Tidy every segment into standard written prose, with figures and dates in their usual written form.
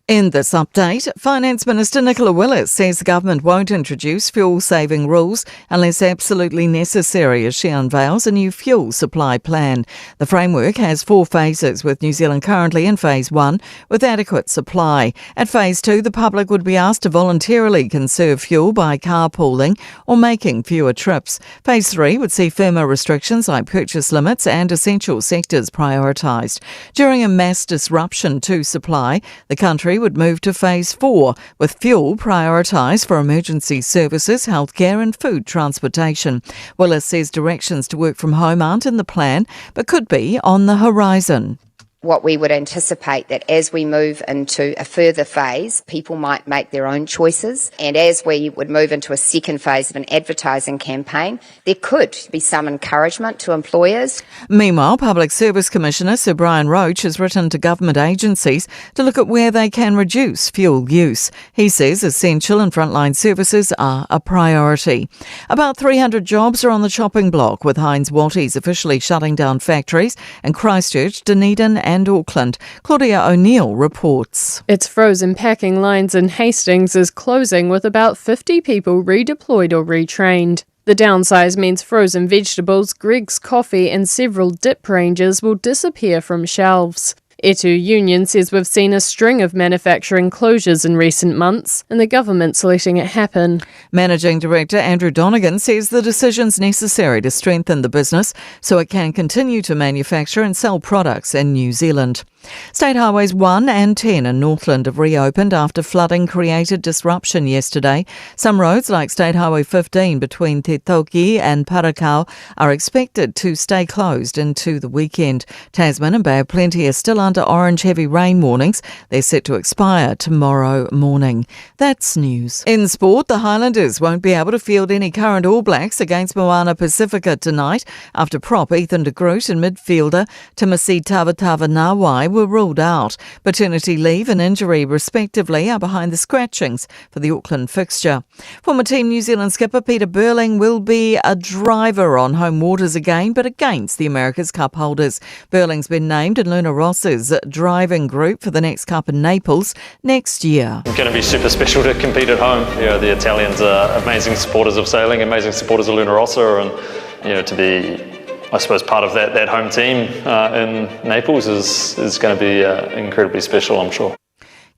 In this update, Finance Minister Nicola Willis says the government won't introduce fuel saving rules unless absolutely necessary as she unveils a new fuel supply plan. The framework has four phases, with New Zealand currently in phase one with adequate supply. At phase two, the public would be asked to voluntarily conserve fuel by carpooling or making fewer trips. Phase three would see firmer restrictions like purchase limits and essential sectors prioritised. During a mass disruption to supply, the country would move to phase four, with fuel prioritised for emergency services, healthcare, and food transportation. Willis says directions to work from home aren't in the plan, but could be on the horizon what we would anticipate that as we move into a further phase, people might make their own choices. And as we would move into a second phase of an advertising campaign, there could be some encouragement to employers. Meanwhile, Public Service Commissioner Sir Brian Roche has written to government agencies to look at where they can reduce fuel use. He says essential and frontline services are a priority. About 300 jobs are on the chopping block, with Heinz Wattie's officially shutting down factories in Christchurch, Dunedin and Auckland. Claudia O'Neill reports. Its frozen packing lines in Hastings is closing with about 50 people redeployed or retrained. The downsize means frozen vegetables, Greggs coffee, and several dip ranges will disappear from shelves. Etu Union says we've seen a string of manufacturing closures in recent months, and the government's letting it happen. Managing Director Andrew Donegan says the decision's necessary to strengthen the business so it can continue to manufacture and sell products in New Zealand. State Highways 1 and 10 in Northland have reopened after flooding created disruption yesterday. Some roads, like State Highway 15 between Te Toki and Parakao, are expected to stay closed into the weekend. Tasman and Bay of Plenty are still under orange heavy rain warnings. They're set to expire tomorrow morning. That's news. In sport, the Highlanders won't be able to field any current All Blacks against Moana Pacifica tonight after prop Ethan de Groot and midfielder Timothy Tavatavanawai were ruled out. Paternity leave and injury, respectively, are behind the scratchings for the Auckland fixture. Former Team New Zealand skipper Peter Burling will be a driver on home waters again, but against the America's Cup holders. Burling's been named in Luna Rossa's driving group for the next Cup in Naples next year. It's going to be super special to compete at home. You know, the Italians are amazing supporters of sailing, amazing supporters of Luna Rossa, and you know, to be I suppose part of that, that home team in Naples is, is going to be incredibly special, I'm sure.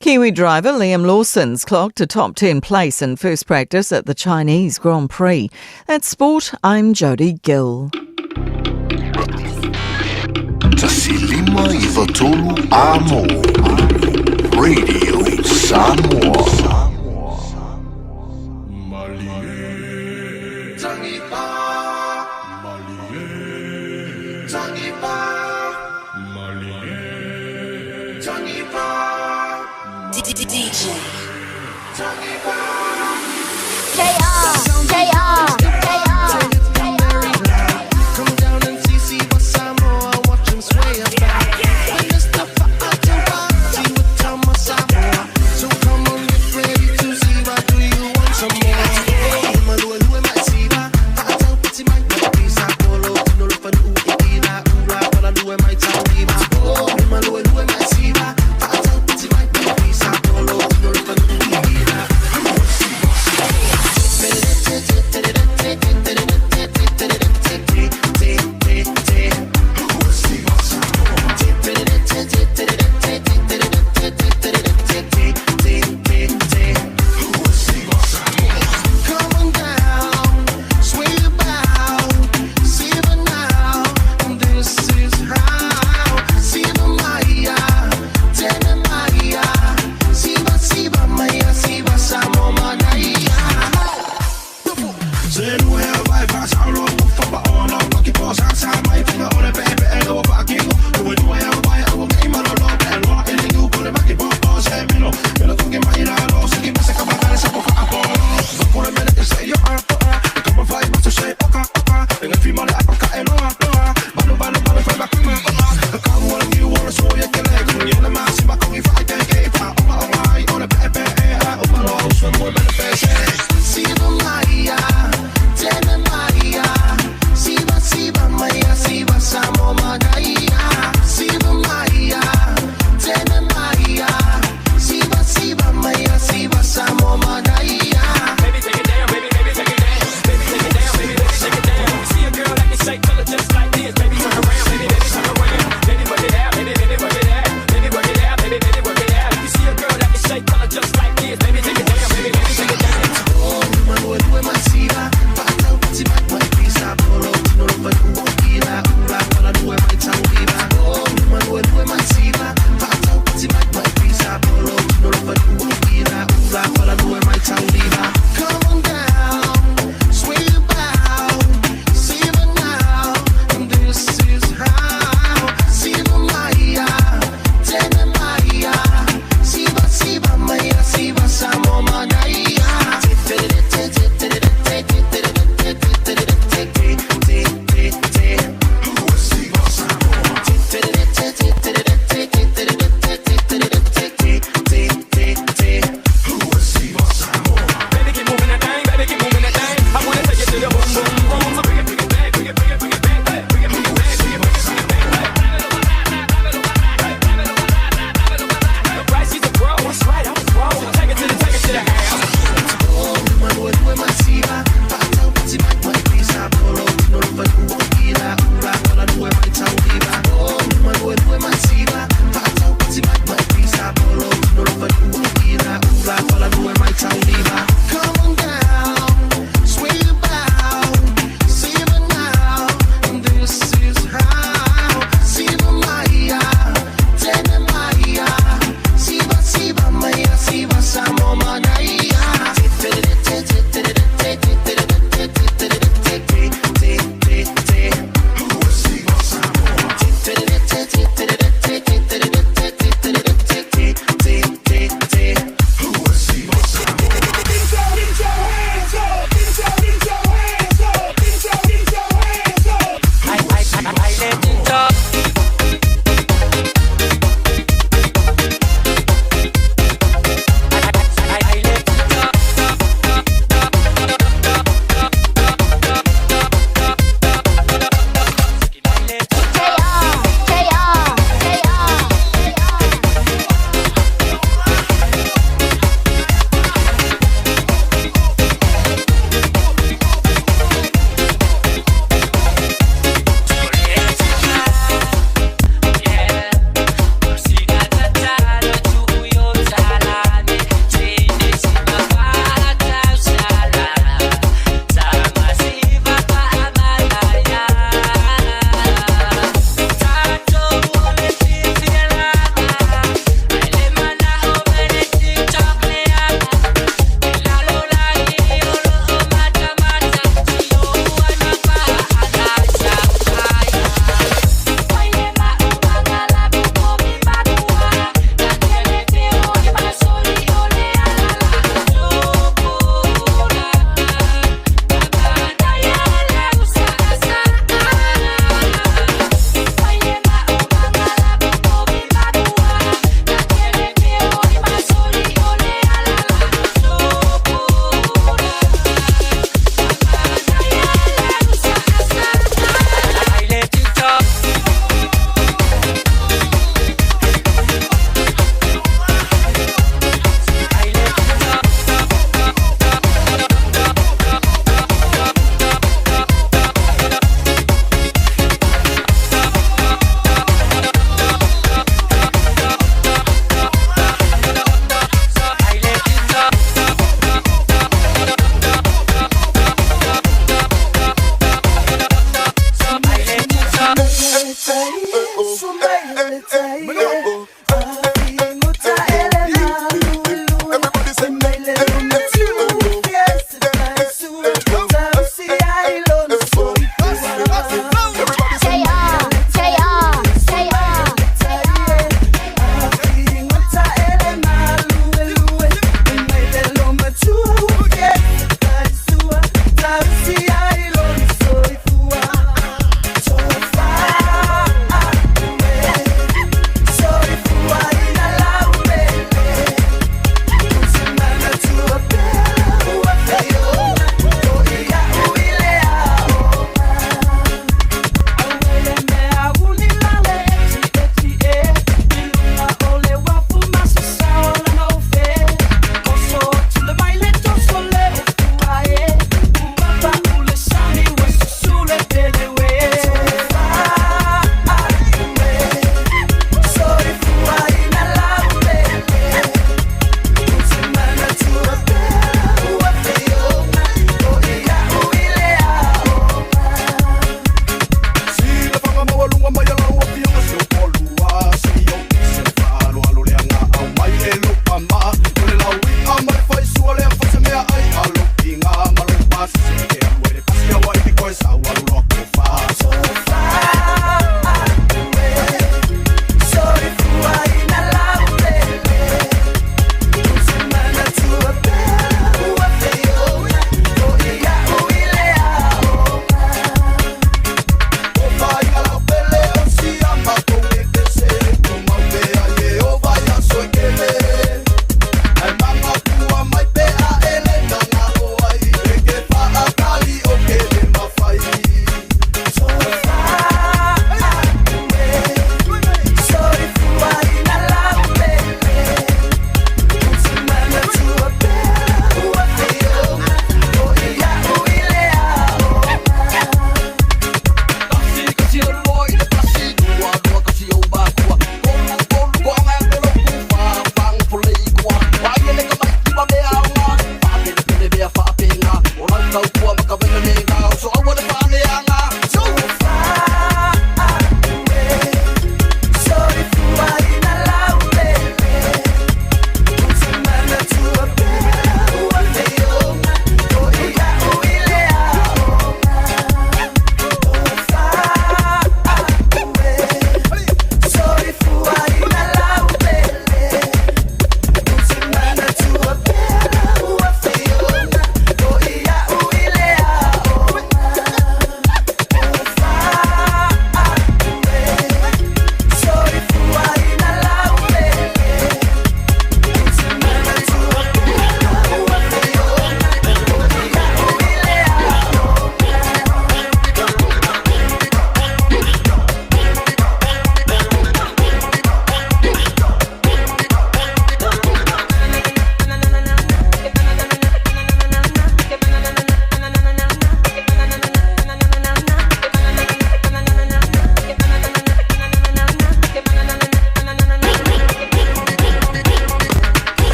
Kiwi driver Liam Lawson's clocked a top 10 place in first practice at the Chinese Grand Prix. That's sport. I'm Jodie Gill. Tasilima Ivatolu Amo Radio Samoa.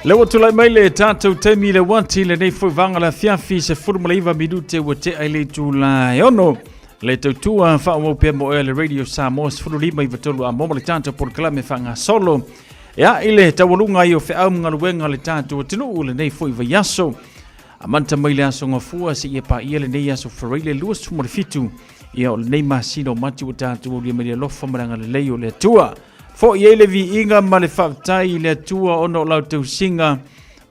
Lea ua tulai mai le tatou taimi i le uati lenei foi vaega le afiafi 19 minute ua tea i le itula e 6 le tautua faaauau pea mo ea le Radio Samoa 15 i 3 a mo le tatou polokalame faagasolo ea i le taualuga ai o feau ma galuega le tatou atunuu lenei foi vaiaso amata mai le aso gafua seia paia lenei aso Faraile 27 ia o lenei masina o Mati ua tatou aulia mai le alofa ma le agalelei o le Atua. Foi ai le viiga ma le faafetai i le Atua ona o lau tausiga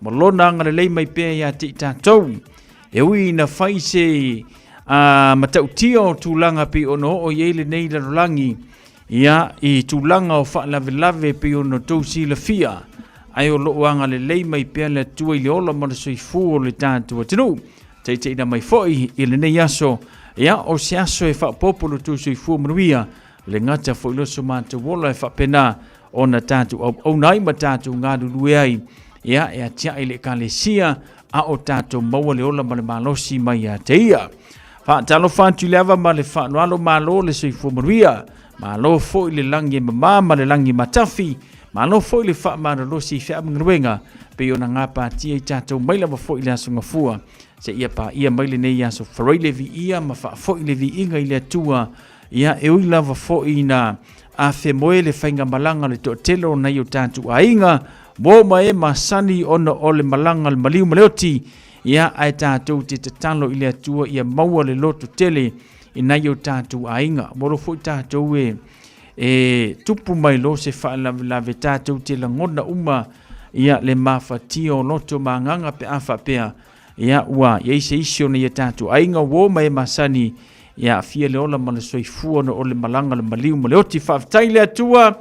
ma lona agalelei mai pea ia te i tatou. E ui ina fai se a matautia o tulaga pei ona oo i ai lenei lalolagi, ia i tulaga o faalavelave pei ona outou silafia, ae o lo o agalelei mai pea le Atua i le ola ma le soifua o le tatou atunuu. Taitaiina mai foi i lenei aso, ia o se aso e faaopoopo lo outou soifua manuia, le gata foi lo so matou ola e faapena ona tatou auauna ai ma tatou galulue ai, ia e atiae le Ekalesia a o tatou maua le ola ma le malosi mai ia te ia. Faatalofa atu i le ava ma le faaaloalo, malo le soifua manuia, malo foi le lagi e mama ma le lagi matafi, malo foi le faamalolosi i feaamagaluega pei ona gapatia i tatou mai lava foi le aso Gafua seia paia mai lenei aso Faraile viia ma faafoi le viiga i le Atua. Ia, e ui lava foi ina afemoe le faigamalaga o le toatele o nai o tatou aiga, mo ma e masani ona o le malaga a le maliu ma le oti, ia, ae tatou te tatalo i le Atua ia maua le loto tele i nai o tatou aiga. Ua loa foi tatou e, e tupu mai loa se faalavelave, tatou te lagona uma ia le mafatia o loto ma agaga pe a faapea Ia, ua i ai se isi o nei tatou aiga uo ma e masani e aafia le ola ma le soifua ona o le malaga le maliu ma le oti. Faafetai i le Atua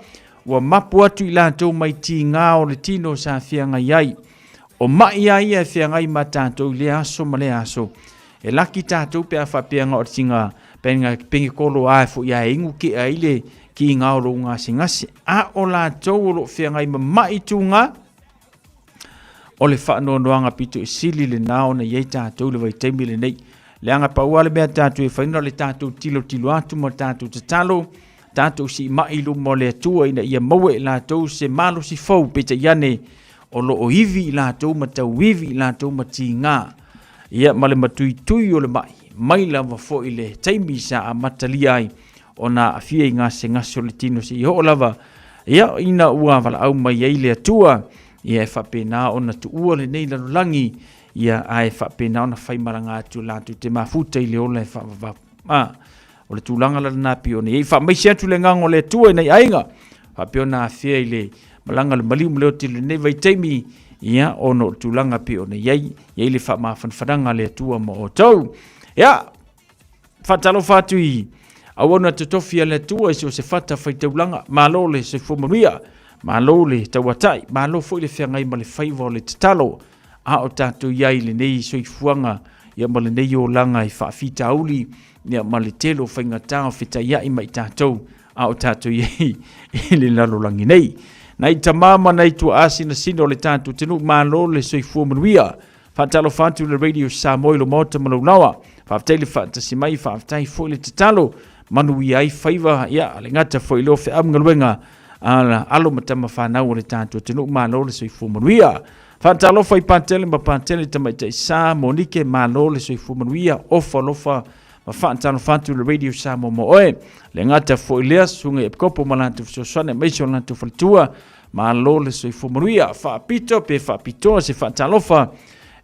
ua mapu atu i latou mai tiga o le tino sa feagai ai. O mai a ia e feagai ma tatou i lea aso ma lea aso. E laki tatou pe a faapea na o le tiga penge penge kolo a e foi a e inu ke ai le kiga o lou gasegase. A o latou o lo o feagai ma mai tuga, O le faanoanoaga pito i sili lena ona i ai tatou i le vaitaimi lenei. Leaga pau lava le mea tatou e fai na o le tatou tilotilo atu ma tatou tatalo, tatou siimai i luma o le Atua ina ia maua e latou se malosi fou, peitai ane o lo o ivi i latou ma tauivi i latou ma tiga ia ma le matuitui o le mai, mai lava foi le taimi sa amatalia ai ona aafia i gasegase o le tino seia oo lava ia ina ua valaau mai ai le Atua, ia e faapena ona tuua lenei lalolagi, ia ae faapena ona faimalaga atu latou te mafuta i le ola e faavavau. A, o le tulaga la lena pei ona i ai. Faamaise atu le agaga o le Atua i nai aiga, faapea ona afea i le malaga le maliu ma le oti i lenei vaitaimi, ia ona o le tulaga pei ona i ai, i ai le faamafanafanaga a le Atua ma outou. Ia, Faatalofa atu i auauna totofi a le Atua i so o se fata faitaulaga. Malo le soifua manuia, malo le tauatai, malo foi le feagai ma le faiva o le tatalo a o tatou i ai i lenei soifuaga ia ma lenei olaga i faafitauli ia ma le tele o faigata o fetaiai ma i tatou a o tatou i ai i le lalolagi nei. Nai tama ma nai tuaa sinasina o le tatou atunuu, malo le soifua manuia. Faatalofa atu le Radio Samoa i lo maota ma lou laoa. Faafetai le faatasi mai, faafetai foi le tatalo. Manuia ai faiva, ia, le gata foi i leo feau ma galuega a alo ma tama fanau o le tatou atunuu, malo le soifua manuia. Faatalofa i Patele ma Patele Tamaitai Sa, Monike, malo le soifua manuia, ofa alofa ma faatalofa atu le Radio Samoa mo oe. Le gata foi lea, susuga i Epikopo ma latou fesoasoani aemaise o latou faletua, Malo le soifua manuia. Faapito pe faapitoa se faatalofa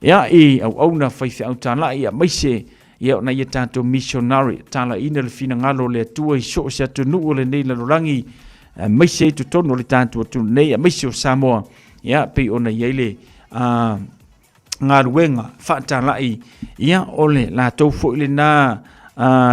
ia i auauna faifeau talai aemaise ia ona ia tatou missionary talaina le finagalo o le Atua i so o se atunuu o lenei lalolagi aemaise i totonu o le tatou atunuu nei aemaise o Samoa ia pei ona i ai le galuega faatalai ia o le latou foi lena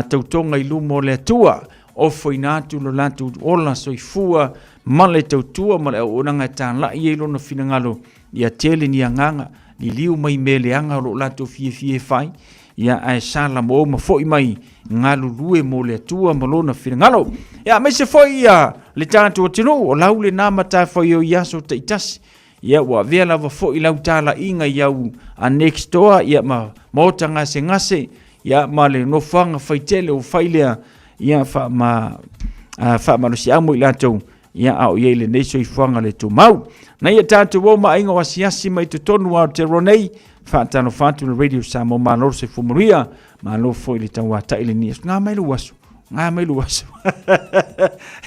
tautoga i luma o le Atua ofoina atu lo latou ola soifua ma le tautua ma le auaunaga e talai ai lona finagalo ia tele ni agaga liliu mai mea leaga o lo o latou fiafia e fai ia ae salamo ma foi mai galulue mo le Atua ma lona finagalo. Ia aemaise foi ia le tatou atunuu o lau lena matafaioi i aso taitasi Ia, ua avea lava foi lau talaiga i au next door, ia, ma maota gasegase, ia, ma le nofoaga faitele ua fai lea, ia, faamalosiau mo i latou, ia a o i ai lenei soifuaga le tumau. Nai a tatou uo ma aiga o asiasi mai totonu o Aotearoa nei, faatalofa atu le Radio Samoa, malo le soifua manuia, malo foi le tauatai lenei aso. Ngā mai lou aso, ngā mai lou aso.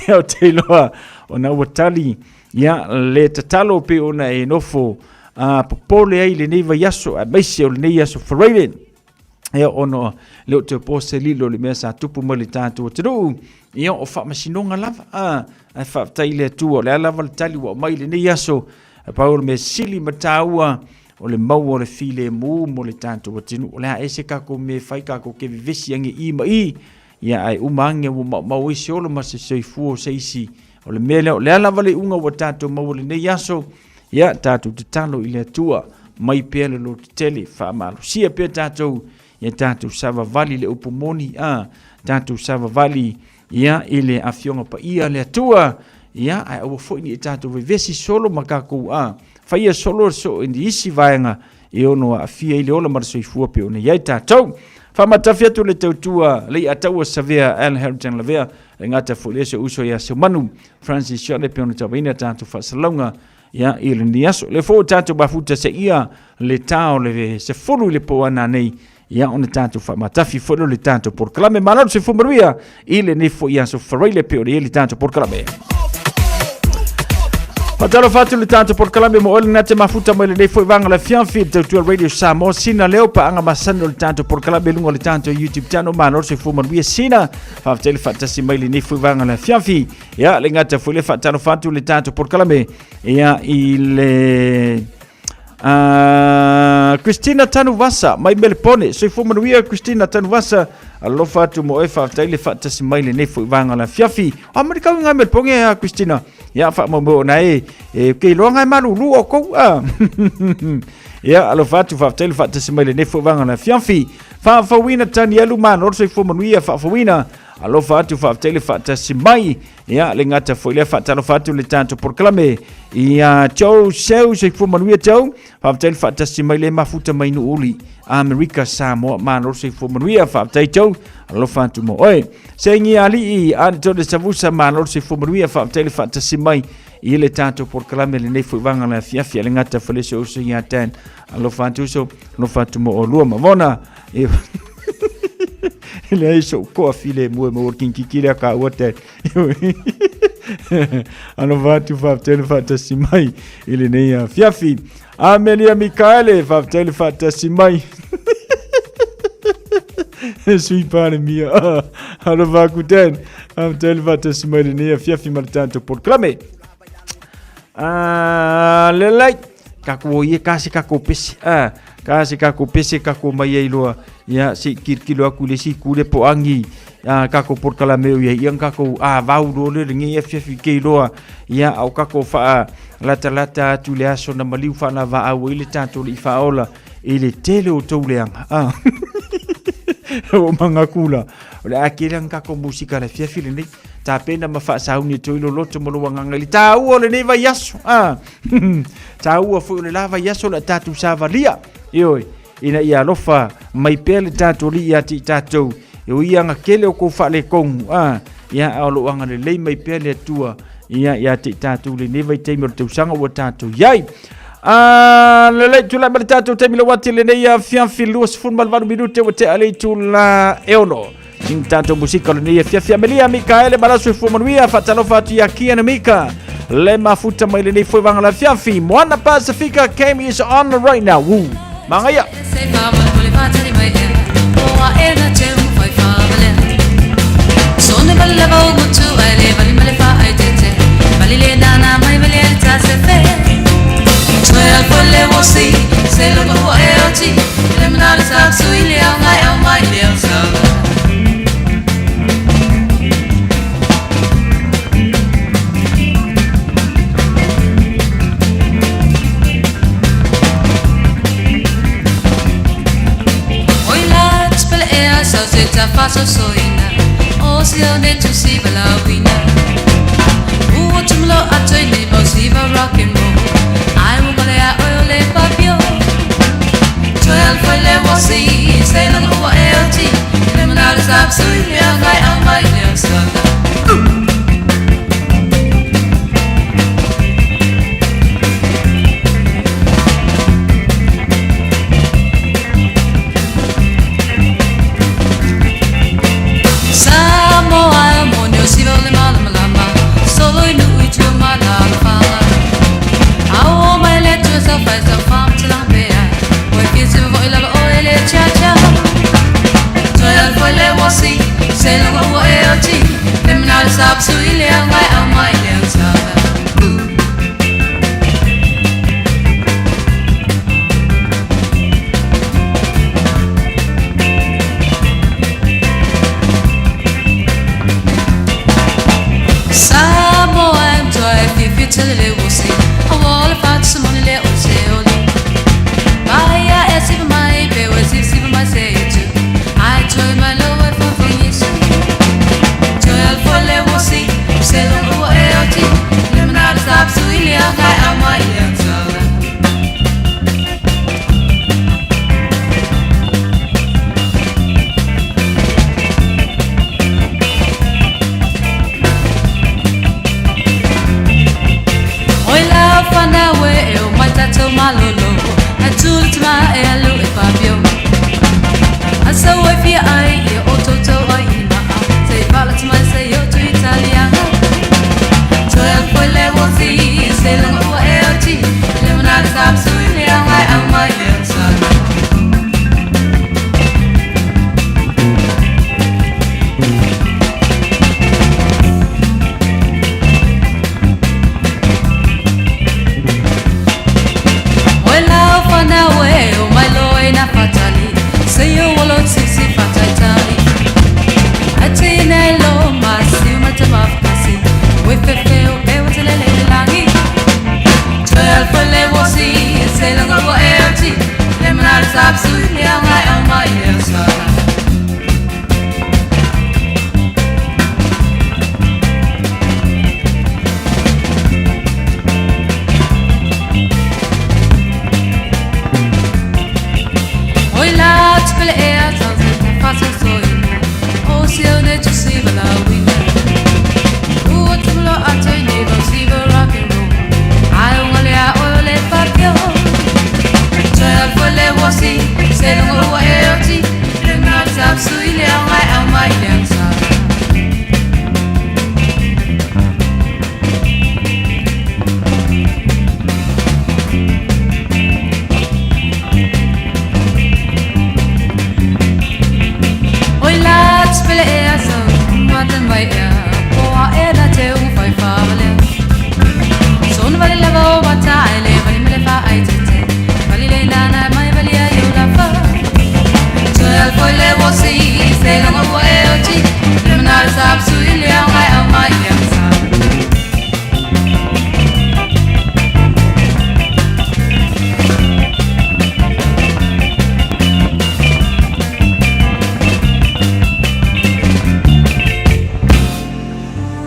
Ia ou te iloa ona ua tali ia le tatalo pei ona e nofo a popole ai lenei vaiaso aemaise o lenei aso Friday. Ia ona le o toe po se lilo i le mea sa tupu mai le tatou atunuu, ia o faamasinoga lava, a, ae faafetai i le Atua, o le a lava le tali ua aumai i lenei aso, e pau o le mea sili ma taua, o le maua o le filemu mo le tatou atunuu. O le a ese tatou mea e fai, tatou te vevesi age i ma i, ia ae uma age ua maumau ai se ola ma se soifua o se isi. O le mea lea, o le a lava le iuga ua tatou maua i lenei aso, ia tatou tatalo i le Atua, mai pea le lototetele, faamalosia pea tatou, ia tatou savavali le upu moni, a, tatou savavali ia i le Afioga Paia a le Atua, ia ae aua foi ne i tatou vevesi solo ma tatou a, faia solo so i nisi vaega e ono aafia ai le ola ma le soifua pei ona i ai tatou. Faamatafi atu le tautua le iataua Savea Al Harrington Lavea, e gata foi lea se uso ia Seumanu Francis Shirley pei ona tauvaina tatou faasalalauga ia i lenei aso. Le foi o tatou mafuta se ia le tā o le 10 i le po ana nei ia ona tatou faamatafi foi lea o le tatou polokalame. Malo le soifua manuia i lenei foi aso Faraile pei ona i ai le tatou polokalame. Faatalofa atu le tatou polokalame mo oe lena te mafuta mai lenei foi vaega o le afiafi i le tautua Radio Samoa. Sina leo paaga masani o le tatou polokalame i luga o le tatou YouTube channel. Malo le soifua manuia Sina. Faafetai le faatasi mai lenei foi vaega o le afiafi. Ia, le gata foi le faatalofa atu le tatou polokalame ia i le Christina Tanuvasa mai Melepone. Soifua manuia Christina Tanuvasa. Alofa atu mo oe, faafetai le faatasi mai lenei foi vaega o le afiafi. A mani kau i ngā Melepone a Christina. Ia faamaumau ona e, e ke iloa ngai malulu o kou. Ah. Ia alofa atu faafetai le faatasi mai lenei foi vaega o le afiafi. Faafauina Tanielu malo le soifua manuia faafauina. Alofa atu faafetai le faatasi mai. Ia le gata foi lea faatalofa atu le tatou polokalame ia Joe Seu soifua manuia Joe. Faafetai le faatasi mai le mafuta mai Nuuuli Amerika Samoa malo soifua manuia faafetai Joe. Alofa atu mo oe. Sengi Alii Anitone Savusa malo soifua manuia faafetai le faatasi mai i le tatou polokalame lenei foi vaega le afiafi le gata foi le se ia Dan. Alofa atu uso, alofa atu mo olua ma vona. E leai so'u ko'a filemu e maua le kinikiki lea ka ua te alofa atu faafetai le faatasi mai i lenei afiafi. Amelia Mikaele faafetai le faatasi mai. Sui Palemia alofa atu Dan faafetai le faatasi mai i lenei afiafi ma le tatou polokalame. Ah, lelei takou o ia ka se takou pese a ka se takou pese takou mai ai loa ia se i kilokilo atu i le isi itu lea po o agi a takou polokalame o i ai ia ona takou avau loa lea i lenei afiafi kei loa ia a o takou faalatalata atu i le aso na maliu faalavaau ai le tatou alii faaola i le tele o tou leaga a ua manatu la o le a tele lava tatou musika i le afiafi lenei tapena ma faasauni atu ai lou loto ma lou agaga i le taua o lenei vaiaso. Ah, taua foi o le la vaiaso o le a tatou savalia. Ioe, ina ia alofa mai pea le tatou Alii ia te i tatou, e ui aga tele o kou faaletonu. Ah, ia, a o lou agalelei mai pea le Atua ia ia te i tatou i lenei vaitaimi o le tausaga ua tatou i ai. Ah, lelei, tulai mai le tatou taimi lauati lenei afiafi 28 minute ua tea le itula e 6. Sina tatou musika o lenei afiafi Amelia Mikaele Malaso e Manuia faatalofa atu ia Kiana Mika le mafuta mai lenei foi vaega o le afiafi Moana Pasifika game is on right now. Woo. Mangaia.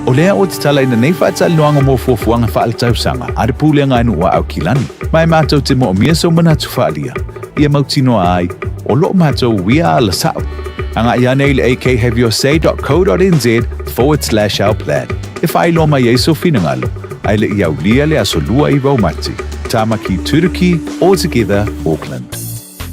O lea ou te talaina nei faatalanoaga mo fuafuaga faaletausaga a le Pulega a Nuu a Aukilani, ma e matou te moomia sou manatu faaalia, ia mautinoa ai o loo matou uia ala sa'o. Agai ane i le akhaveyourSay.co.nz/ourplan e faailoa mai ai sou finagalo, ae le i aulia le aso 29 o Mati, Tamaki Turuki, All Together, Auckland.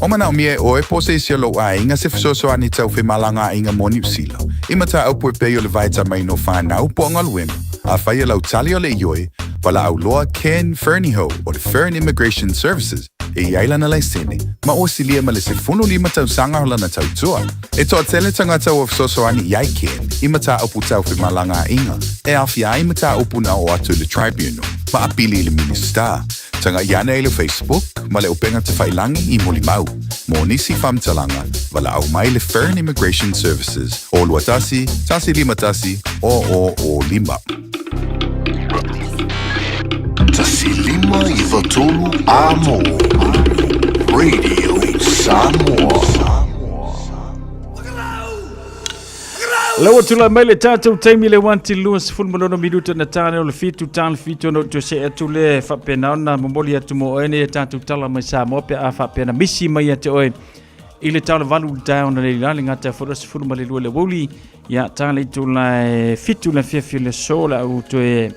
O manaomia e ʻoe po o se isi o lou ʻāiga se fesoasoani tau femalagaaiga mo Niu Sila, i mataupu e pei o le vaetamaina o whānau po o galuega, afai e lau tali o le ioe, walaau loa Ken Fernihough o le Fern Immigration Services e i ai lana laisene, ma ua silia ma le 15 tausaga o lana tautua. E toatele tagata ua fesoasoani i ai Ken i mataupu tau femalagaaiga e aofia ai mataupu na oo atu i le Tribunal ma apili i le Minisita. Taga'i ane i le Facebook ma le upega tafailangi i Molimau. Mo nisi faamatalaga, valaau mai le Fern Immigration Services o 21 151 0005. 153 Amo Radio Samoa. La ua tulai mai le tatou taimi le 1 til 26 minuta na tane o le fitu tane fitu ona toe see atu le faapena ona momoli atu mo oe nei e tatou tala mai Samoa pe a faapena misi mai ia te oe i le tau le valu i le taeao na nei la le gata foi le 12 le aoauli ia tale i tula e fitu le afiafi o le aso le au toe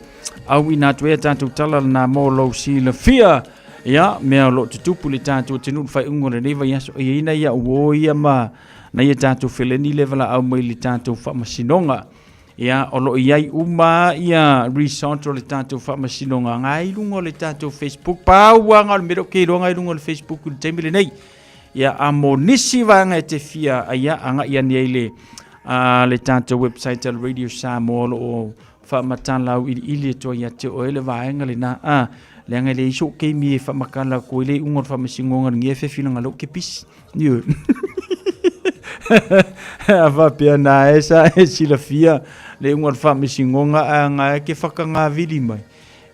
auina atu ai a tatou tala lena mo lou silafia. Ia, mea o lo o tutupu i le tatou atunuu i le faaiuga o lenei vaiaso, e i ai nai au uo ia ma nai a tatou feleni lea e valaau mai i le tatou faamasinoga. Ia, o lo o i ai uma ia result o le tatou faamasinoga ngai i luga o le tatou Facebook. Pau lava o le mea lea ou te iloa ngai i luga o le Facebook i le taimi lenei. Ia, a mo nisi vaega e te fia, ia, agai ane ai le, le tatou website a le Radio Samoa o lo o faamatala auiliili atu ai ia te oe le vaega lena, a, leaga e leai so'u taimi e faamatala atu ai le iuga o le faamasinoga i lenei afiafi leaga o lea ou te pisi. Ioe. A faapea na e sa e silafia le iuga o le faamasinoga ae na e te whakangāwili mai.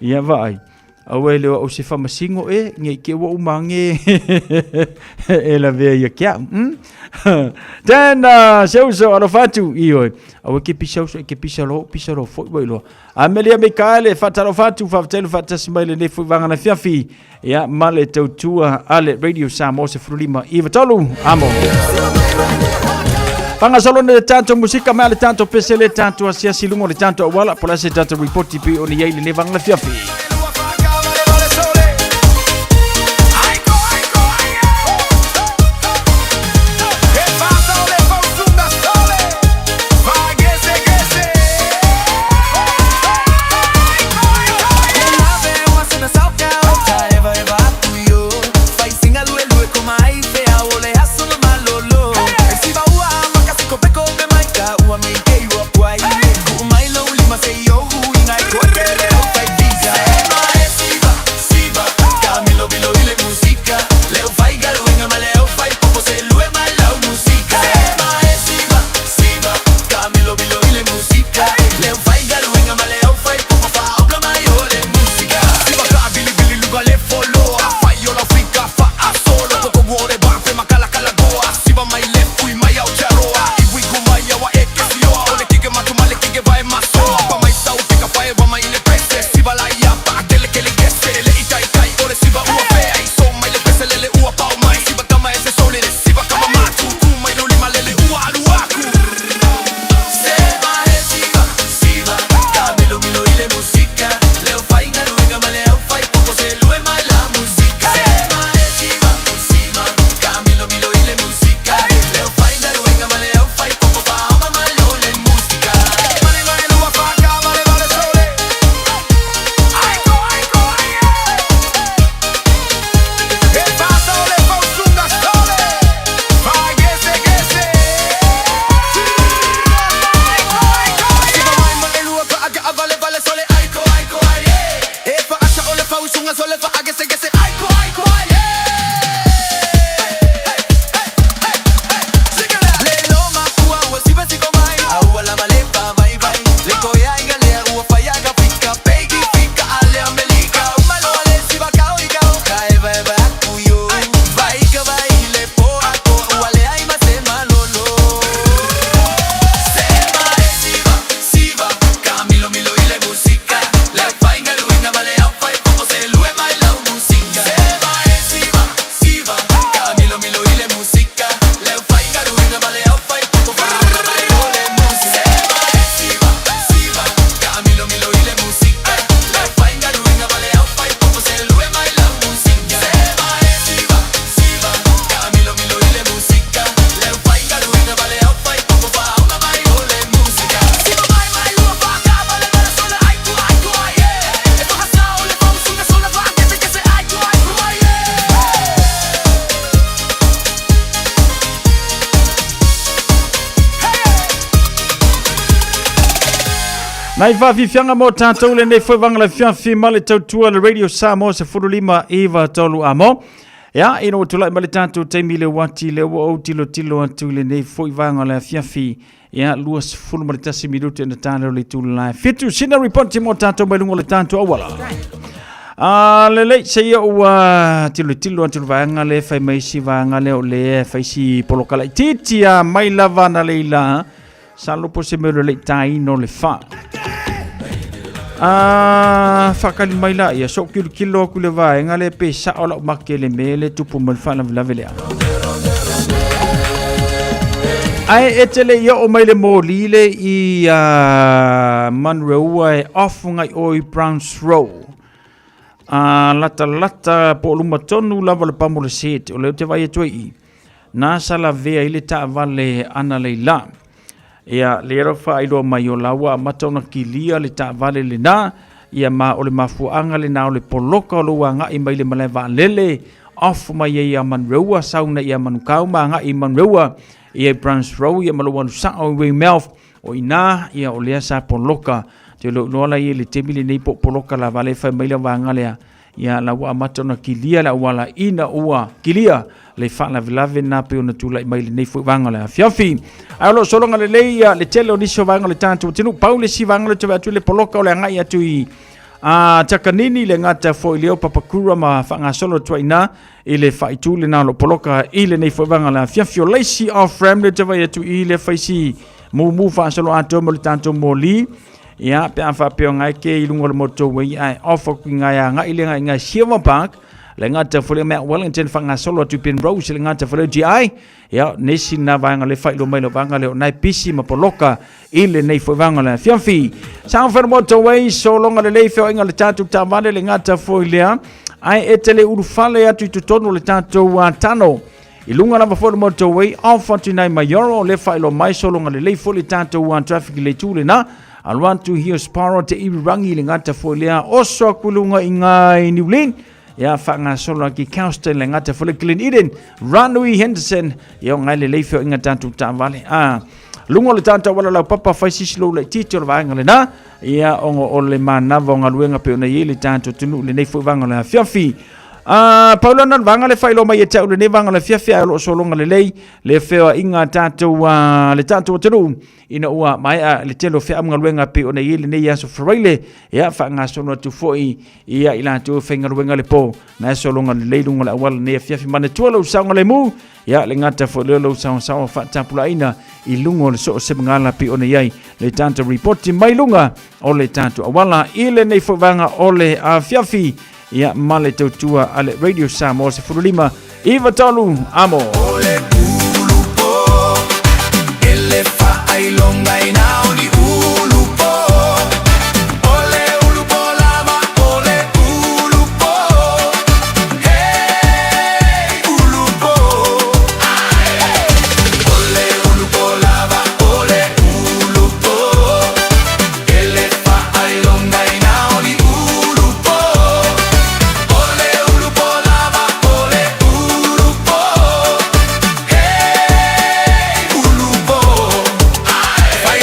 Ia vaai. Aua e le o au se faamasino e, nei te ua uma ane e lavea ia ke au. Tēnā, se uso, alofa atu, ioe. Aua e ke pisa uso, e ke pisa loa, pisa loa foi ua iloa. Amelia Mikaele, faatalofa atu, faafetai le faatasi mai lenei foi vaega na fiafi. Ia, ma le tautua a le Radio Samoa 15 i 3. Amo. Whangasolo ne tātou musika mea le tātou pese le tātou asiasi lungo le tātou awala po la se tātou ripoti pi o ni ei le ne vanga fiafi. Nai faafiafiaga mo tatou lenei foi vaga le fiafi ma le tautua le Radio Samoa 15 iva tolu amo. Ia, ina ua tulai mai le tatou taimi le uati le ua ou tilotilo atu i lenei foi vaega o le afiafi. Ia, 21 minute na tāleo le itula e fitu. Sina ripoti mo tatou mai luga o le tatou auala. A lelei, se ia ua tilotilo atu le vaega le fai mai si vaega lea o le fai si polokala itiiti a mai lava na leila. Sa lopo se mea o le lei tāina o le wha. A whakali mai la ia, so kilokilo aku le vaega le pe sao lau make le me le tupu mai le whaalavelave lea. Ae e te le ia o mai le mōli le i Manureua e off ngai o i Browns Row. A lata lata po o luma tonu lava le pamo le set o leo te vai atu i. Nā sa lavea ai le taavale ana leila. Ia, lea rau faailoa mai o la ua amata ona kilia le taavale lenā, ia ma o le mafuaaga lenā o le poloka o lou agai mai le malae vaalele, off mai ai ia Manureua, sau nei ia Manukau ma agai i Manureua, ia i Browns Row, ia ma lou alu sao i Weymouth, o i inā, ia o lea sa poloka. Te lou iloa la i le taimi lenei po o poloka lava le fai mai le vaega lea, ia la ua amata ona kilia le auala ina ua kilia le faalavelave na pei ona tulai mai lenei foi vaega o le afiafi. Ae o lo o sologa lelei ia le tele o nisi o vaega o le tatou atunuu. Pau le isi vaega lea ou te vaai atu i le poloka o le agai atu i a Takanini le gata foi lea o Papakura ma faagasolo atu ai i ina i le faaitu lena o lo o poloka i lenei foi vaega o le afiafi. O le isi off-ramp lea ou te vaai atu i le faisi mumu faasolo atoa mo le tatou moli. Ia, pe a faapea o ngai ke i lunga o le motorway ae off aku i ngai agai le ngai ngai Silver Park, le gata foi le mea Wellington faagasolo atu i Penrose le gata foi le GI. Ia, nisi na vaega le faailoa mai le vaega lea o nai pisi ma poloka i lenei foi vaega o le afiafi. Southern Motorway, sologa lelei feoaiga o le tatou taavale le gata foi lea, ae e te le ulufale atu i totonu o le tatou tano. I luga lava foi o le motorway, off atu i nai Maioro, le faailoa mai sologa lelei foi le tatou traffic i le itu lena. Alu atu i Hillsborough te irirangi le gata foi lea, oso atu i luga i ngai New Lynn, ia faagasolo atu i Kelston le gata foi le Glen Eden, Ranui Henderson, ia o ngai lelei feoaiga tatou taavale. A luga o le tatou auala laupapa, fai sisi lou laitiiti o le vaega lena, ia ona o le manava o galuega pei ona i ai le tatou atunuu i lenei foi vaega o le afiafi. A pau lena o le vaega le faailoa mai ia te au lenei vaega o le afiafi, ae o lo o sologa lelei le feoaiga a tatou le tatou atunuu ina ua maea le tele o feamugaluega pei ona i ai lenei aso Faraile, ia faagasolo atu foi ia i latou e faigaluega le po, na e sologa lelei luga o le auala lenei afiafi. Manatua lou saogalemu, ia le gata foi lea o lou saosaoa faatapulaaina i luga o le soo se magala pei ona i ai le tatou ripoti mai luga o le tatou auala i lenei foi vaega o le afiafi, ia ma le tautua a le Radio Samoa 15 93 amo. O le ulupo, e le faailoga ina o ni ulupo. O le ulupo lava, o le ulupo. Hey, ulupo. O le ulupo lava, o le ulupo. E le faailoga ina o ni ulupo. O le ulupo lava, o le ulupo. Hey, ulupo. Fai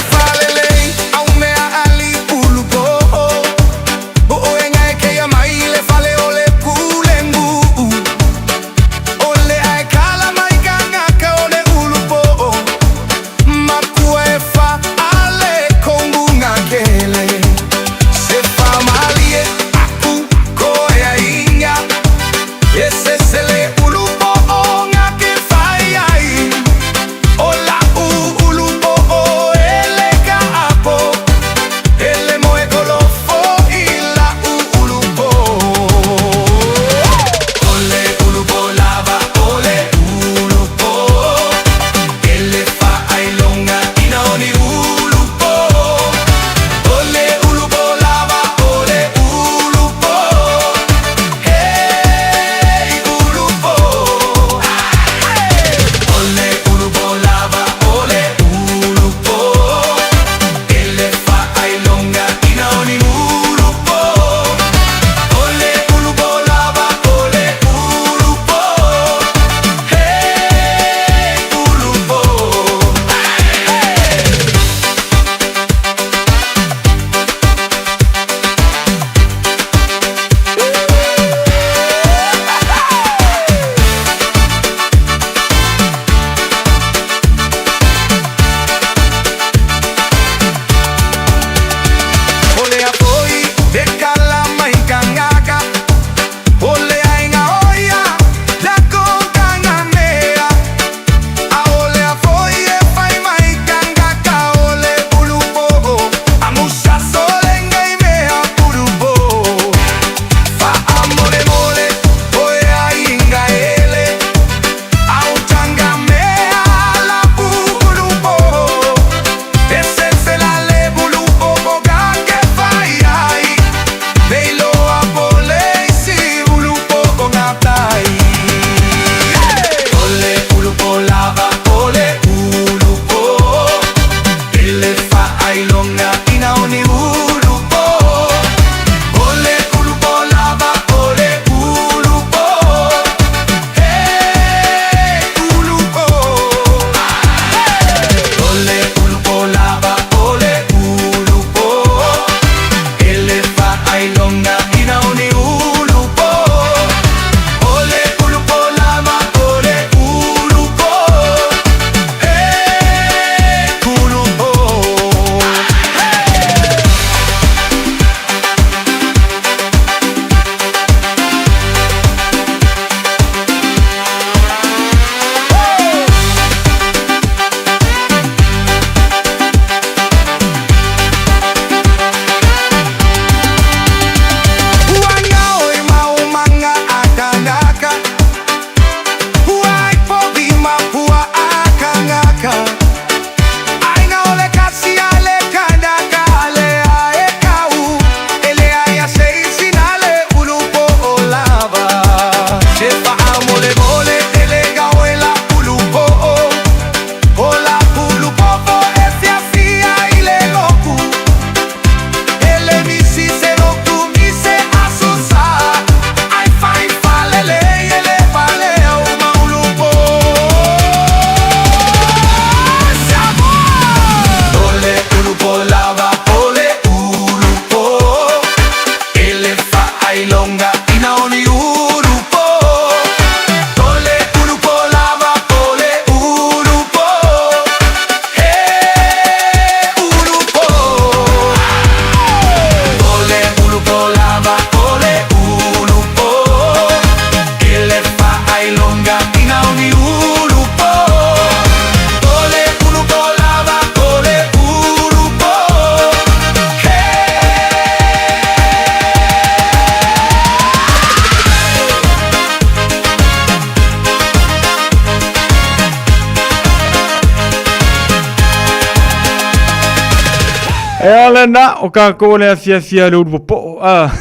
E ala na o kākou le afiafi a le ulu po'o a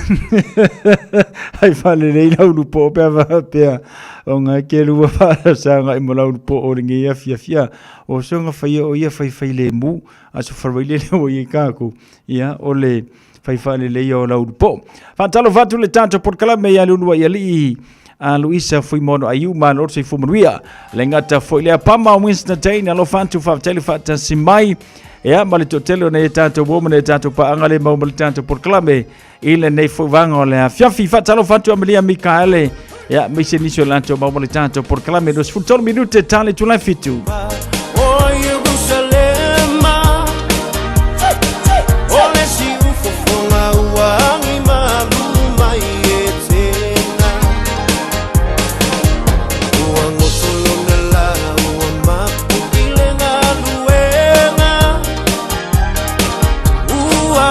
ai faalelei la ulu po'o pe a faapea o ga ke lua faalasaga i mo la ulu po'o le gei afiafi a o soga faia o ia faifai lemu a so farawai le le o ia i kākou ia o le fai faalelei o la ulu po'o faatalofa atu le tatou polokalame ia le ulu ai alii a Luisa Fuimono Aiu malo le soifua manuia. Le gata foi lea Pama Winston Dane alofa atu faafetai le faatasi mai. Ia ma le toatele o nei tatou uo ma nei tatou paaga le mau ma le tatou polokalame i lenei foi vaega o le afiafi. Faatalofa atu Amelia Mikaele ia aemaise nisi o latou mau ma le tatou polokalame 23 minute tale itula 7. O Ierusalema, o le siufofoga ua agi malu mai e tena. Ua goto lona la, ua mapu i le galuega. Ua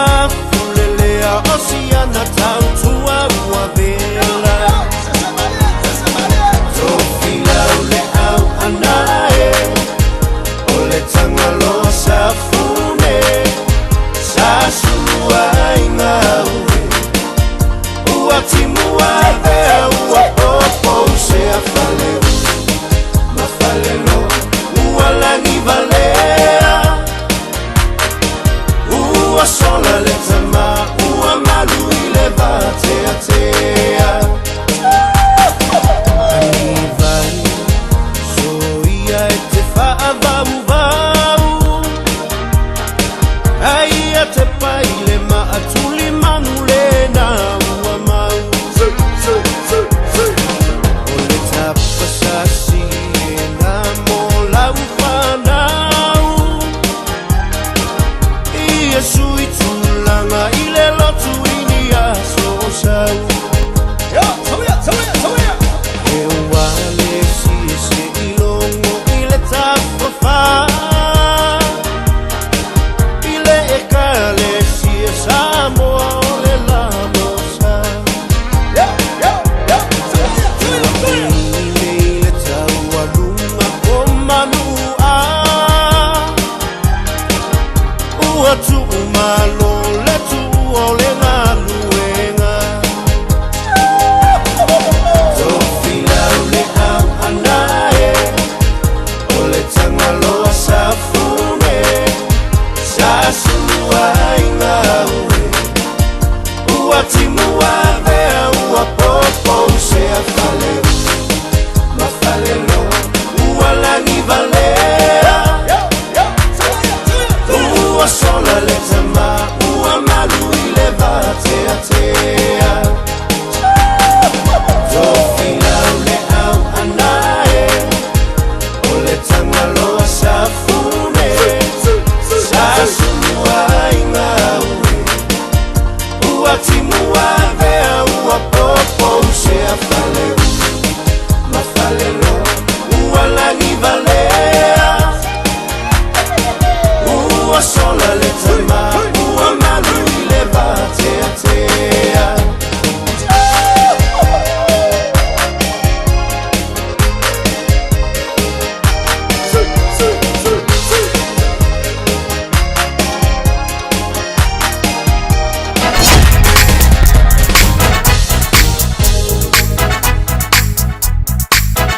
fulelea o siana tautua ua vela. Tofilau le au anae, o le tagaloa safune, sa sulu ai gaue. Ua timu avea ua popo sea faleu ma faleloa ua lagi valea. Ua sola le tama ua malu i le vateatea. Anivai soia e te faavauvau ai ia te pai le maatuli manu le na ua mau. O le tapasasi e na mo lau whanau. Iesu i tū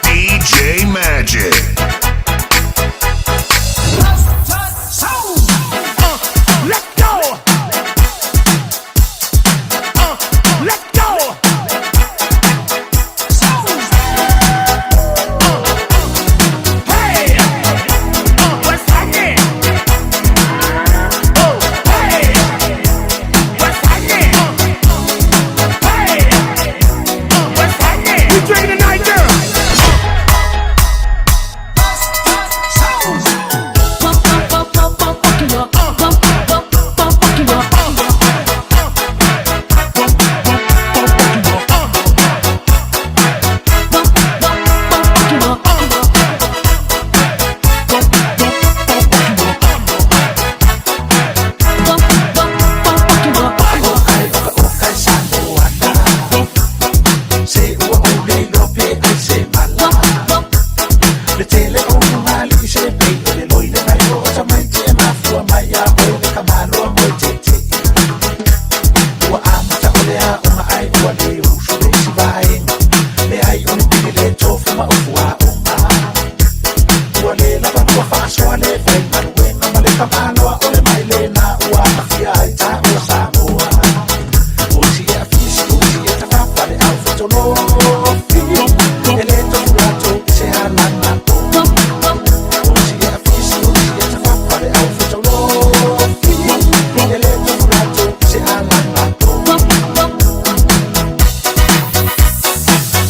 DJ Magic.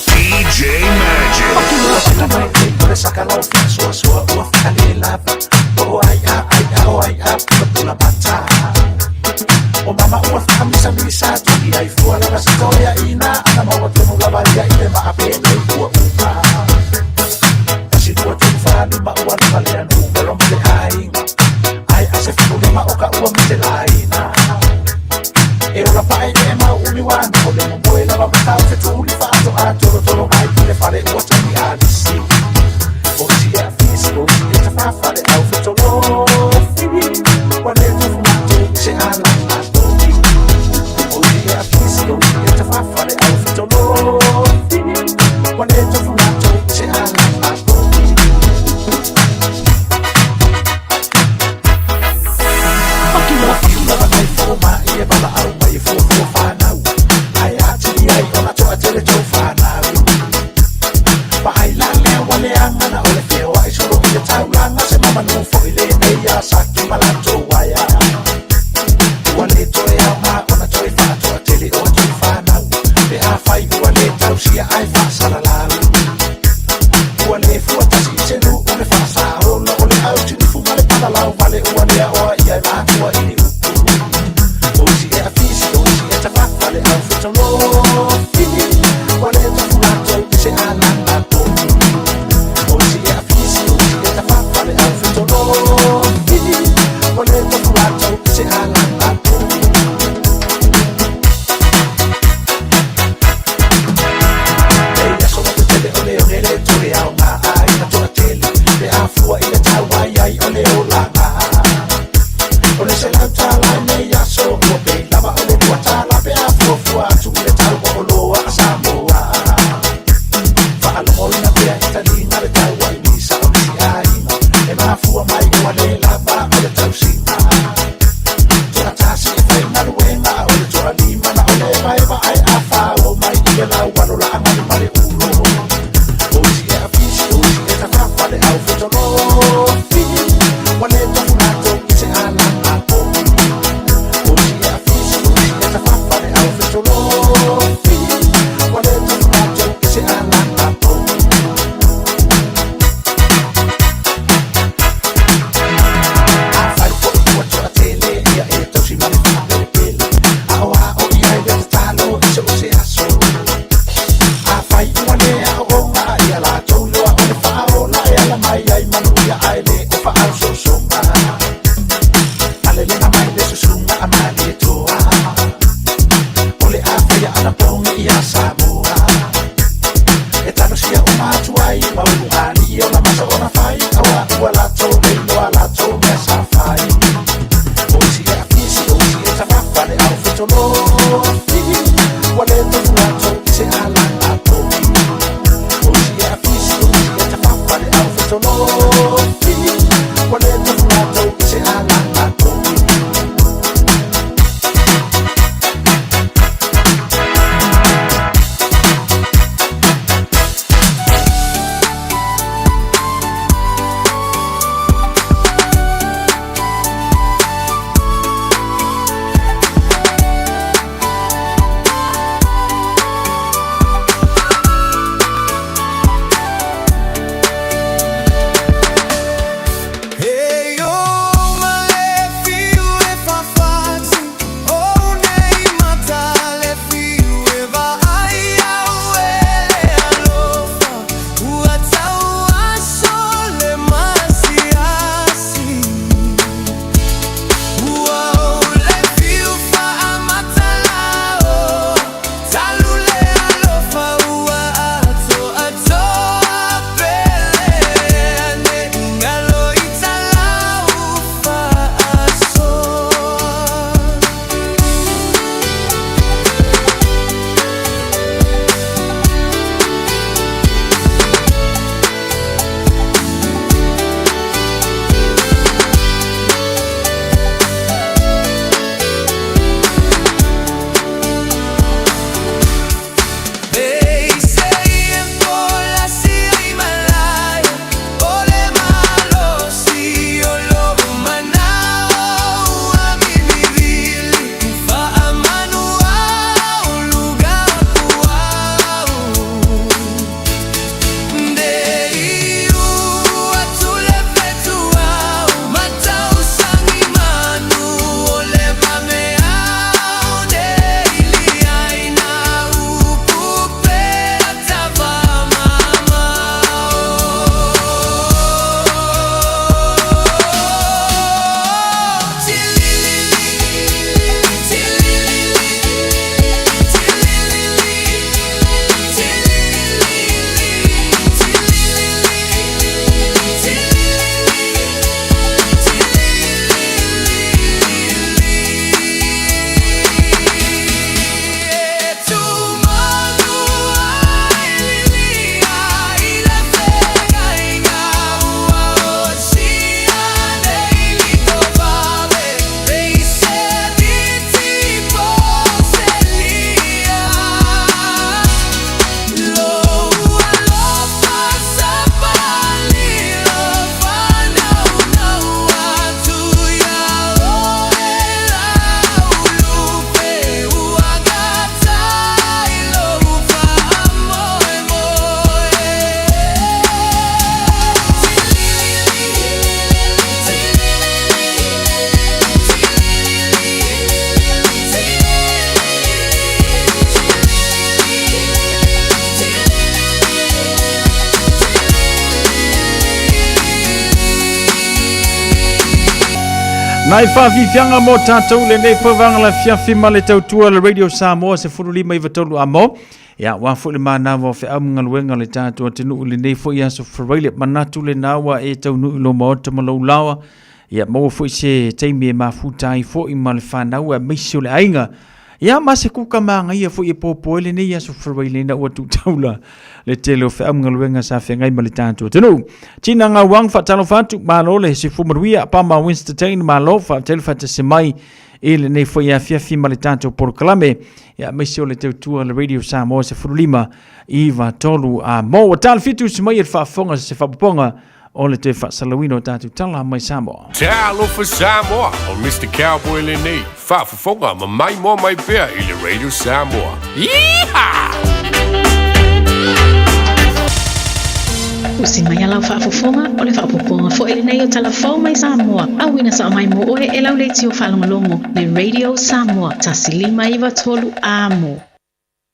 DJ Magic. Tausia ai faasalalau. Nai whawhiwhianga mō tātou lenei whawanga la fiafi ma le tautua le Radio Samoa se furu lima i watolu a mō. Ia, wā fo le mānawa o wheau ngaluenga le tātou atunuu lenei fo i aso wharaile manatu le nāua e taunuu lo maota ma laulawa. Ia, maua foi se taimi e mafuta ai foi ma le whanau aemaise o le aiga. Ia, ma se kuka māgaia foi e pōpō ai lenei aso Faraile ina ua tūtaula le tele o feau ma galuega sa feagai ma le tatou atunuu. Tina Ngauang, faatalofa atu, malo le sifu manuia, Pama Winstertain, malo, faafetai le faatasi mai i lenei foi afiafi ma le tatou polokalame. Ia, aemaise o le tautua le Radio Samoa 15 9 3 a mo. Ua tala fitu si mai e le faafofoga se faapopoga o le toe faasalauina o tatou tala mai Samoa. Talofa Samoa, o Mr. Cowboy lenei, faafofoga ma maimoa mai pea i le Radio Samoa. Yeehaw! Usi mai a lau faafofoga, o le faaopoopoga foi lenei o Tala Fou mai Samoa, auina sao mai mo oe e lau leitio faalogologo, le Radio Samoa, 1593 amo.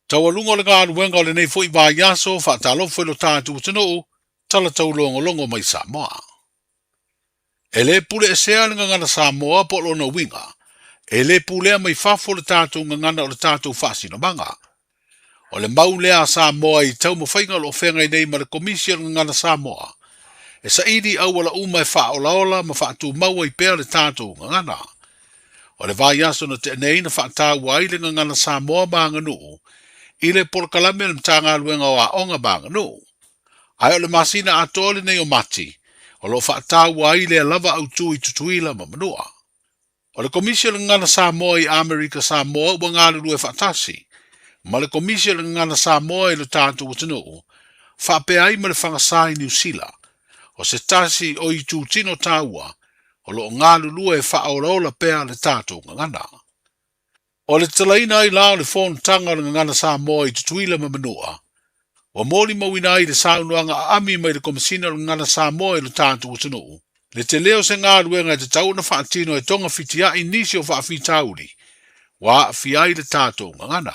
Taualuga o le galuega o lenei foi vaiaso, faatalofa i lo tatou atunuu, tala taulogologo mai Samoa. E lē pule esea le gagana Samoa po o lona uiga, e lē pulea mai fafo le tatou gagana o le tatou faasinomaga. O le mau lea a Samoa i taumafaiga o lo o feagai nei ma le Komisi o le Gagana Samoa, e saili auala uma e faaolaola ma faatumau ai pea le tatou gagana. O le vaiaso na tea nei na faataua ai le gagana Samoa ma aganuu i le polokalame a le Matagaluega o Aoga ma Aganuu. Ae o le masina atoa lenei o Mati o lo o faataua ai lea lava autu i Tutuila ma Manua. O le Komisi o le Gagana Samoa i Amerika Samoa ua galulue faatasi ma le Komisi o le Gagana Samoa i lo tatou atunuu, faapea ai ma le Fagasā i Niu Sila. O se tasi o itutino taua o lo o galulue e faaolaola pea le tatou gagana. O le tatalaina ai la o le fonotaga o le Gagana Samoa i Tutuila ma Manua, ua molimauina ai le saunoaga aami mai le Komesina o le Gagana Samoa i lo tatou atunuu, le tele o se galuega e tatau ona faatino e togafitia'i nisi o faafitauli ua aafia ai le tatou gagana.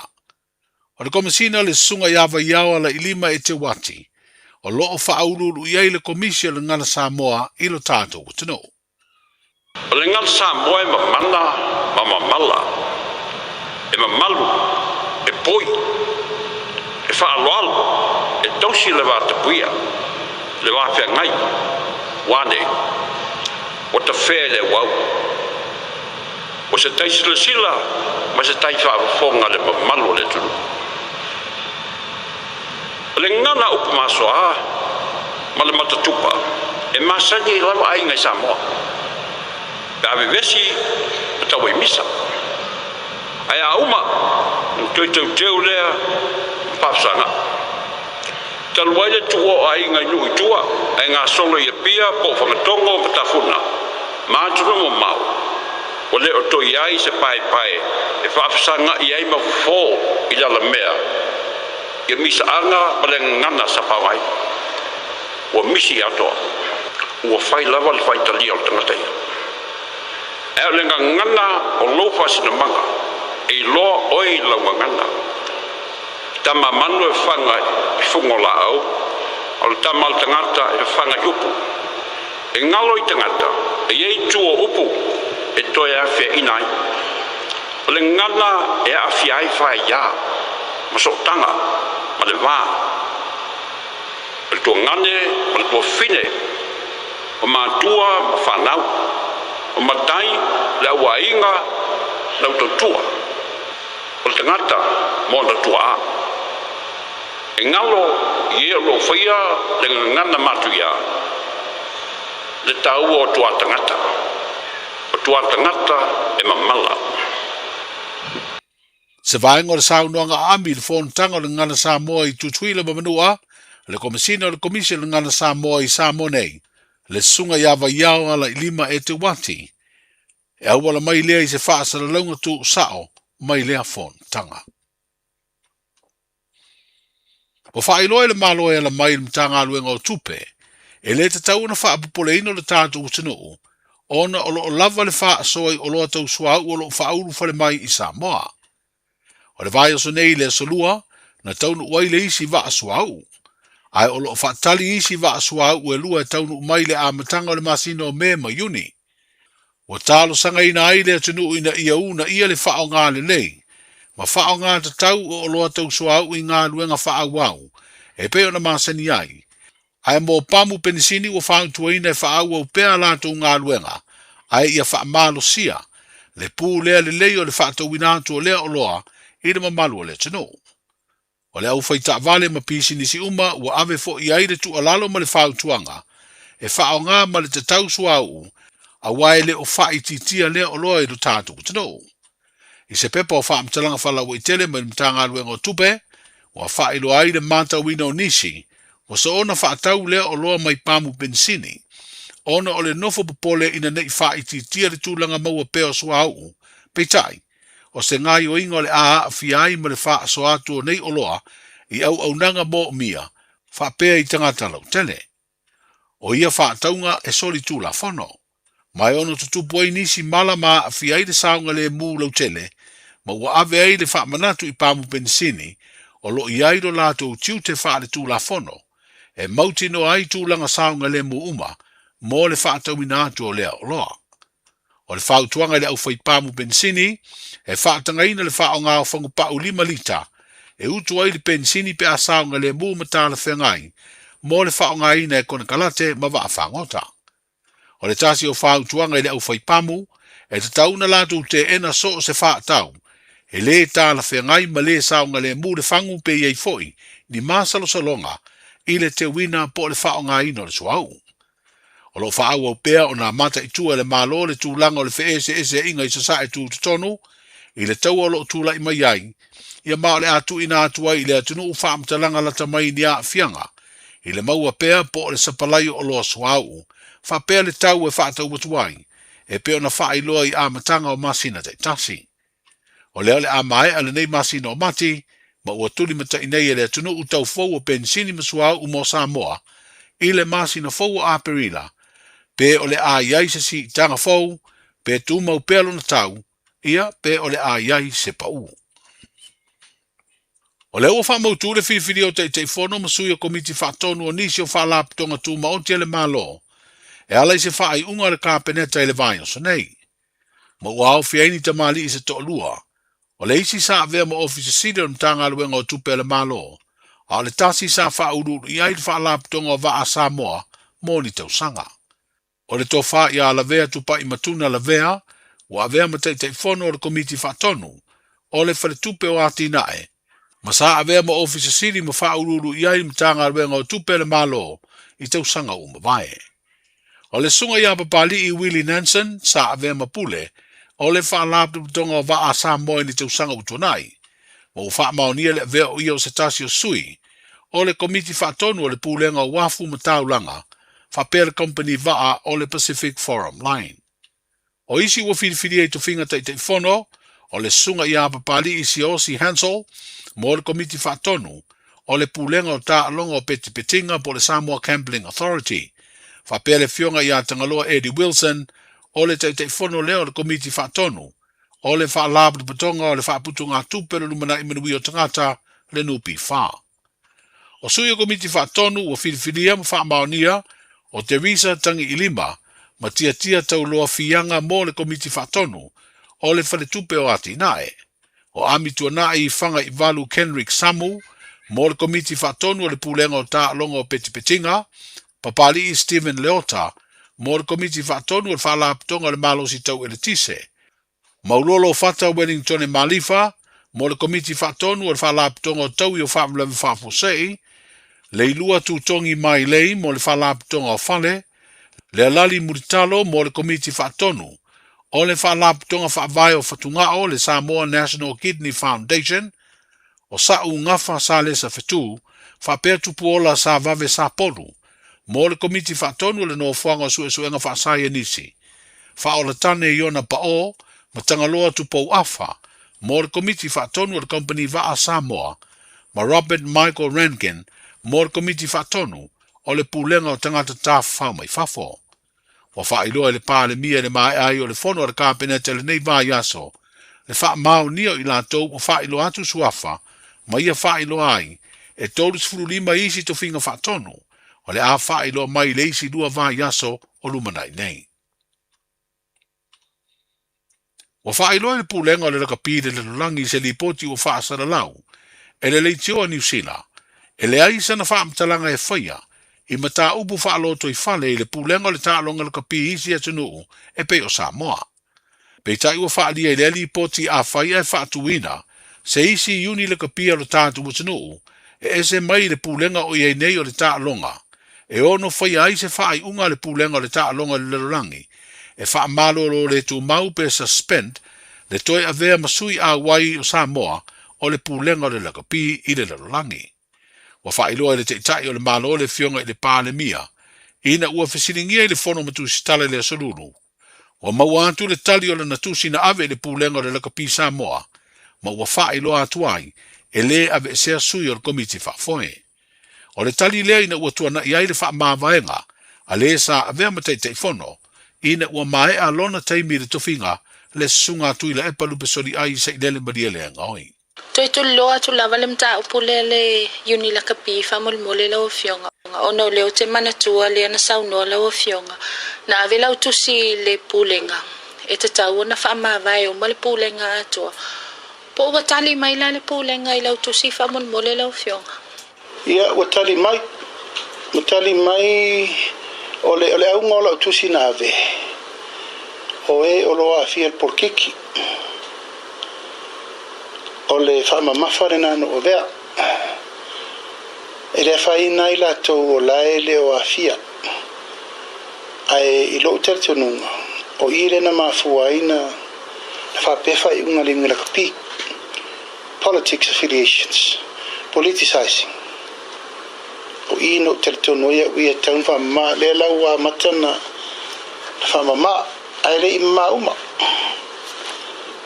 O le Komesina le Susuga ia Vaiao Alailima Eteuati, o lo o faauluulu i ai le Komisi o le Gagana Samoa i lo tatou atunuu. O le gagana Samoa e mamana ma mamala, e mamalu, e poi, e faaaloalo, e tausi le vatapuia, le va feagai, ua nei, ua tafea i le auau. Ua se tai silasila ma se tai faafofoga le mamalu o le atunuu. O le gagana upu masoa ma le matatupa e masani ai lava aiga i Samoa pe a vevesi ma tau ai misa. Ae a uma ona toe teuteu lea ma faafesaga. Talu ai le tuua o aiga i nuu i tua ae gasolo i Apia po o Fagatogo ma Tafuna ma atunuu mamao, ua le o toe i ai se paepae e faafesaga'i ai ma fofo i lalamea ia misaaga ma le gagana sa faogaina. Ua misi atoa. Ua fai lava le faitalia o le tagata ia. Ae o le gagana o lou faasinamaga, e iloa oe i lau gagana. Tama manu e faga i fuga o laau, o le tama a le tagata e faga i upu. E galo i tagata, e i ai tu o upu e toe afeaina ai. O le gagana e aafia ai faaiā ma sootaga ma le va, o le tuagane ma le tuafafine, o matua ma fanau, o matai, le auaiga, le autautua. O le tagata ma ona tuaa. E galo i e o lo o faia le gagana matuia le taua o tuaa tagata. O tuaa tagata e mamala. Se vaega o le saunoaga aami i le Fonotaga o le Gagana Samoa i Tutuila ma Manua, le Komesina o le Komisi o le Gagana Samoa i Samoa nei, le Susuga ia Vaiao Alailima Eteuati, E auala mai lea i se faasalalauga tuusao mai lea fonotaga. Ua faailoa e le Malo e ala mai i le Matagaluega o Tupe, e le tatau ona faapopoleina lo tatou atunuu ona o lo o lava le faasoa i oloa tau suauu o lo o faaulufale mai i Samoa. O le vaiaso nei i le Aso Lua, na taunuu ai le isi vaa suauu. Ae o lo o faatali isi vaa suauu e lua e taunuu mai i le amataga o le masina o Me ma Iuni. Ua talosagaina ai le atunuu ina ia uunaia le faaaoga lelei ma faaaoga tatau o oloa tau suauu i galuega faaauau e pei ona masani ai, ae mo pamu penisini ua fautuaina e faaauau pea a latou galuega ae ia faamalosia le pulea lelei o le faatauina atu o lea oloa i le mamalu o le atunuu. O le aufaitaavale ma pisinisi uma ua ave foi i ai le tuualalo ma le fautuaga e faaaoga ma le tatau suauu aua e le o faaitiitia lea oloa i lo tatou atunuu. I se pepa o faamatalaga faalauaitele mai le Matagaluega o Tupe, ua faailoa ai le matauina o nisi ua soona faatau lea oloa mai pamu penisini ona o le nofo popole ina ne i faaitiitia le tulaga maua pea o suauu, peitai, o se gaoioiga o le a aafia ai ma le faasoa atu o nei oloa i auaunaga moomia faapea i tagata lautele. O ia faatauga e solitulafono, ma e ono tutupu ai nisi mala ma aafia ai le saogalemu lautele ma ua ave ai le faamanatu i pamu penisini o lo o i ai lo latou tiute faaletulafono e mautinoa ai tulaga saogalemu uma mo le faatauina atu o lea oloa. O le fautuaga i le aufaipamu penisini, e faatagaina le faaaoga o fagupau 5 lita e utu ai le penisini pe a saogalemu ma talafeagai mo le faaaogaina e konekarate ma vaafagota. O le tasi o fautuaga i le aufaipamu, E tatau ona latou teena so o se fa'atau e lē talafeagai ma lē saogalemu le fagu pe i ai fo'i ni masalosaloga i le teuina po o le fa'aogaina o le suauu. O lo'o fa'aauau pea ona mata'itū e le Malo le tulaga o le fe'ese'esea'iga i Sasa'e tutotonu i le taua o lo'o tula'i mai ai, ia ma o le a tu'uina atu ai i le atunu'u fa'amatalaga lata mai ni a'afiaga i le maua pea po o le sapalai o oloa suauu fa'apea le tau e fa'atau atu ai e pei ona fa'ailoa i amataga o masina ta'itasi. O lea o le a mae'a lenei masina o Mati, ma ua tulimata'i nei e le atunu'u tau fou o penisini ma suauu mo Samoa i le masina fou o Aperila, pe o le a i ai se si'itaga fou, pe tumau pea lona tau, ia, pe o le a i ai se pa'ū. O lea ua fa'amautū le filifilia o Taitaifono ma sui o Komiti Fa'atonu o nisi o Fa'alapotoga Tumaoti a le Malo e ala i se fa'aiuga a le Kapeneta i le vaiaso nei. Ma ua aofia ai ni tamalii se to'alua, o le isi sa avea ma Ofisa Sili o le Matagaluega o Tupe a le Malo, a o le tasi sa faauluulu i ai le Faalapotoga o Vaa a Samoa mo ni tausaga. O le tofa ia Lavea Tupai Matuna Lavea ua avea ma Taitaifono o le Komiti Faatonu o le Faletupe o Atinae, ma sa avea ma Ofisa Sili ma faauluulu i ai le Matagaluega o Tupe a le Malo i tausaga ua mavae. O le susuga ia Papali'i Willie Nansen sa avea ma pule o le Faalapotopotoga o Vaa a Samoa i ni tausaga ua tuanai, ma ua faamaonia le avea o ia o se tasi o sui o le Komiti Faatonu o le Pulega o Uafu ma Taulaga faapea le Kamupani Vaa o le Pacific Forum Line. O isi ua filifilia i tofiga Taitaifono, o le Susuga ia Papali'i Siaosi Hansel mo le Komiti Faatonu o le Pulega o Taaloga o Petipetiga po o le Samoa Gambling Authority, faapea le Afioga ia Tagaloa Eddie Wilson o le Taitaifono lea o le Komiti Faatonu o le Faalapotopotoga o le Faaputugatupe o le Lumanai Manuia o Tagata, le NPF. O sui o Komiti Faatonu ua filifilia ma faamaonia o Teresa Tagiilima ma Tiatia Tauloa Fiaga mo le Komiti Faatonu o le Faletupe o Atinae, o Ami Tuanai Fagaivalu Kenrick Samu mo le Komiti Faatonu o le Pulega o Taaloga o Petipetiga, Papali'i Stephen Leota mo le Komiti Faatonu o le Faalapotopotoga o le Malosi Tau Eletise, Maulolo Fata Wellingtone Malifa mo le Komiti Faatonu o le Faalapotopotoga o Taui o Faalavelave Faafuasei, Leilua Tutogi Mailei mo le Faalapotopotoga o Fale, Lealali Mulitalo mo le Komiti Faatonu o le Faalapotopotoga Faavae o Fatugao le Samoa National Kidney Foundation, o Sa'u Gafa Salesa Fetu faapea Tupuola Savave Sapolu mo le Komiti Faatonu o le Nofoaga o Suesuega Faasaienisi, Faaolatane Iona Pa'o ma Tagaloa Tupou Afa mo le Komiti Faatonu o le Kamupani Vaa Samoa, ma Robert Michael Rankin mo le Komiti Faatonu o le Pulega o Tagata Tafafao mai Fafo. Ua faailoa e le Palemia i le maea ai o le fono a le Kapeneta i lenei vaiaso le faamaonia o i latou ua faailoa atu suafa ma ia faailoa ai e 35 isi tofiga faatonu o le a faailoa mai i le isi lua vaiaso o lumanai nei. Ua faailoa e le Pulega o le Lakapi i le Lalolagi i se lipoti ua faasalalau e le Leitio a Niu Sila, e leai sana faamatalaga e faia i mataupu faalotoifale i le Pulega o le Taaloga Lakapi i isi atunuu e pei o Samoa. Peitai ua faaalia i lea lipoti afai ae faatuina se isi iuni lakapi a lo tatou atunuu e ese mai i le Pulega o i ai nei o le Taaloga e ono faia ai se faaiuga a le Pulega o le Taaloga i le Lalolagi e faamalolo le tumau pe suspend le toe avea ma sui auai o Samoa o le Pulega o le Lakapi i le Lalolagi. Ua faailoa e le Taitai o le Malo le Afioga i le Palemia ina ua fesiligia i le Fono ma Tusitala i le Aso Lulu. Ua maua atu le tali o lana tusi na ave i le Pulega o le Lakapi Samoa ma ua faailoa atu ai e lē aveesea sui o le Komiti Faafoe. O le tali lea ina ua tuana'i ai le faamavaega a le sa avea ma Taitaifono ina ua maea lona taimi i le tofiga le Susuga a Tuilaepa Lupesoliai Sailele Malielegaoi. Toe tuliloa atu lava le mataupu lea le Iuni Lakapi faamolemole lau Afioga, ona o lea ou te manatua lea na saunoa lau Afioga, na ave lau tusi i le Pulega e tatau ona faamavae uma le Pulega atoa. Po ua tali mai la le Pulega i lau tusi faamolemole lau Afioga? Ia, ua tali mai. Ua tali mai, o le, o le auga o lau tusi na ave, O e o lo o aafia i le polokiki, o le faamamafa lena na ou avea. E le afaina ai latou o la e le o aafia. Ae i lou talitonuga, o i lea na mafua ai na faapea faaiuga a le Iuga Lakapi. Politics affiliations, politicizing. O i na ou talitonu ai au ia e tatau ona faamama. Lea la ua amata na faamama, ae le i mama uma.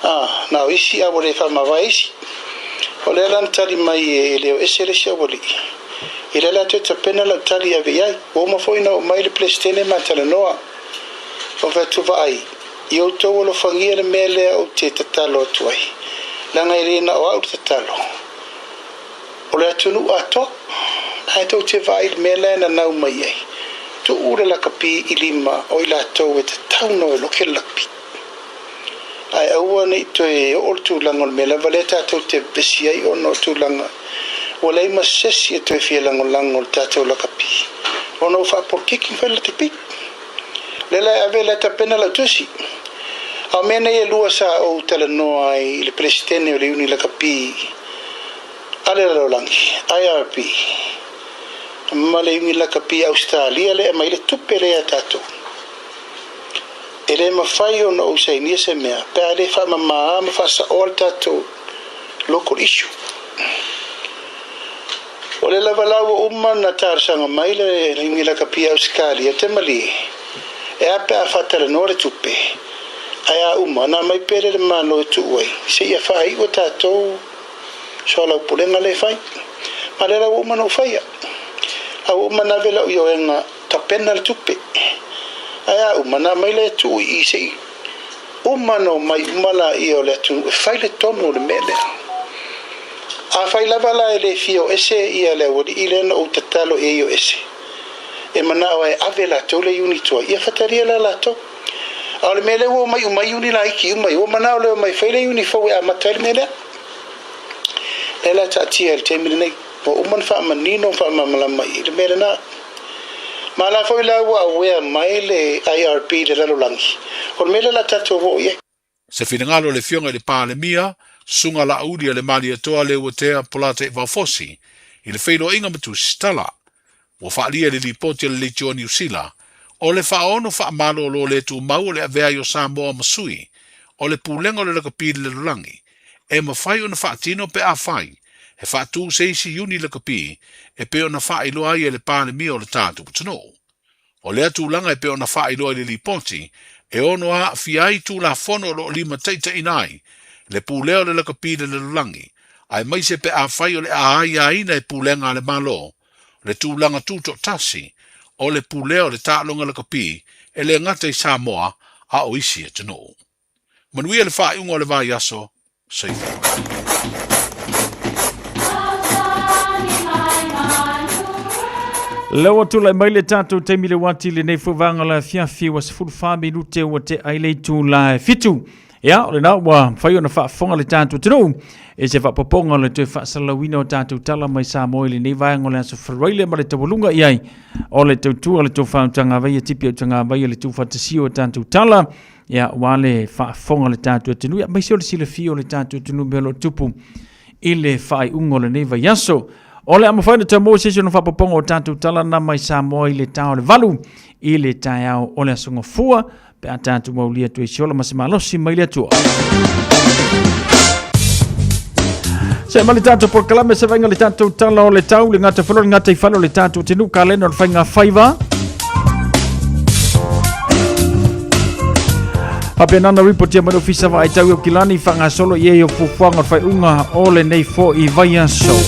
A, na o isi a ua le faamavae isi. O lea la na tali mai e le o ese le isi aualii. I lea la toe tapena lau tali e ave i ai. Ua uma foi ona oo mai le Peresetene ma talanoa. Ou fai atu, Vaai, i outou alofagia le mea lea ou te tatalo atu ai, leaga e le na o au le tatalo. O le atunuu atoa, ae tou te vaai i le mea la e nanau mai ai, tuu le lakapi i lima o i latou e tatau ona o e loke le lakapi. Ae aua ne i toe oo le tulaga o le mea lava lea tatou te vevesi ai ona o tulaga ua leai ma se isi e toe fia lagolago i le tatou lakapi ona ua faapolokiki ma fai le lakapi. Lea la e ave lea tapena lau tusi. A o mea nei e lua sa ou talanoa ai i le Peresetene o le Iuni Lakapi a le Lalolagi, IRB, ma le Iuni Lakapi a Ausetalia lea e aumai le tupe lea ia tatou. E le mafai ona ou sainia se mea pe a le faamama ma faasaoa le tatou local issue. O lea lava la ua uma ona talosaga mai le Iuni Lakapi a Ausetalia, te malie, e a pe a faatalanoa le tupe, ae a uma ona aumai pea lea i le Malo e tuu ai, seia faaiu a tatou soalaupulega lea e fai. Ma lea la ua uma ona ou faia. A ua uma ona ave lau ioega tapena le tupe. Ae a uma ona aumai lea e tuu i i se i uma ona omai uma laia o le atunuu e fai le tonu o le mea lea. Afai lava la e le fia o ese ia le aualii lea na ou tatalo i ai o ese, e manao e ave latou le iuni tuai, ia fatalia la latou. A o le mea lea ua omai uma ai iuni laiti uma ia, ua manao lea omai e fai le iuni fou e amata ai le mea lea. Lea la e taatia i le taimi lenei, ua uma ona faamanino ma faamalamalama i le mea lena. Ma la foi la ua aware mai le IRB i le lalolagi, o le mea lea la tatou oo i ai. Se finagalo o le Afioga i le Palemia, Susuga Laauli a le Malietoa Leuatea Polataivao Fosi, i le feiloaiga ma Tusitala. Ua faaalia i le lipoti a le Leitioa Niu Sila, o le faaono faamalolo le tumau o le avea ai o Samoa ma sui o le Pulega o le Lakapi i le Lalolagi, e mafai ona faatino pe afai e faatu se isi iuni lakapi e pei ona faailoa ai e le Palemia o le tatou atunuu. O lea tulaga e pei ona faailoa i le lipoti, e ono aafia ai Tulafono o lo o limataitaiina ai le pulea o le lakapi i le lalolagi, aemaise pe afai o le a aiaina e pulega a le Malo le tulaga tutoatasi o le pulea o le taaloga lakapi e le gata i Samoa a o isi atunuu. Manuia le faaiuga o le vaiaso. Soifua. Lea ua tulai mai le tatou taimi le uati lenei foi vaega o le afiafi ua 14 minute ua tea ai le itula e fitu. Ia, o lena ua mafai ona faafofoga le tatou atunuu i se faapopoga o le toe faasalalauina o tatou tala mai Samoa i lenei vaega o le aso Faraile ma le taualuga i ai o le tautua le tofa utagavaia tipi utagavaia le tuufaatasia o tatou tala ia ua le faafofoga le tatou atunuu ia aemaise o le silafia o le tatou atunuu mea o lo o tupu i le faaiuga o lenei vaiaso. O le a mafai ona toe maua se isi ona faapopoga o tatou tala na mai Samoa i le ta o le 8 i le taeao o le Aso Gafua pe a tatou maulia atu ai se ola ma se malosi mai le Atua. Se ma le tatou polokalame se vainga le tatou tala o le tau le gata falo le gata i falo le tatou tenu kalena o le fainga faiva. Faapena na ripotia mai le ofisa vaai tau i Aukilani faagasolo i ai o fuafuaga o le faaiuga o lenei foi vaiaso.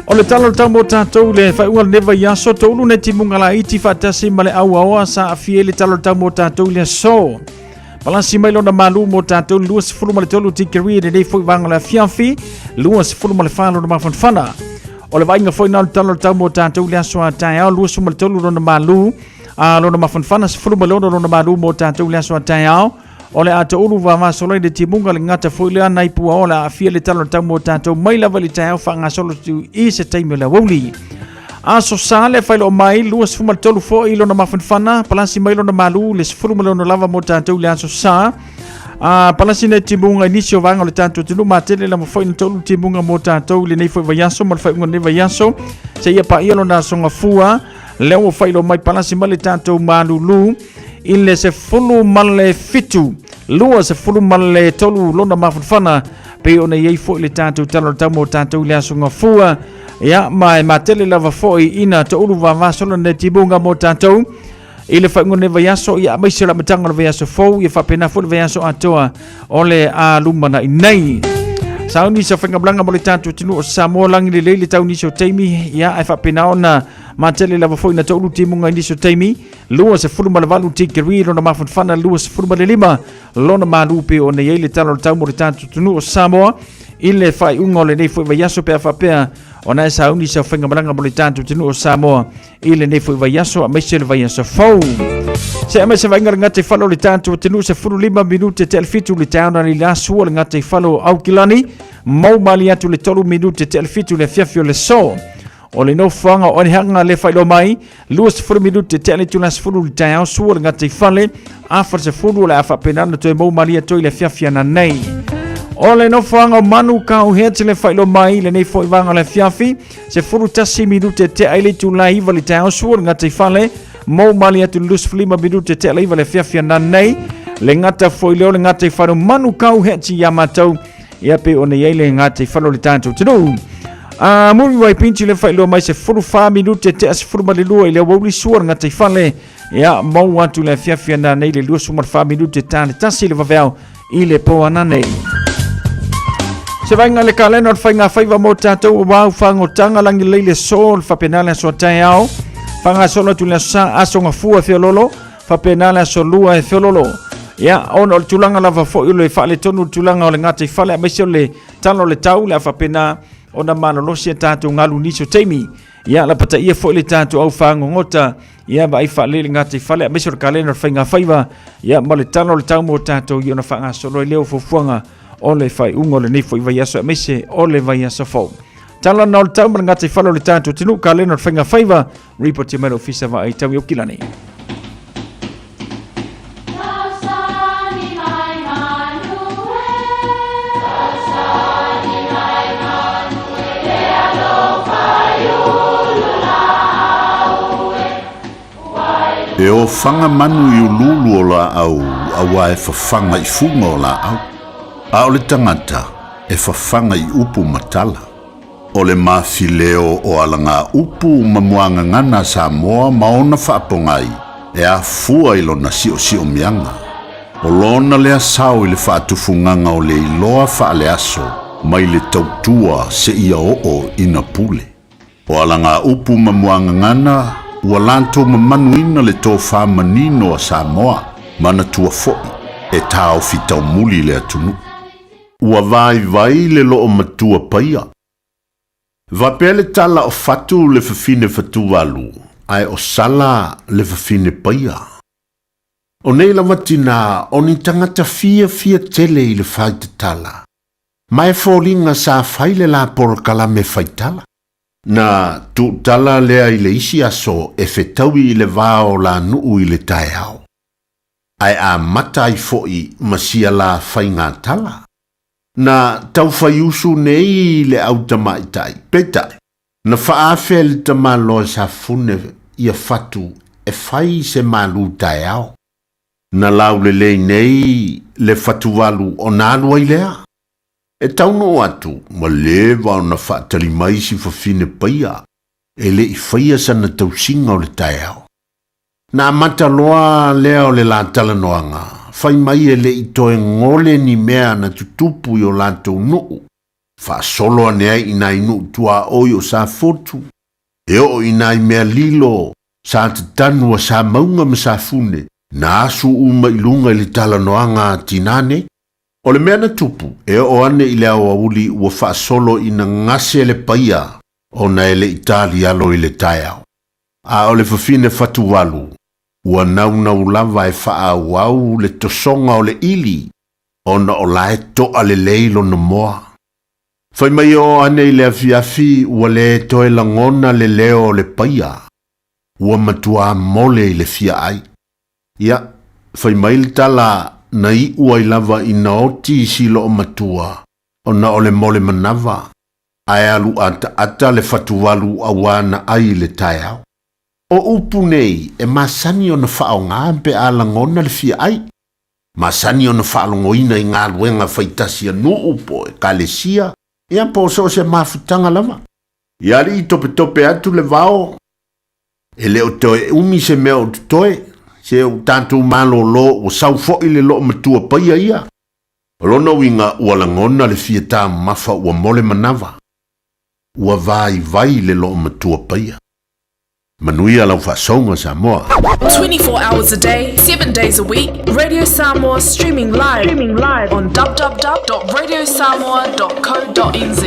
O le tala o le tau mo tatou le faaiuga o lenei vaiaso, toulu nei timuga laiti faatasi ma le auaoa sa aafia ai le tala o le tau mo tatou i le aso. Palasi mai lona malu mo tatou le 23 tikeri i lenei foi vaega o le afiafi, 24 lona mafanafana. O le vaaiga foi na o le tala o le tau mo tatou i le aso a taeao, 23 lona malu, a lona mafanafana, 16 lona malu mo tatou i le aso a taeao. O le a toulu vavasolo i le timuga le gata foi lea nai pua o le aafia le tala o le tau mo tatou mai lava i le taeao faagasolo atu i se taimi o le aoauli. Aso Sa le faailoa mai, 23 foi lona mafanafana, palasi mai lona malu le 16 lava mo tatou i le Aso Sa. A palasi nei timuga i nisi o vaega o le tatou atunuu, matele lava foi na toulu timuga mo tatou i lenei foi vaiaso ma le faaiuga o lenei vaiaso, seia paia lona aso gafua. Lea ua faailoa mai palasi mai le tatou malulu i le 17 23 lona mafanafana, pei ona i ai foi le tatou tala o le tau mo tatou i le aso gafua. Ia, ma e matele lava foi ina toulu vavasolo nei timuga mo tatou i le faaiuga o lenei vaiaso, ia aemaise o le amataga o le vaiaso fou, ia faapena foi le vaiaso atoa o le a lumanai nei. Sauni sa faigamalaga mo le tatou atunuu o Samoa, lagi lelei le tau nisi o taimi, ia ae faapena ona matele lava foi na toulu timuga i nisi o taimi, 28 tikeri lona mafanafana, 25 lona malu pei ona i ai le tala o le tau mo le tatou atunuu o Samoa i le faaiuga o lenei foi vaiaso, pe a faapea ona e sauni sa faigamalaga mo le tatou atunuu o Samoa i lenei foi vaiaso aemaise le vaiaso fou. Se aemaise vaaiga le gataifale o le tatou atunuu, 15 minute te 6:30 le taeao na le aso le gataifale o Aukilani, mau mali atu le 3 minute te 6:30 le afiafi o le so. O le nofoaga o Onehaga le faailoa mai, 20 minute te le itula 10 le taeao, sua le gataifale, afa le 10 o le a faapena ona toe mau malie atu i le afiafi ananei. O le nofoaga o Manu Kauhea le faailoa mai lenei foi vaega o le afiafi, 11 minute te ai le itula 9 le taeao, sua le gataifale, mau malie atu le 25 minute te le 9 le afiafi ananei. Le gata foi leo le gataifale o Manu Kauhea iā mātou, ia pei ona i ai le gataifale o le tatou atunuu. A muri wai pinti le faailoa mai, 14 minute tea 12 i le aoauli, sua le gataifale, ia mau atu le afiafi ananei le 24 minute ta le 1 le vaveao i le po ananei. Se vaaiga le kalena o le faiga faiva mo tatou aua fagotanga lagi lelei le so le faapena le aso taeao, faagasolo atu le aso Sa, aso gafua feololo, faapena le aso Lua e feololo. Ia, ona o le tulaga lava foi o le faaletonu le tulaga o le gataifale aemaise o le tala o le tau, le a faapena ona malolosi a tatou galu nisi o taimi. Ia, lapataia foi le tatou au fagogota, ia vaai faalelei le gataifale aemaise o le kalena o le faiga faiva, ia ma le tala o le tau mo tatou i ona faagasolo ai lea o fuafuaga o le faaiuga o lenei foi vaiaso aemaise o le vaiaso fou. Tala na o le tau ma le gataifale o le tatou atunuu, kalena o le faiga faiva, Ripoti mai le Ofisa Vaai Tau i Aukilani. E ofaga manu i uluulu o laau auā e fafaga i fuga o laau, a o le tagata e fafaga i upu ma tala. O le mafileo o alagaupu ma muagagana a Samoa ma ona faapogai e afua i lona siosiomiaga. O lona lea sao i le faatufugaga o le iloa faaleaso mai le tautua seia oo ina pule. O alagaupu ma muagagana ua latou mamanuina le tofa manino a Samoa, manatua foi e taofi taumuli le atunuu. Ua vaivai le loomatua paia. Faapea le tala o Fatu le fafine Fatuvalu, ae o Sala le fafine Paia. O nei lava tinā o ni tagata fiafia tele i le faitatala, ma e foliga sa fai le la polokalame faitala. Na tuutala lea i le isi aso e fetaui i le va o la nuu i le taeao. Ae amata ai foʻi ma sia la faigatala. Na taufaiusu nei i le au tamaitai, peitai, na faaafea e le tamaloa Safune ia Fatu e fai se malu taeao. Na laulelei nei le Fatuvalu ona alu ai lea. E taunuu atu ma leva ona faatali mai si fafine paia e le i faia sana tausiga o le taeao. Na amata loa lea o le la talanoaga, fai mai e le i toe gole ni mea na tutupu i o latou nuu, faasolo ane ai i nai nuu tuaoi o Safotu, e oo i nai mea lilo sa tatanu a Samauga ma Safune, na asu uma i luga i le talanoaga a tinā nei. O le mea na tupu, e oo ane i le aoauli ua faasolo ina gase le paia ona e le i talialo i le taeao. A o le fafine fatuvalu, ua naunau lava e faaauau le tosoga o le ʻili ona o la e toʻa lelei lona moa. Fai mai e oo ane i le afiafi ua le toe lagona le leo o le paia, ua matuā mole i le fia ai. Ia, fai mai le tala na iu ai lava ina oti si loomatua ona o le mole manava, ae alu ataata le fatuvalu auā na ai i le taeao. O upu nei e masani ona faaaoga pe a lagona le fia ai. Masani ona faalogoina i galuega faitasi a nuu po o ekalesia, ia po o so o se mafutaga lava. Ia alii topetope atu le vao, e le o toe umi se mea o totoe, se ua tatou malolo ua sau foi le loomatua paia ia. O lona uiga ua lagona le fia taumafa ua mole manava, ua vaivai le loomatua paia. Manuia lau faasouga Samoa. 24 hours a day, 7 days a week, Radio Samoa streaming live, streaming live on www.radiosamoa.co.nz.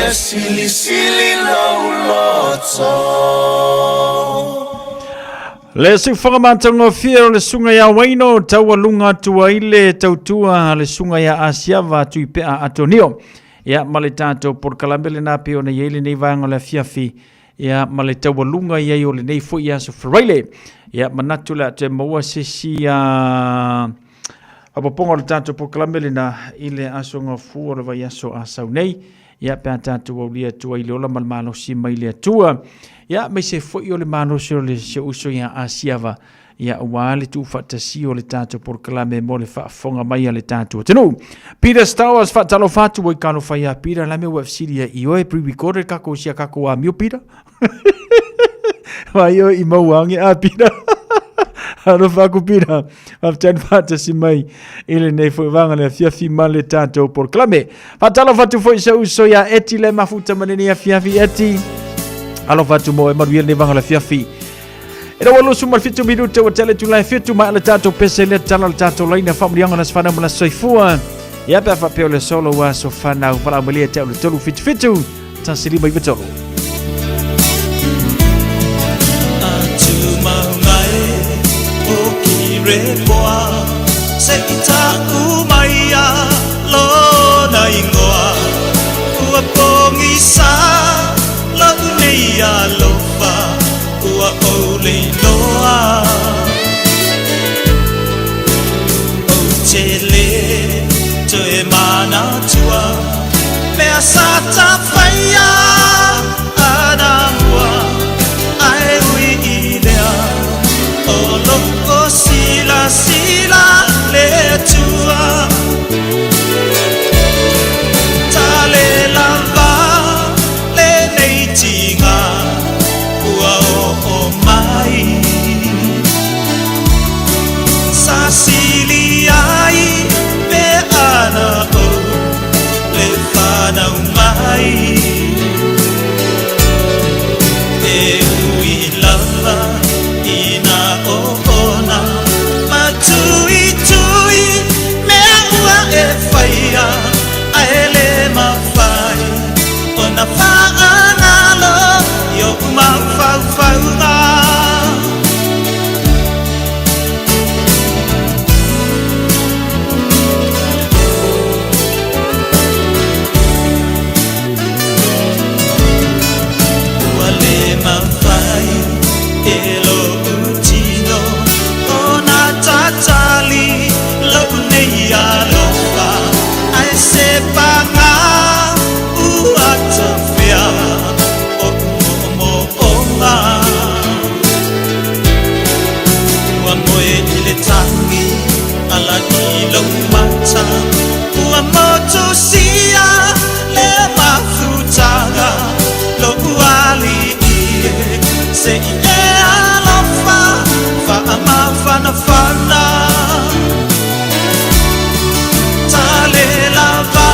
Ia silisili lou loto. Le siufaga matagofie o le susuga ia Waino taualuga atu ai le tautua a le susuga ia Asiava Tuipea Atonio. Ia ma le tatou polokalame lena pei ona i ai lenei vaega o le afiafi ia ma le taualuga i ai o lenei foi aso Faraile. Ia manatu le a toe maua se isi a faaopoopoga o le tatou polokalame lena i le aso Gafua o le vaiaso a sau nei. Ia pe a tatou aulia atu ai le ola ma le malosi mai le Atua. Ia aemaise foi o le malosi o le si ou uso ia Asiava ia aua le tuufaatasia o le tatou polokalame mo le faafofoga mai a le tatou atunuu. Peter Stowers, faatalofa atu ua i talofa ia Peter, la mea ua fesili ai i oe pre-recorded kako sia kako amio Peter. Vai oe i maua ange a Peter. Alofa aku Peter. Faafetai le faatasi mai i lenei foi vaega le afiafi ma le tatou polokalame. Faatalofa atu foi se uso ia Eti le mafuta ma lenei afiafi Eti. Alofa atu mo e manuia lenei vaega le afiafi. E rawa 27 minute ua tele tulae fitu mai le tatou pese le tala le tatou laina faamalianga na sefana ma la soifua. Ia pe faapea o le solo ua so whanau wala malia te au le tolu fitu fitu tasi lima iwa tolu. Atu maunga e o ki repoa Se i taʻu mai a lona ingoa Ua pogisa loʻu nei alofa Ua ou le iloa Ou te le toe manatua Mea sa tafaia anamua Ae ui i lea O lo'o silasila le Atua Tale lava lenei tiga ua oo mai Sa sili ai pe ana ou le fanau mai E ui lava ina oona Matuitui mea ua e faia Ae le mafai ona faagalo i o'u mafaufauga. Ua le mafai e lo'u tino ona tatali lo'u nei alofa Ae se paga ua tafea o'u moomooga Ua moe i le tagi ala i lou mata Ua motusia le mafutaga Lo'u alii e se i e alofa faamafanafana Tale lava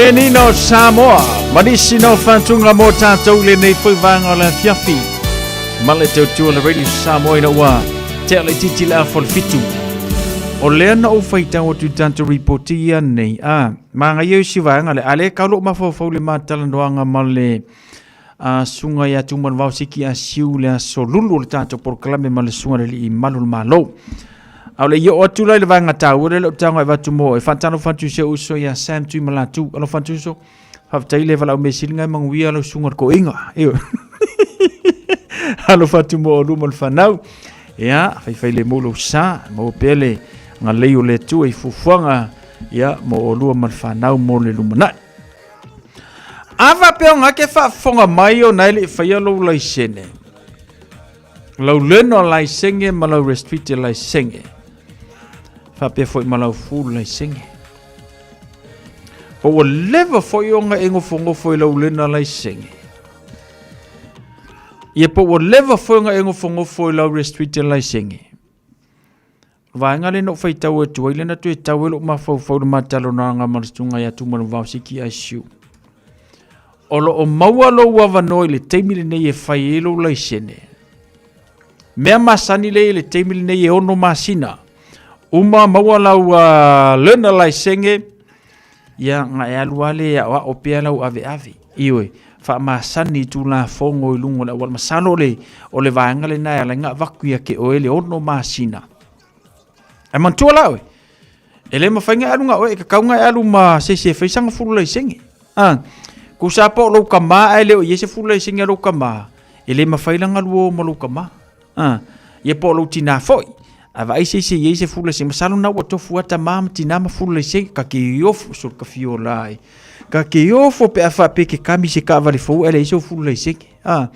Penina o Samoa, ma nisi na o whantunga mō tātou i lenei foi vaega o le afiafi. Ma le tautua le Radio Samoa ina ua tea le titi le afo le fitu. O lea na ou faitau atu i tātou ripoti ia nei. A, māngaia isi vaega le, a le kau loo mafaufau le mātalanoaga ma le a sunga ia Tumanuvao Siki a siu le aso lulu o le tātou polokalame ma le sunga le lii malu le malo. A o le i oo atu la i le vaega taua lea le o tago e avatu mo e faatalofa atu i si ou uso ia Sam Tuimalatu. Alofa atu uso, faafetai le valaau mea sili ngai manuia lau susuga le toeaina. Ioe. Alofa atu mo oulua ma le fanau. Ia, faifai le mou lou sa, maua pea le galei o le Atua i fuafuaga ia mo oulua ma le fanau mo le lumanai. A faapea ona ke faafofoga mai ona e le i faia lou laisene, lau learner laisene ma lau restricted laisene, faapea foi ma lau full laisene. Po ua leva foi ona e nofonofo i lau learner laisene. Ia po ua leva foi ona e nofonofo i lau restricted laisene. Vaega lea na ou faitau atu ai, lea na toe tau ai lou mafaufau i le matalanoaga ma le susuga ia Tumanuvao Siki Aisiu. O lo o maua lou avanoa i le taimi lenei e fai ai lou laisene. Mea masani lea i le taimi lenei e ono masina. Uma maua lau uh, learner laisene, ia nga e alu ale e aoao pea lau aveave. Ioe, faamasani i tulafono i luga o le auala. Masalo o le, o le vaega lena e ala ai ona avatu ia te oe le ono masina. Ae manatua la oe, e le mafai ona e alu na oe, e tatau ona e alu ma se isi e fai sana fulu laisene. Ah, tusa po o lou tama ae le o i ai se fulu laisene a lou tama, e le mafai la ona lua o ma lou tama. Ah, ia po o lou tinā foi. A vaai se isi e i ai se fulu laisene, masalo na ua tofu lava tama ma tinā ma fulu laisene, ka ke ofo, sol ka fiola ai. Ka ke ofo pe a faapea e ke kami se kaavale fou ae leai sou fulu laisene. Ah.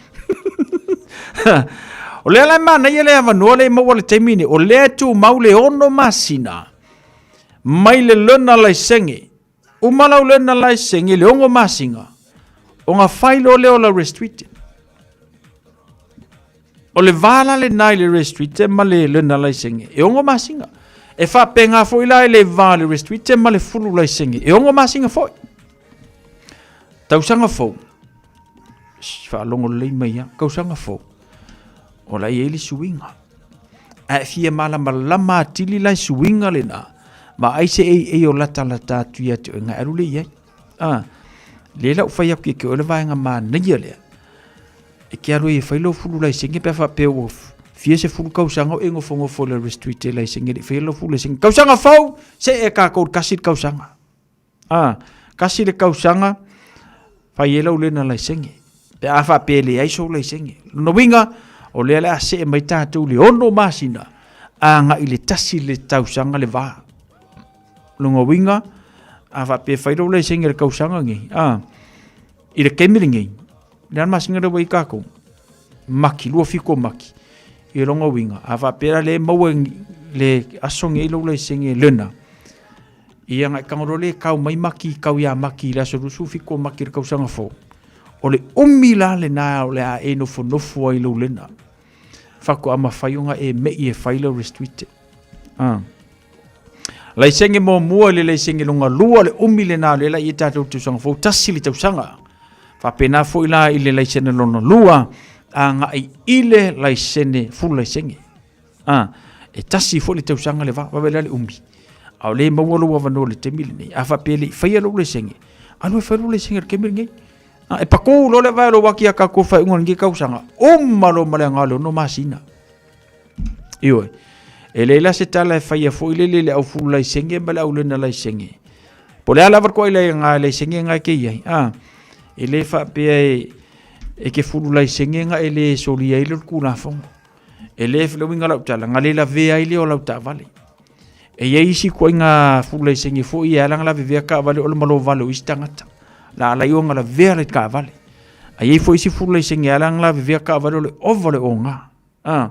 o lea la e manaia le avanoa lea e maua le taimi nei, o lea e tumau le ono masina mai le learner laisene. Uma lau learner laisene le ono masina, ona fai loa lea o lau restricted. O le va la lena i le restricted ma le learner laisene, e ono masina. E faapena foi la i le va o le restricted ma le fulu laisene, e ono masina foi. Tausaga fou, faalogo lelei mai lava, tausaga fou, o la e i ai le suiga. Ae fia malamalama atili la i suiga lena, vaai se AA o latalata atu ia te oe, na e alu lea i ai. Ah, lea la ua fai atu ia te oe le vaega manaia lea. E ke alu ai e fai lou fulu laisene pe a faapea ua fia sefulu tausaga o e nofonofo i le restricted laisene e le i faia lou fulu laisene. Tausaga fou, see tatou i le tasi le tausaga. Ah, tasi le tausaga, fai ai lau lena laisene. Pe a faapea e leai sou laisene. Lona uiga, o lea o le a see mai tatou i le ono masina, agai i le tasi le tausaga le va. Lona uiga, a faapea e fai lou laisene i le tausaga lenei, ah, i le taimi lenei, le a le masina lea ua i ai tatou? Maki, 27 o Maki. I lona uiga, a faapea la lea e maua i le aso nei lou laisene learner, ia na e tago loa lea e kau mai Maki, kau ia Maki i le aso 27 o Maki o le tausaga fou. O le umi la lena o le a e nofonofo ai i lou learner. Faatoa mafai ona e me'i e fai lau restricted. Ah. Laisene muamua i le laisene lona lua, le umi lena o lea la i ai tatou tausaga fou, tasi le tausaga. Faapena foi la i le laisene lona lua, agai i le laisene, full laisene. Ah, e tasi foi le tausaga le va, vave la le umi. A o lea e maua lou avanoa i le taimi lenei. A faapea e le i faia lou laisene, alu e fai lou laisene i le taimi lenei. Ah, e pakū loa le vae o lou aki ia tatou faaiuga o lenei tausaga, uma loa ma le aga o le ono masina. Ioe. E leai la se tala e faia foi lele i le au fulu laisene ma le au lena laisene. Po o le a lava le toaiga laisene na e te i ai, a, e le faapea e, e te fulu laisene na e le solia ai le Tulafono. E le, le uiga o lau tala, na le lavea ai lea o lau taavale. E i ai isi ituaiga fulu laisene foi e ala ona lavevea taavale o le malovale o isi tagata. La ala ai ona lavea le taavale. Ae i ai foi isi fulu laisene e ala ona lavevea taavale o le ova o le oga. A,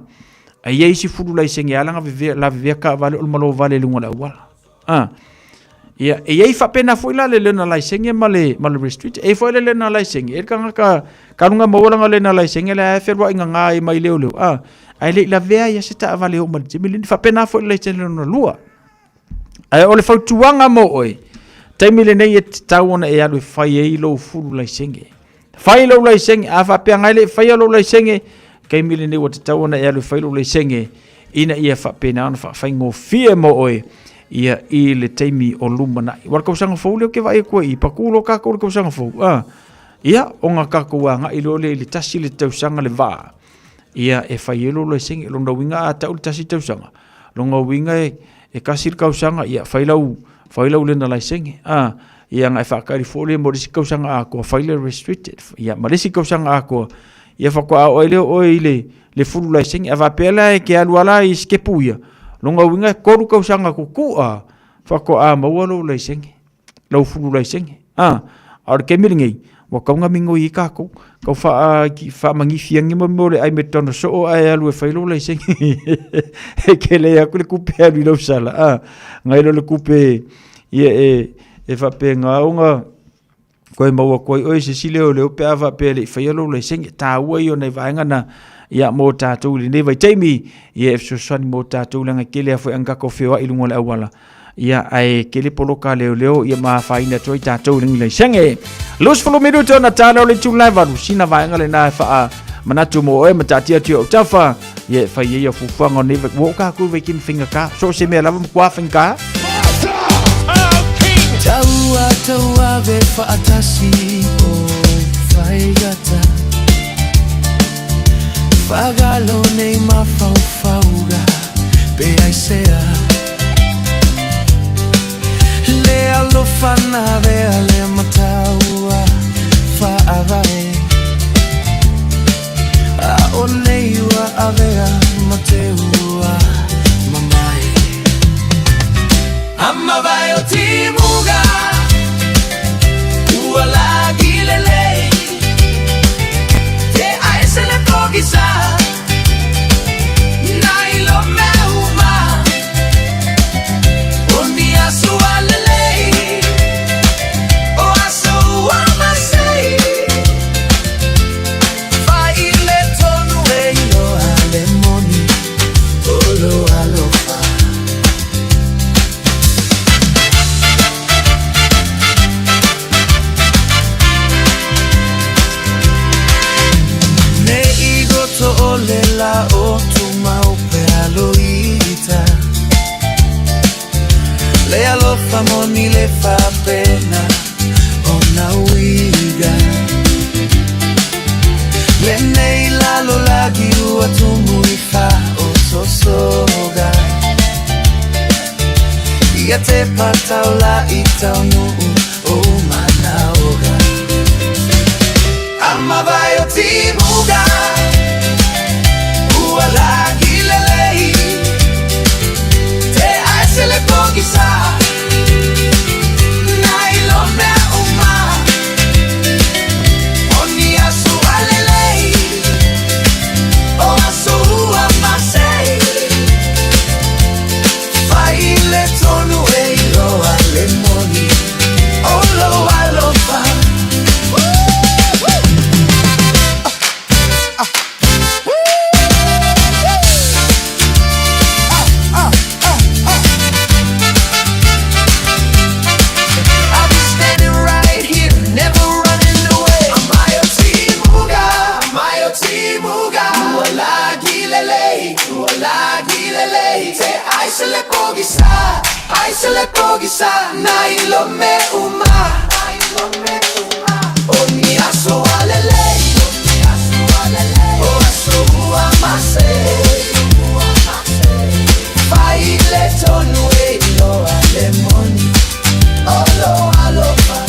e i ai isi fulu laisene e ala ona lavevea taavale o le malovale i luga o le auala. A, ia, e i ai faapena foi la le learner laisene ma le, ma le restrict. E i ai foi le learner laisene, e le tagata kaluga maua lana learner laisene lea e feluai gaga ai mai leoleo. A, ae le i lavea ia se taavale e oo mai le taimi lenei. Faapena foi le laisene lona lua. Ae o le fautuaga mo oe, Taimi lenei e tatau ona e alu e fai ai lou fulu laisenge. Fai lou laisenge, a faapea ngai le faia lou laisenge, taimi lenei ua tatau ona e alu e fai lou laisenge, ina ia faapena ona faafaigofie mo oe ia i le taimi o lumanai. Ua le kausaga fou lea ou te vaai atu ai i, patu loa tatou i le kausaga fou, a, ia, ona tatou agai loa lea i le tasi le tausaga le va, ia e fai ai lou laisenge. Lona uiga a tau le tasi tausaga, lona uiga e, e kasi le kausaga, ia fai lau, fai lau lena laisenge, a, ia na e faatali foi lea mo le isi kausaga atoa, fai le restricted, ia ma le isi kausaga atoa, ia faatoa oo ai lea oe i le, le fulu laisenge. A faapea la e te alu lava la i sitepu ia, lona uiga e tolu kausaga tutu'a faatoa maua lou laisenge, lau fulu laisenge. A, a o le taimi lenei, ua tatau ona migoi ai tatou, tau faamanifi ane mo mea o le ai me tona soo ae alu e fai lou laisenge. E tele atu le tupe alu i lau sala, a, nai lo le tupe ia e, e faapena ona koe maua atu ai oe i se isi leoleo pe a faapea e le i faia lou laisenge. Taua ia o nai vaega na ia mo tatou i lenei vaitaimi, ia e fesoasoani mo tatou leaga e tele lava foi ana tatou feoai i luga o le auala, ia ae tele poloka a leoleo ia ma afaina atu ai tatou i lenei laisenge. 20 minute ona tala o le itula e valu, sina vaega lena e faa manatu mo oe ma taatia atu i ou tafa, ia e fai ai au fuafuaga o nei ua oo tatou i vaitaimi faigata, so o se mea lava matua faigata. Taua tauave whaatasi o whaigata Whagalo nei mafaufauga pe aisea Le alofa na vea le mataua whaavae A o nei ua avea ma te ua mamae Amavae o timuga Ua lagi lelei Te aese le pogisa Na ilo mea uma O ni aso a lelei O aso ua masei Fai le tonu e iloa le moni O lo alofa. Ne i goto o le la o tumau pe aloita Le alofa moni le fapena o na uiga Le nei lalo lagi ua tumu i fa o sosoga Ia te patau la i tau nuu o manaoga Amavae o timuga Ua lagi lelei Te aese le pogisa Na ilo mea uma O ni aso a lelei O aso ua masei Fai le tonu e iloa le moni O lo alofa. I'll be standing right here, never running away. Amayo timuga, amayo timuga. Ua lagi lelei, ua lagi lelei. Te aise le pogisa, aise le pogisa. Na ilo me uma, na ilo me uma. O ni aso a lelei, o ni aso a lelei. O aso ua masei, ua masei. Fai le tonu e iloa le moni O lo alofa.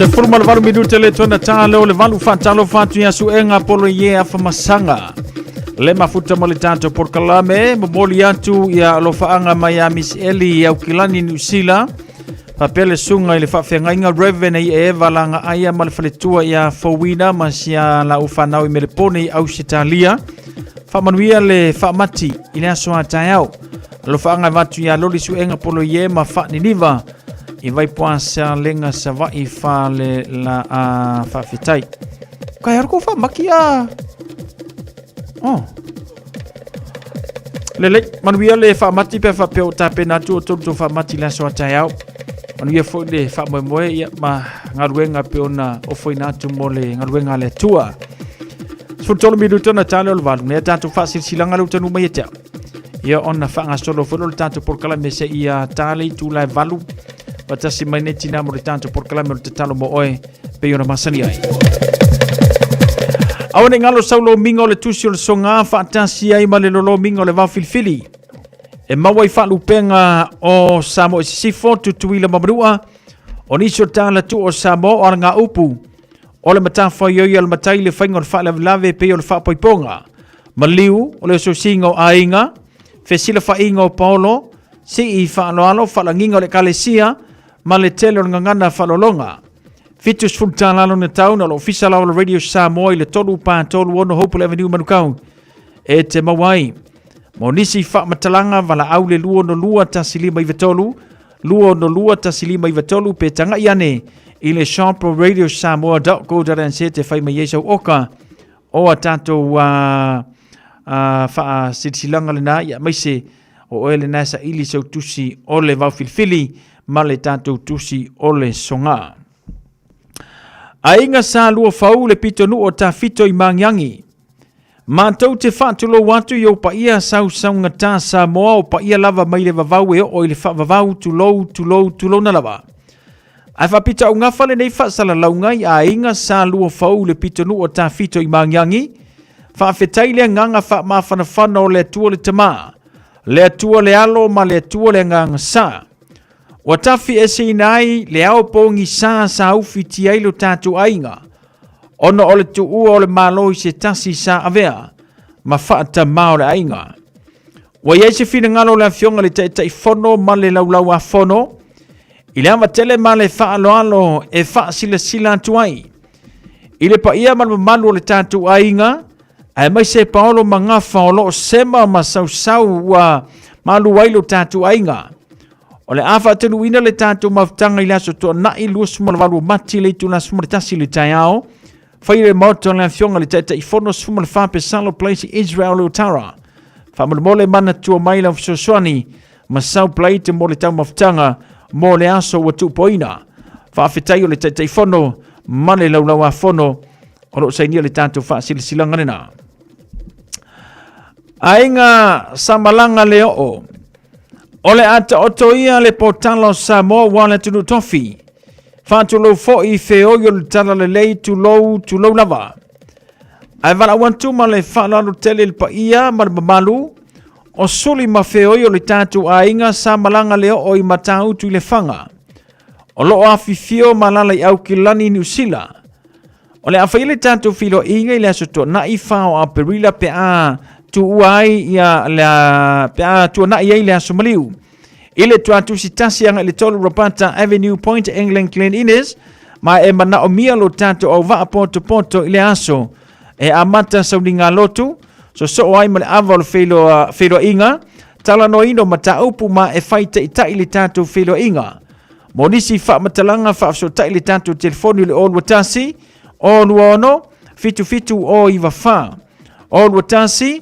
18 minute le tona tālo le valu whātalo whātu ia suenga polo ie a whamasaga. Le mafuta mo le tātou porkalame, momoli atu ia alofaanga mai a Miss Eli i Aukilani Niu Sila. Faapea le susuga i le faafeagaiga Reverend i Eva Langa Aia ma le faletua ia Fouina ma sia lau fanau i Melepone i Ausetalia. Faamanuia le faamati i le aso a taeao. Alofaanga e vatu ia Loli Suega Poloie ma Faaniniva i Vaipoasa Lega Savaii Fale la a Faafetai. Kai aru ko whaamaki a... Oh. Lelei, manuia le whaamati pe whapea o tāpena atu o tolu tō whaamati le aso a taeao. Manuia foi le whaamoemoe ia ma ngaruenga pe ona ofoina atu mo le ngaruenga le atua. 13 minuta na tale o le valu. Nea tātou whaasilsilanga le utanu mai e te au. Ia ona whaangasolo foi le tātou porokalame se ia tale i tūlae valu. Watasi mai nei tina mo le tātou porokalame o le tatalo mo oe pei ona masani ai. Aua ne ngalo sau lo minga o le tusi o le soga faatasi ai ma le lolo minga o le vao filifili. E maua i faalupega o Samoa i Sisifo, Tutuila ma Manua, o nisi o tala tuu o Samoa o alagaupu, o le matafaioi a le matai le faiga o le faalavelave pei o le faapoipoga, maliu o le ososiga o aiga, fesilafaiga o paolo, sii faaaloalo, faalagiga o le ekalesia, ma le tele o le gagana faalologa. 70 tālā lona tau na o le Ofisa Lao o le Radio Samoa i le 3 4 3 6 Hopewell Avenue Manukau e te maua ai. Mo nisi faamatalaga valaau le 262 1593 262 1593 pe tagai ane i le shop radiosamoa.co.nz te whai mai ai sau oka o a tātou faasilasilaga lenā, ia aemaise o oe lenā e saili sau tusi o le vaofilifili ma le tatou tusi o le soga. Aiga sa lua fau le pitonuu o Tafito i Magiagi. Matou te faatulou atu i ou paia sausaugata Samoa o paia lava mai le vavau e oo i le faavavau tulou tulou tulouna lava. Ae faapitaugafa lenei faasalalauga i aiga sa lua fou i le pitonuu o Tafito i Magiagi. Faafetai le agaga faamafanafana o le Atua le Tama, le Atua le Alo ma le Atua le Agaga Sa. Ua tafi eseina ai le ao pogisa sa ufitia ai lo tatou aiga, ona o le tuua o le Malo i se tasi sa avea ma faatamā o le aiga. Ua i ai se finagalo o le Afioga i le Taitaifono ma le Laulau-a-Fono i le ava tele ma le faaaloalo e faasilasila atu ai i le paia ma le mamalu o le tatou aiga, aemaise paolo ma gafa o lo o sema ma sausau ua malu ai lo tatou aiga. O le a faatanuuina le tatou mafutaga i le aso Toonai 28 o Mati i le itula 11 i le taeao. Fai le maota o le Afioga i le Taitaifono 14 Pesalo Place Israel Leotara. Faamolemole manatua mai lau fesoasoani ma sau plate mo le taumafutaga mo le aso ua tuupoina. Faafetai o le Taitaifono ma le Laulau-a-Fono o lo o sainia le tatou faasilasilaga lena. Aiga Samalaga le oo. O le a taoto ia le potala o Samoa ua le atunuu tofi. Faatulou foi feoi o le tala lelei tulou tulou lava. Ae valaau atu ma le faaaloalo tele i le paia ma le mamalu o suli ma feoi o le tatou aiga sa malaga le oo i Matautu i Lefaga. O lo o afifio ma alala i Aukilani i Niu Sila. O le a faia le tatou feiloaiga i le aso Toonai 4 o Aperila pe a tuua ai ia le pe a tuanai ai le aso maliu. I le tuatusi tasi agai le 3 Rapata Avenue Point England Glen Innes ma e manaomia lo tatou auvaa potopoto i le aso e amata sauniga lotu sosoo ai ma le ava o le feiloaiga talanoaina o mataupu ma e fai taitai le tatou feiloaiga. Mo nisi faamatalaga faafesootai le tatou telefoni o le 021 026 77 094 021 026 77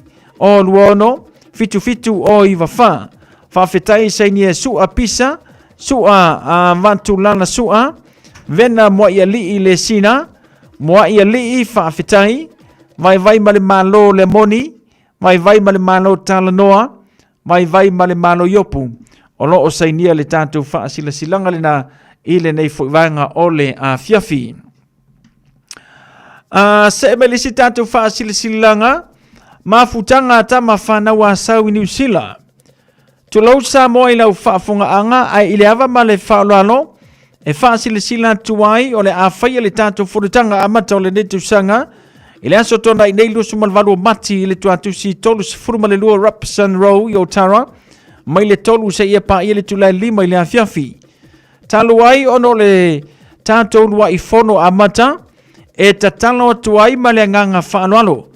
094. Faafetai sainia Sua Pisa, Sua a Vatulala Sua, Vena Moaialii Lesina, Moaialii faafetai, Vaivai ma le Malo Lemoni, Vaivai ma le Malo Talanoa, Vaivai ma le Malo Iopu. O lo o sainia le tatou faasilasilaga lena i lenei foi vaega o le afiafi. See mai le isi tatou faasilasilaga, mafutaga a tama fanau a Sau i Niu Sila. Tulou Samoa i lau faafogaaga ae i le ava ma le faaaloalo E faasilasila atu ai o le a faia le tatou fonotaga amata o lenei tausaga i le aso Toonai nei 28 o Mati i le tuatusi 32 Robson Row i Otara mai le 3 seia paia le itula e 5 i le afiafi. Talu ai ona o le tatou lua'i fono amata e tatalo atu ai ma le agaga faaaloalo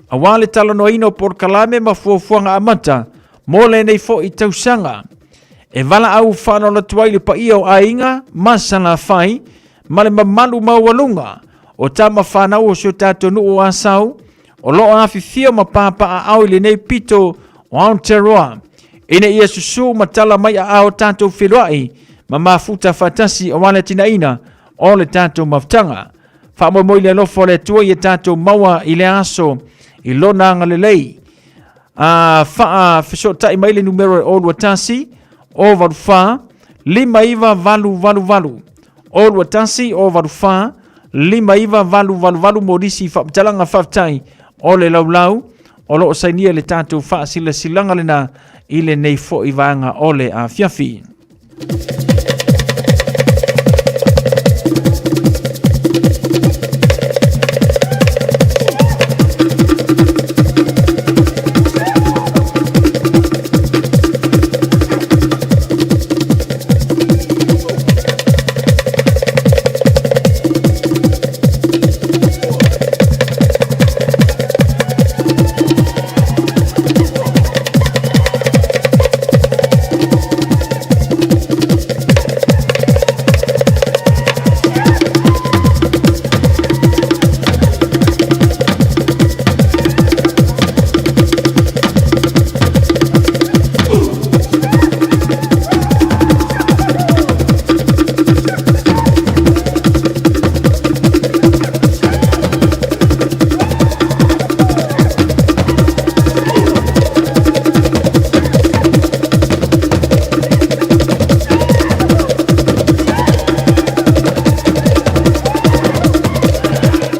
aua le talanoaina o polokalame ma fuafuaga amata mo lenei foi tausaga. E valaau faaaloalo atu ai le paia o aiga ma Salafai ma le mamalu maualuga o tama fanau o si o tatou nuu o Asau o lo o afifio ma papaaao i lenei pito o Aotearoa ina ia susū ma tala mai aao tatou feiloai ma mafuta faatasi aua le atinaeina o le tatou mafutaga. Faamoemoe i le alofa o le Atua ia tatou maua i le aso i lona agalelei. A faafesootai mai le numero e 021 084 59888. 021 084 59888 mo nisi faamatalaga faafetai o le laulau o lo o sainia le tatou faasilasilaga lena i lenei foi vaega o le afiafi.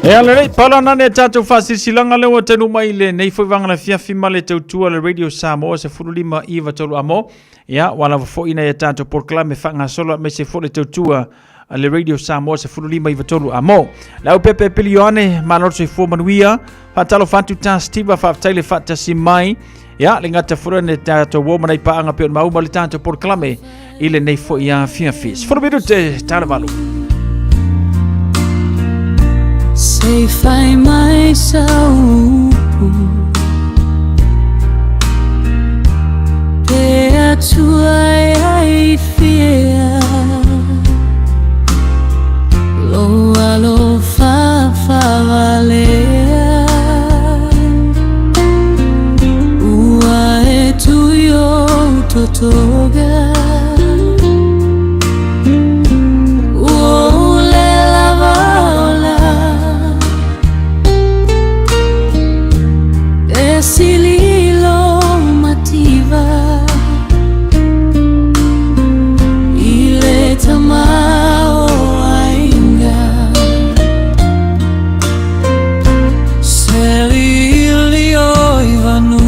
E ala lei, pala nane a tātou whasisilaga lea ua tanu mai le nei foi vanga la fiafi ma le tautua le Radio Samoa se fulu lima iva tolu amo. Ia, ua lava foi nei a tātou polokalame whangasolo a mese foi le tautua a le Radio Samoa se fulu lima iva tolu amo. Le au pepe pili Ioane, malo soifua manuia, faatalofa atu tā Steve faafetai le faatasi mai. Ia, le gata fura ne tātou uo manai paanga pe o mauma le tātou polokalame i lenei foi afiafi. 10 minute, tala valu. Sei fai mai sa upu Te atua e ai fia Lo alofa faavalea Ua e tui o totoga Ua ule lava ola E sililo mativa I le tama o aiga Seli o i vanu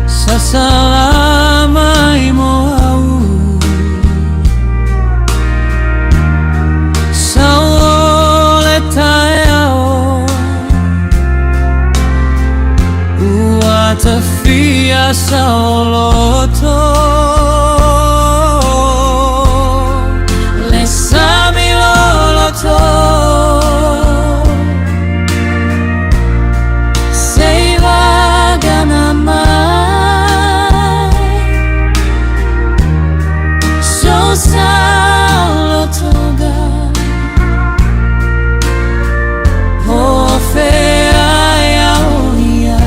Sasala mai mo au Sao le taeao Ua tafia saoloto Le sami loloto Sei vagana mai So saolotoga O fea ai au ia.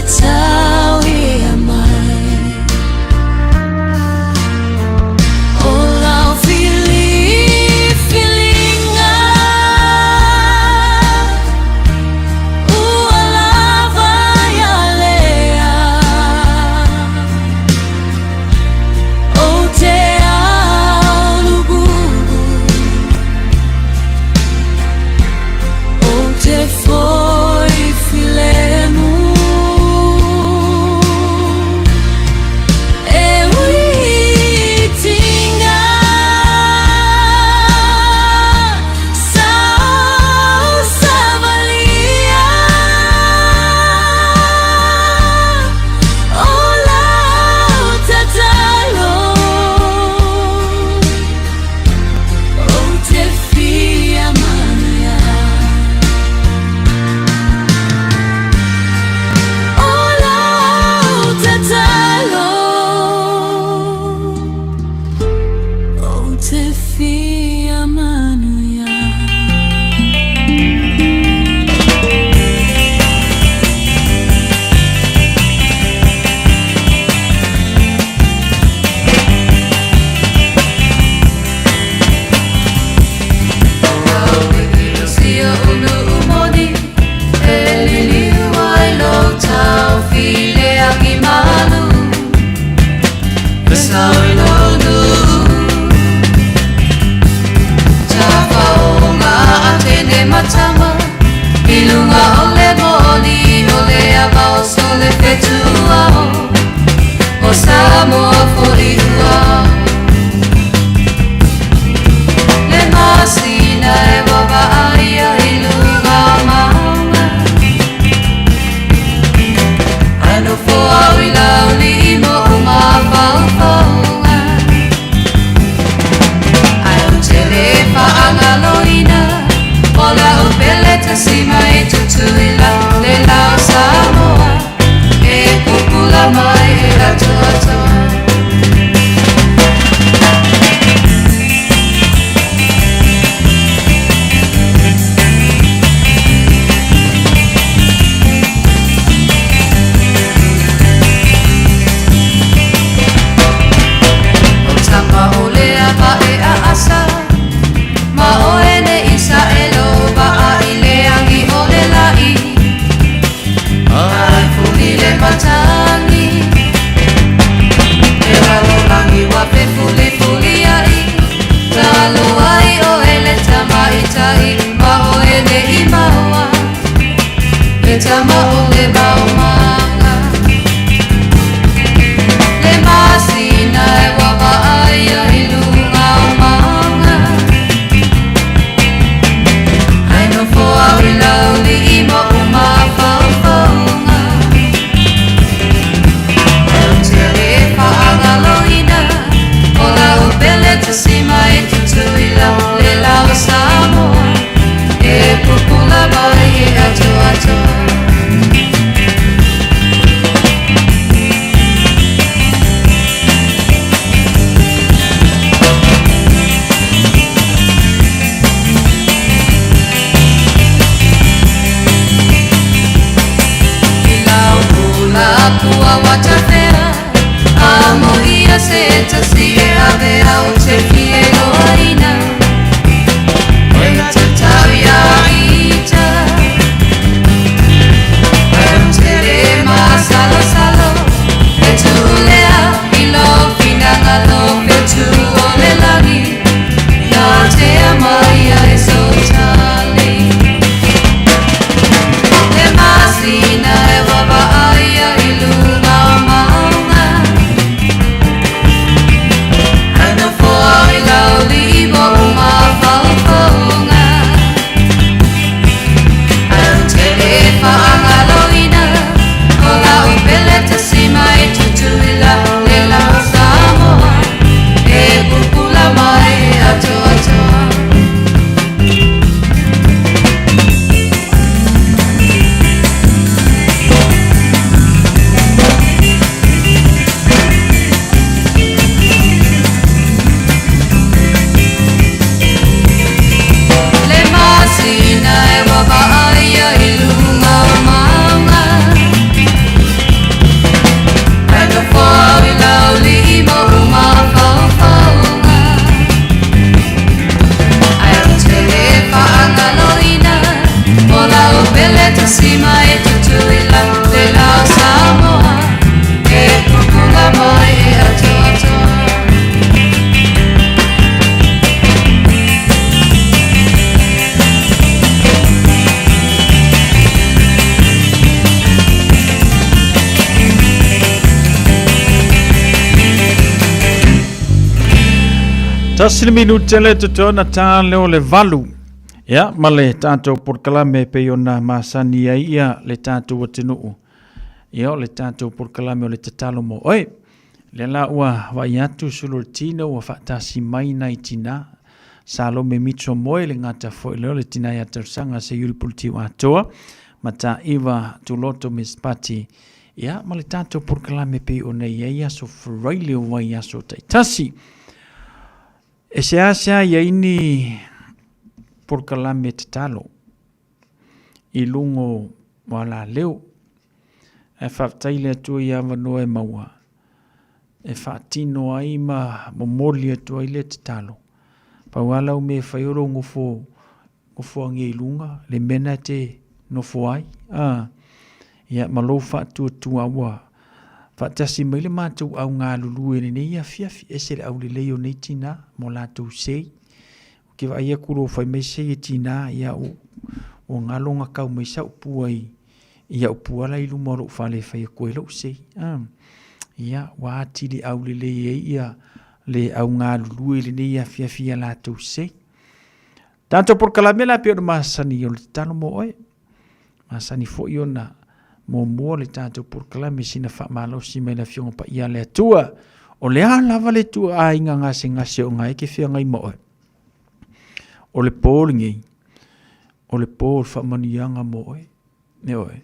tau ia mai. O lau filifiliga ua lava ia lea. Ou te alugugu, ou te foi filemu. E uitinga sao savalia. O lau tatalo, ou te fia manuia. O lau tatalo, ou te fia manuia. Sia unu umoni e liliu ai lo tau file aki malu le sau i lo nu Tafaonga a tene matama i lunga o le moli o le avao so le fetuao o Samoa foliua. Le masina e wawaaia i luga o maunga Ai nofo au i lauli i mo o mafaufauga. Ai o te le whaangaloina o lau pele tasima e tutuila le lau Samoa e pupula mai e atoatoa. O tama o lea pa e a asa Ma o ene isa e lo ba a i le angi o le lai Ai fuli le matangi E ralo langi wa pe fuli fuli ai Talo ai o ele tama i tai Ma o ene i maua Le tama o le maumanga Le masina e wawaaia i lunga o maunga Ai nofo au i lauli i mo o mafaufauga. Ai o te le whaangaloina o lau pele tasima e tutuila le lau Samoa e pupula mai e atoatoa. I lau ula pua watafea Amo ia se tasi e ave au te fie loaina E te tau ia ita E te le masalosalo E tuulea i lo finangalo Fetu o le lagi Nā te amaia e sotali Le masina e wawaaia i lunga o maunga Ai nofo au i lauli i mo o mafaufauga. Ai o te le whaangaloina o lau pele tasima e tutuila le lau Samoa e pupula mai e atoatoa. Tasi le minute le totoe ona ta lea o le 8. Ia, ma le tatou polokalame e pei ona masani ai ia le tatou atunuu. Ia, o le tatou polokalame o le tatalo mo oe. Lea la ua vaai atu sulu o le tino ua faatasi mai nai tina. Salome Mitchell Moe le gata foi lea o le tina ia tausaga se iuli pulutiu atoa. Mataiva Tuloto Miss Pati. Ia, ma le tatou polokalame pei ona i ai aso Faraile o vaiaso taitasi. E seasea i ai ni polokalame tatalo i luga o alaleo. Ae faafetai le Atua i avanoa e maua e faatino ai ma momoli atu ai le tatalo. Pau lava lau mea e fai o lou nofo nofoagia i luga le mea lena e te nofo ai, a, ia, ma lou faatuatua ua faatasi mai le matou au galulue i lenei afiafi, ese le aulelei o nei tina ma o latou sei. Ou te vaai atu o lo o fai mai sei e tina, ia, ua galo ona kau mai sau pua i, i au pua la i luma o lou fale e fai atu ai lou sei. A, ia, ua atili aulelei ai ia le au galulue i lenei afiafi i a latou sei. Tatou polokalame la e pei ona masani o le tatalo mo oe. Masani foi ona muamua le tatou polokalame sina faamalosi mai le Afioga Paia a le Atua. O le a lava le tuaaiga gasegase o ga e ke feagai ma oe. O le po lenei, o le po o le faamanuiaga mo oe. Ioe.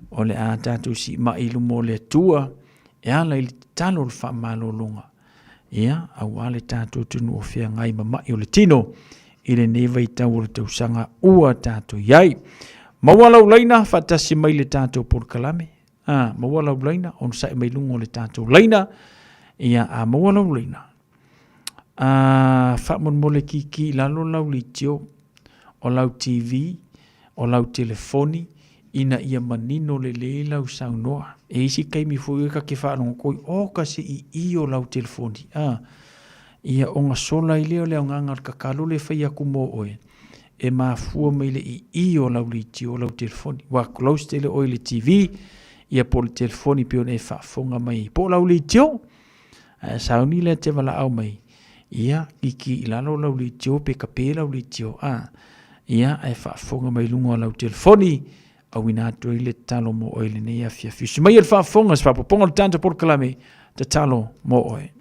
O le a tatou siimai i luma o le Atua e ala i le tatalo o le faamalologa, ia, aua le tatou atunuu o feagai ma mai o le tino i lenei vaitau o le tausaga ua tatou i ai. Maua lau laina faatasi mai le tatou polokalame. A, maua lau laina, onosai mai luga o le tatou laina. Ia, a maua lau laina, a, faamolemole kiki i lalo lau leitio, o lau TV, o lau telefoni, ina ia manino lelei lau saunoa. E isi taimi foi e ta te faalogo koi, o ka se i i o lau telefoni. A, ia ona sola ai lea o le agaga o le tatalo lea e fai atu mo oe, e mafua mai le i i o lau leitio o lau telefoni. Ua close tele oe i le TV, ia po o le telefoni pei ona e faafofoga mai ai. Po o lau leitio, Ae sauni lea te valaau mai, ia, kiki i lalo lau leitio pe kape lau leitio, a, ia, ae faafofoga mai luga o lau telefoni, auina atu ai le tatalo mo oe i lenei afiafi. Usu mai e le faafofoga, se faapopoga o le tatou polokalame, tatalo mo oe.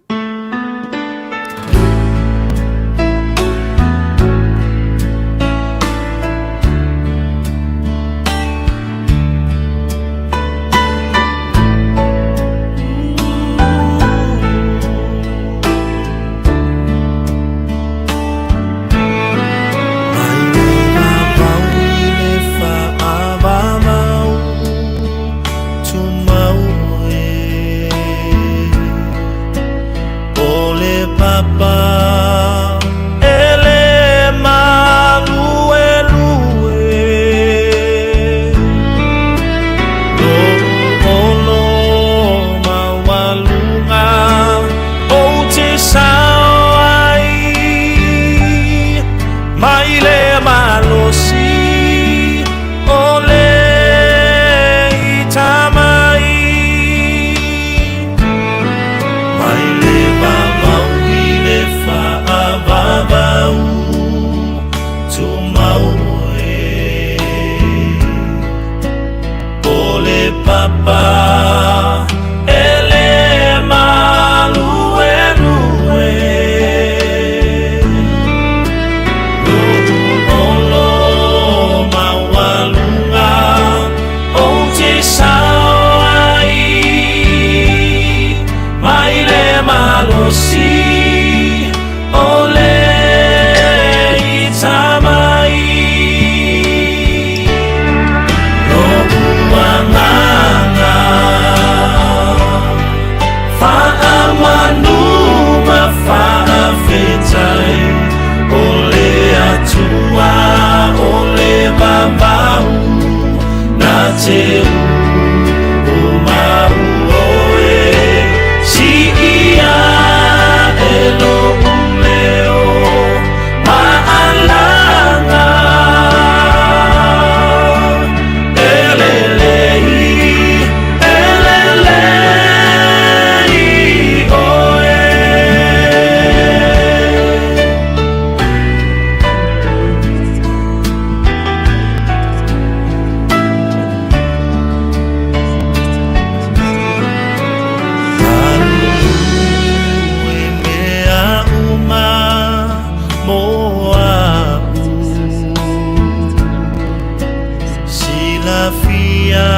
ia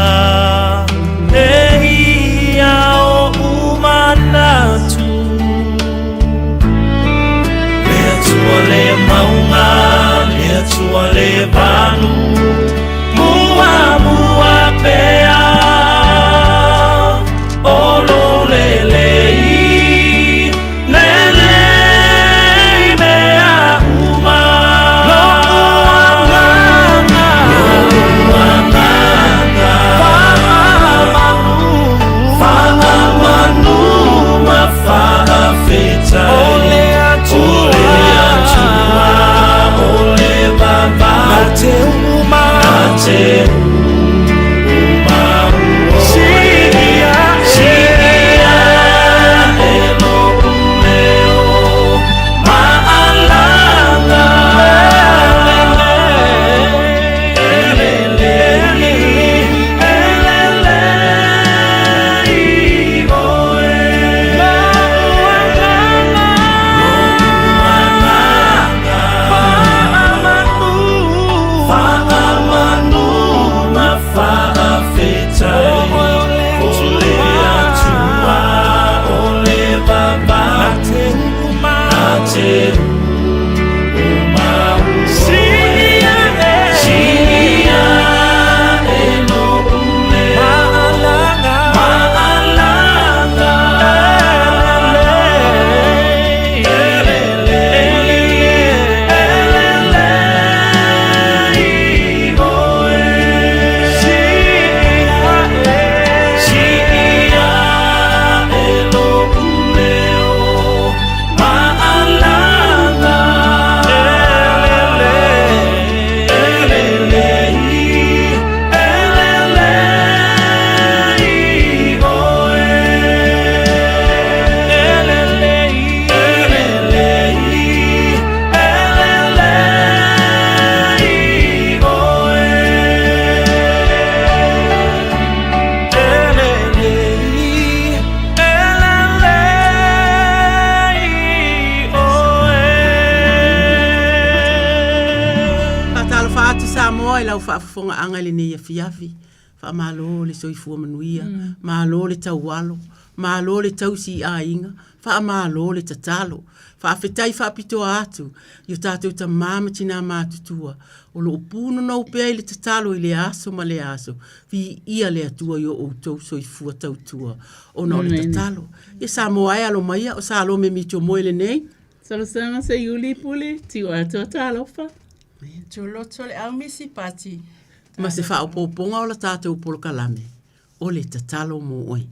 E ia oʻu manatu Le Atua le mauga Le Atua le vanu Muamua pea O lou lelei Lelei mea uma Lo'u agaga Lo'u agaga Faamanu Faamanu ma faafetai O le Atua O le Atua O le vavau Na te uma Na te uma Siia Siia e lo'u leo Maalaga Elelei Elelei oe Lo'u agaga Lo'u agaga Faamanu Faamanu ma faafetai O le Atua O le vavau Na te uma Na te uma Siia e Siia e lo'u leo Maalaga Maalaga Elelei Elelei Elelei oe Siia e Siia e lo'u leo Maalaga Elelei Elelei Elelei oe Elelei Elelei Elelei oe Elelei Elelei oe Faatalofa atu Samoa i lau faafofogaaga i lenei afiafi. Faamalo le soifua manuia, malo le taualo, malo le tausi i aiga, faamalo le tatalo. Faafetai faapitoa atu i o tatou tama ma tina matutua o lo o punonou pea i le tatalo i lea aso ma lea aso. Viia le Atua i o outou soifua tautua ona o le tatalo. Ia Samoa e alo maia, o Salome Mitchell-Moe lenei. Solosaga Seiuli Pule, Tiu Atoa Talofa. Tuloto le au misi pati. Ma se faaopoopoga o la tatou polokalame, o le tatalo mo oe.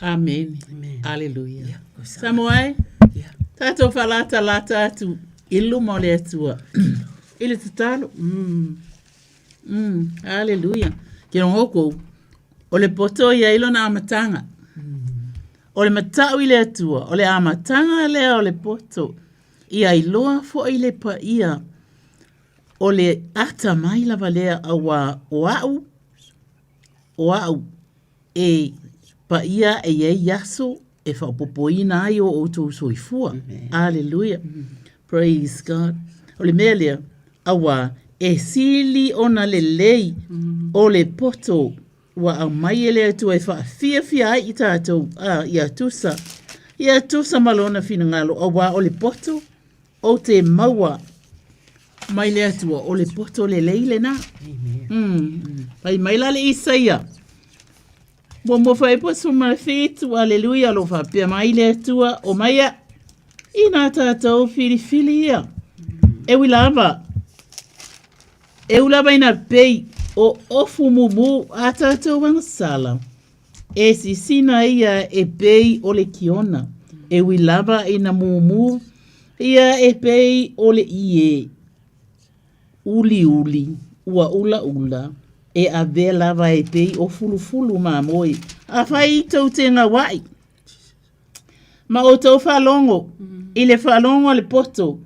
Amene. Aleluia. Yeah, Samoa e, yeah. Tatou faalatalata atu i luma o le Atua. I le tatalo. Aleluia. Ke rongo kou, o le poto ia i lona amataga. O le matau i le Atua, o le amataga lea o le poto. Ia iloa foi le paia o le atamai lava lea auā o au, o au e paia e i ai aso e faaopoopoina ai o outou soifua. Aleluia. Praise God. O le mea lea, auā e sili ona lelei o le poto ua aumai e le Atua e faafiafia ai i tatou, a, ia tusa, ia tusa ma lona finagalo, auā o le poto ou te maua mai le Atua, o le poto lelei lena. Mm. Fai mai la le Isaia, muamua faaipu 17, aleluia, o lo o faapea mai le Atua, o mai a, ina tatou filifili ia, e ui lava, E ui lava ina pei o ofu mumu a tatou agasala, e sisina ia e pei o le kiona, e ui lava ina mumu ia e pei o le ie uliuli ua ulaula, e avea lava e pei o fulufulu mamoe. Afai tou te gauaʻi ma outou faalogo i le faalogo a le poto,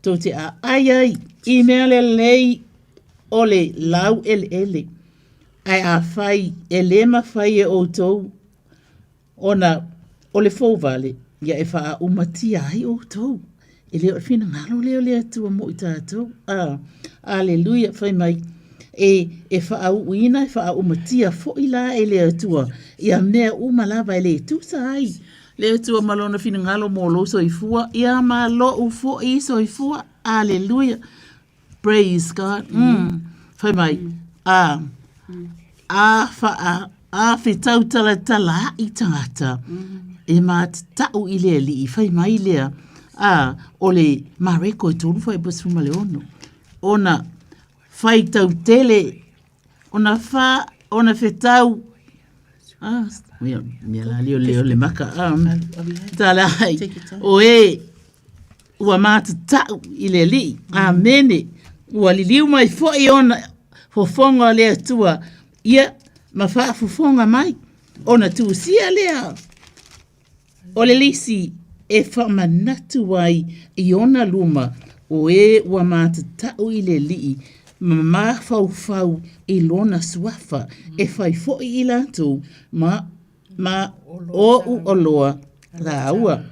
Tou te aai ai i mea lelei o le laueleele, ae afai e le mafai e outou ona o le fouvale, ia e faaaumatia ai outou. E le o le finagalo lea o le Atua mo i tatou. A, aleluia, fai mai. E, e faauuina, e faaumatia foi la e le Atua ia mea uma lava e le tusa ai le Atua ma lona finagalo mo lou soifua, ia ma lou foi soifua. Aleluia. Praise God. Mm. Fai mai, a, a wha, a whetau talatala i tangata, e mātatau i le alii, fai mai lea, a, o le Mareko e tolu whai pa ma le ono. Ona whai tau tele, ona wha, ona whetau, ah, mea, mea la leo leo le maka, tala ai, o e, ua mātatau i le Alii. Amene. Ua liliu mai foi ona fofoga o le Atua, ia ma faafofoga mai, ona tusia lea o le lisi e faamanatu ai i ona luma o e ua mātatau i le Alii ma mafaufau i lona suafa, e fai foi i latou ma ma oʻu oloa lāua.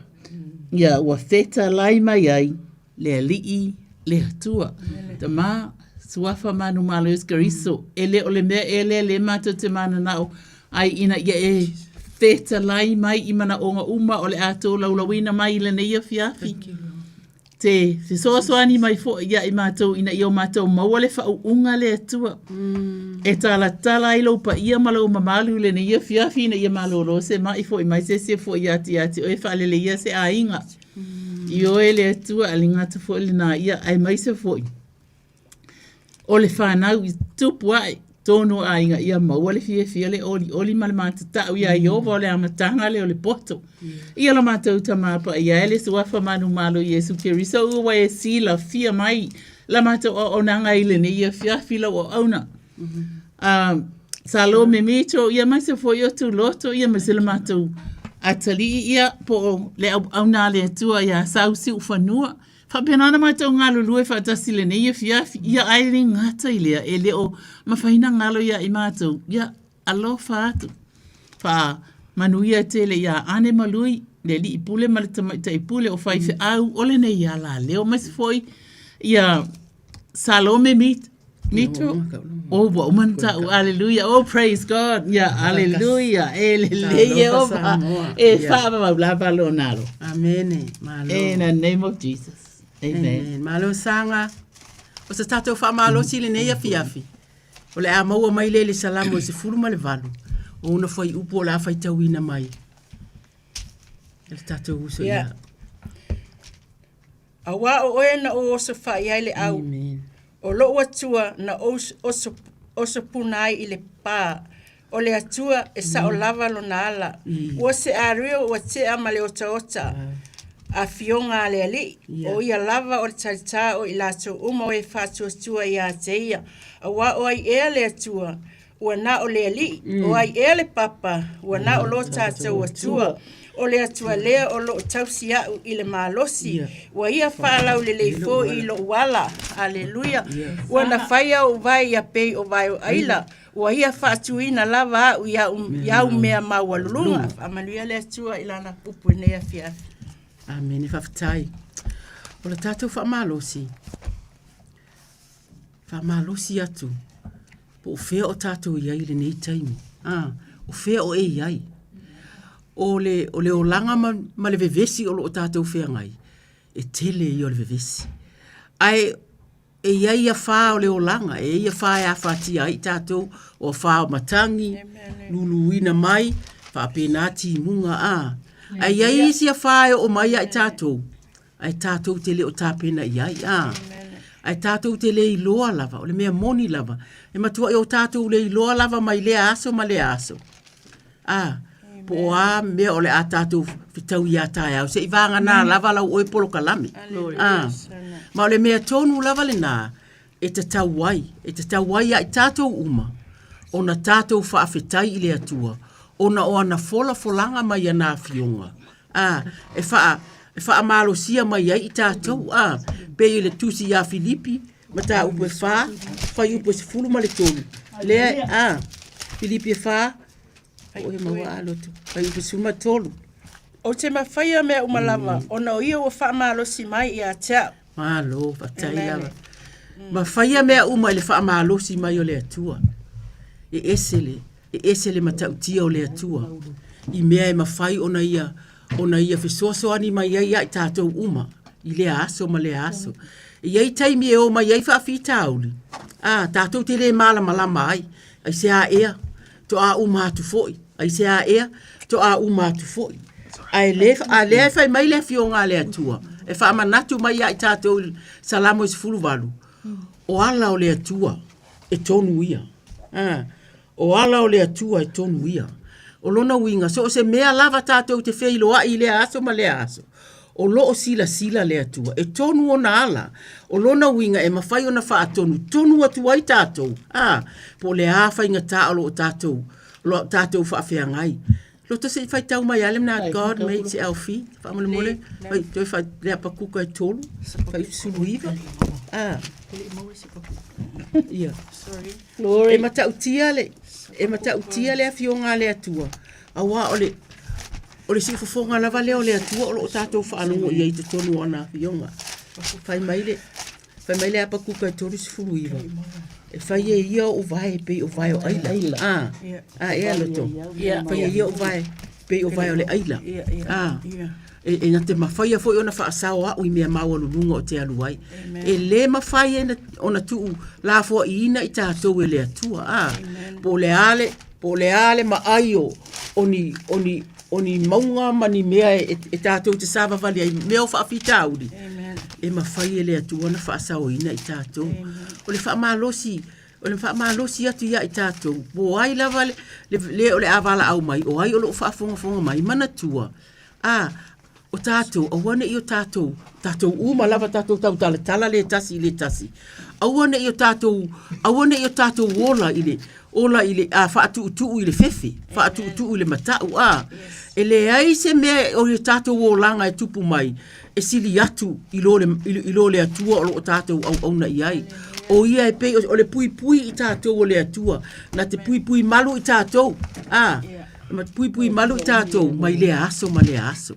Ia ua fetalai mai ai le Alii le Atua. Tama, suafa manumalo Iesu Keriso, e le o le mea ea lea le matou te mananao ai ina ia e fetalai mai i manaoga uma o le a tolaulauina mai i lenei afiafi. Te fesoasoani mai foi ia i matou ina ia o matou maua le faauuga a le Atua. E talatala ai lou paia ma lou mamalu i lenei afiafi ina ia malolo se mai foi mai se isi e foi atu ia te oe faaleleia se aiga. I oe le Atua a le gata foi lena ia aemaise foi o le fanau i tupu ae tonu o aiga ia maua le fiafia le olioli ma le matatau iā Ieova o le amataga lea o le poto. Ia lo matou Tama Paia e le Suafa manumalo Iesu Keriso ua e silafia mai la matou auaunaga i lenei afiafi lau auauna. Salome Mito, ia aemaise foi o Tuloto, ia aemaise le matou atalii ia po o le auauna a le Atua ia Sau Siufanua. Faapena ona matou galulue faatasi i lenei afiafi, ia ae le gata i lea, e le o mafai ona galo ia i matou, ia alofa atu. Faamanuia tele ia Ane ma Lui, le alii pule ma le tamaitai pule o faifeau o lenei alaleo, aemaise foi ia Salome Meet, Mito, oh, ua uma ona ta'u, aleluia, oh, praise God, ia, aleluia, e lelei Ieova, e faavavau lava lona alo. Amene, malo. In the name of Jesus, amen. Amen. Malo saga. O se tatou faamalosi lenei afiafi. O le a maua mai lea i le Salamo e 18. O ona fuaiupu o le a faitauina mai. E le tatou uso ia. Auā o oe na ou osofaʻi ai le ʻau, ʻO loʻu Atua na ou osopuna ai i le pā, ʻO le Atua e saʻo lava lona ala. Ua se ario ua tea ma le otaota, Afioga a le Alii, ʻO ia lava o le taitā o i latou uma o e faatuatua iā te ia. Auā o ai ea le Atua? Ua na o le Alii, o ai ea le Papa, ua na o lo tatou Atua. O le Atua lea o loo tausi aʻu i le malosi, ua ia faalaulelei foi i loʻu ala. Aleluia. Ua na faia oʻu vae ia pei o vae o ʻaila, ua ia faatuina lava aʻu i au, i au mea maualuluga. Faamanuia le Atua i lana upu i lenei afiafi. Amene, faafetai. O le tatou faamalosi, faamalosi atu po o fea o tatou i ai i lenei taimi. A, o fea o e i ai? O le, o le olaga ma, ma le vevesi o lo o tatou feagai, e tele ia o le vevesi. Ae e i ai afā o le olaga, e i ai afā e afatia ai i tatou, o afā o matagi, luluina mai, faapena timuga, a. Ae i ai isi afā e oo mai ia i tatou, Ae tatou te le o tapena i ai, a. Ae tatou te le iloa lava, o le mea moni lava, e matuai o tatou le iloa lava mai lea aso ma lea aso. A, po o a mea o le a tatou fetau ia taeao, se i vagana lava lau oe polokalame. A, ma o le mea tonu lava lena e tatau ai, e tatau ai ia i tatou uma ona tatou faafetai i le Atua ona o ana folafolaga mai ana Afioga a, e faa, e faamalosia mai ai i tatou, a, pei o le tusi ia Filipi, mataupu e 4, fuaiupu e 13, lea, a, Filipi e 4, o e maua a loto, fuaiupu e 13. Ou te mafaia mea uma lava, ona o ia ua faamalosi mai ia te au. Malo, faafetai lava. Ma faia mea uma i le faamalosi mai o le Atua. E ese le, e ese le matautia o le Atua i mea e mafai ona ia, ona ia fesoasoani mai ai ia i tatou uma i lea aso ma lea aso. E i ai taimi e o mai ai faafitauli, a, tatou te le malamalama ai, aisea ea, toa uma atu foi, aisea ea, toa uma atu foi. Ae le, a lea e fai mai le Afioga a le Atua, e faamanatu mai ia i tatou i Salamo e 18, o ala o le Atua e tonu ia. A, o ala o le Atua e tonu ia. O lona uiga, so o se mea lava tatou te feiloai i lea aso ma lea aso, o lo o silasila le Atua, e tonu ona ala. O lona uiga e mafai ona faatonutonu atu ai tatou, a, po o le a faigata o lo o tatou, o lo o tatou faafeagai. Loto se i faitau mai lava le mea God made se Alfie, faamolemole, fai, toe fai, le Apakuka e 3, fai 19. A. Ia. Glory. E matautia le, e matautia le afioga a le Atua, auā o le, o le siufofoga lava lea o le Atua o lo o tatou faalogo i ai i totonu o ana afioga. Fai mai le, fai mai le Apakuka e 39, e fai e ia ou vae e pei o vae o aila. A, a ea loto. Fai e ia ou vae pei o vae o le aila. A, e, e na te mafaia foi ona faasao a'u i mea maualuluga o te alu ai. E lē mafai e ona tuu lafoaiina i tatou e le Atua. A, po o le a le, po o le a le maai o, o ni, o ni, o ni mauga ma ni mea e, e tatou te savavali ai, mea o faafitauli, e mafai e le Atua ona faasaoina i tatou. O le faamalosi, o le faamalosi atu ia i tatou, po o ai lava le, le, le o le a valaau mai, o ai o lo o faafogafoga mai, manatua, a, o tatou, aua ne i o tatou, tatou uma lava tatou tautalatala le tasi i le tasi, aua ne i o tatou, aua ne i o tatou ola i le, ola i le, a, faatuutuu i le fefe, faatuutuu i le matau, a. E leai se mea o le tatou olaga e tupu mai e sili atu i lo le, i lo le Atua o lo o tatou auauna i ai. O ia e pei o le puipui i tatou o le Atua, na te puipui malu i tatou, a. Ma puipui malu i tatou mai lea aso ma lea aso.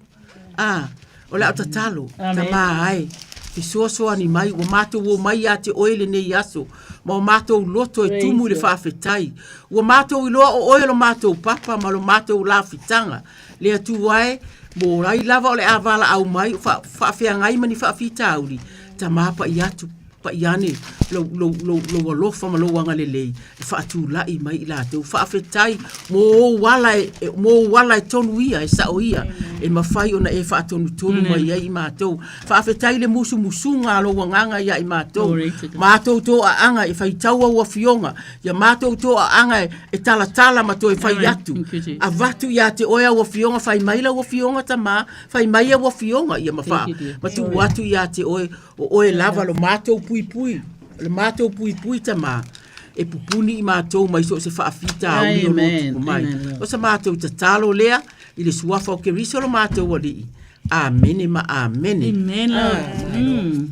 A, o le a tatalo, Tamā e, fesoasoani mai, ua matou omai ia te oe lenei aso, ma o matou loto e tumu i le faafetai. Ua matou iloa o oe lo matou papa ma lo matou lafitaga. Le Atua e, mo ai lava o le a valaau mai, o faafeagai ma ni faafitauli, Tamā pai atu, Pai ane lou, lou, lou, lou alofa ma lou agalelei e faatulai mai i latou. Faafetai mo ou ala e, e, mo ou ala e tonu ia, e sao ia, e mafai ona e faatonutonu mai ai i matou. Faafetai le musumusuga a lou agaga ia i matou. Matou toaaga e faitau au afioga, ia matou toaaga e, e talatala ma toe fai atu. Avatu ia te oe au afioga, fai mai lau afioga tamā, fai mai au afioga, ia ma, faa, ma tuu atu ia te oe O oe lava lo matou puipui, o le matou puipui tamā, e pupuni i matou mai so o se faafitauli o lo o tupu mai. O sa matou tatalo lea i le suafa o Keriso lo matou Alii. Amene ma amene. Amen, Lord.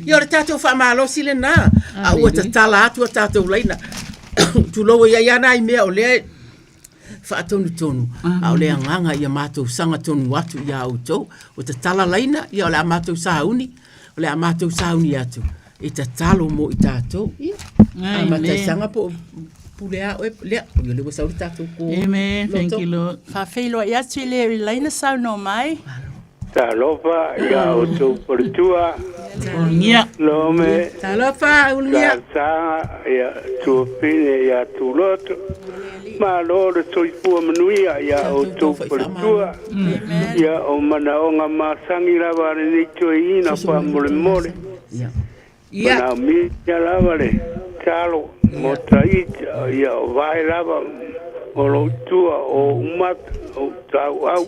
Ia o le tatou faamalosi lenā, a ua tatala atu a tatou laina. Tulou e i ai lava nai mea o lea e faatonutonu, a o le agaga ia matou saga tonu atu iā outou. Ua tatala laina, ia o le a matou sauni, o le a matou sauni atu e tatalo mo i tatou. Ia, amata po o pule a oe, lea, o lea ua sau le tatou kō. Amen. Thank you, Lord. Faafeiloai atu i le laina saunoa mai. Talofa ia outou faletua. Ulugia. Lome. Talofa, ulugia. Talosaga ia Tuafine ia Tuloto. Malo le soifua manuia ia outou faletua. Ia o manaoga masani lava a lenei toeaina faamolemole. Manaomia lava le talo mo Tahiti, ia o vae lava o lou tua o ou mata, o ou tauau.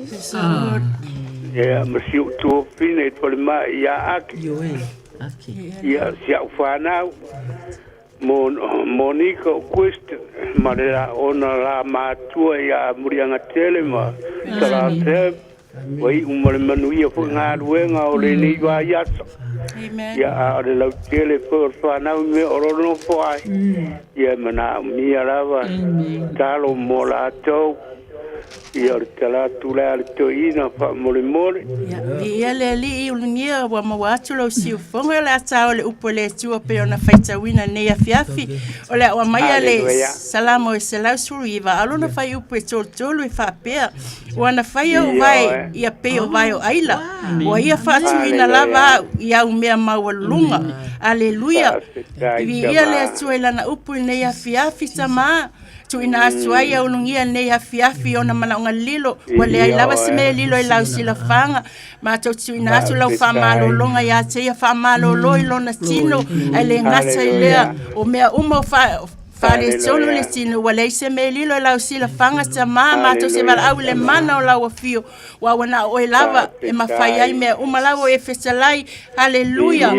Ia ma si ou tuafine i falemai ia Ake. Ia si au fanau mo Monica o Quest ma le ona la matua ia Muliagatele ma Salasea. Ua iu ma le manuia foi galuega o lenei vaiaso. Ia, a o le lautele foi o le fanau i mea o lo o nofo ai, ia e manaomia lava talo mo latou. Ia o le tala atu lea a le toeaina faamolemole. Viia le Alii ulugia ua maua atu lou siufofoga o le a ta o le upu a le Atua pei ona faitauina nei afiafi. O le a ou aumaia le Salamo e 119 a o lona fuaiupu e 33 e faapea, Ua na faia ou vae ia pei o vae o aila, ua ia faatuina lava au i au mea maualuluga. Aleluia! Viia le Atua i lana upu i lenei afiafi, tama. Tuuina atu ai au ulugia lenei afiafi i ona manaoga lilo, ua leai lava se mea e lilo i lau silafaga. Matou tuuina atu lau faamalologa ia te ia, faamalolo i lona tino, ae le gata i lea, o mea uma o faaletonu le tino, ua leai se mea e lilo i lau silafaga, tama. Matou te valaau i le mana o lau afio, Ua ua na o oe lava e mafai ai mea uma lava o e fetalai. Haleluia.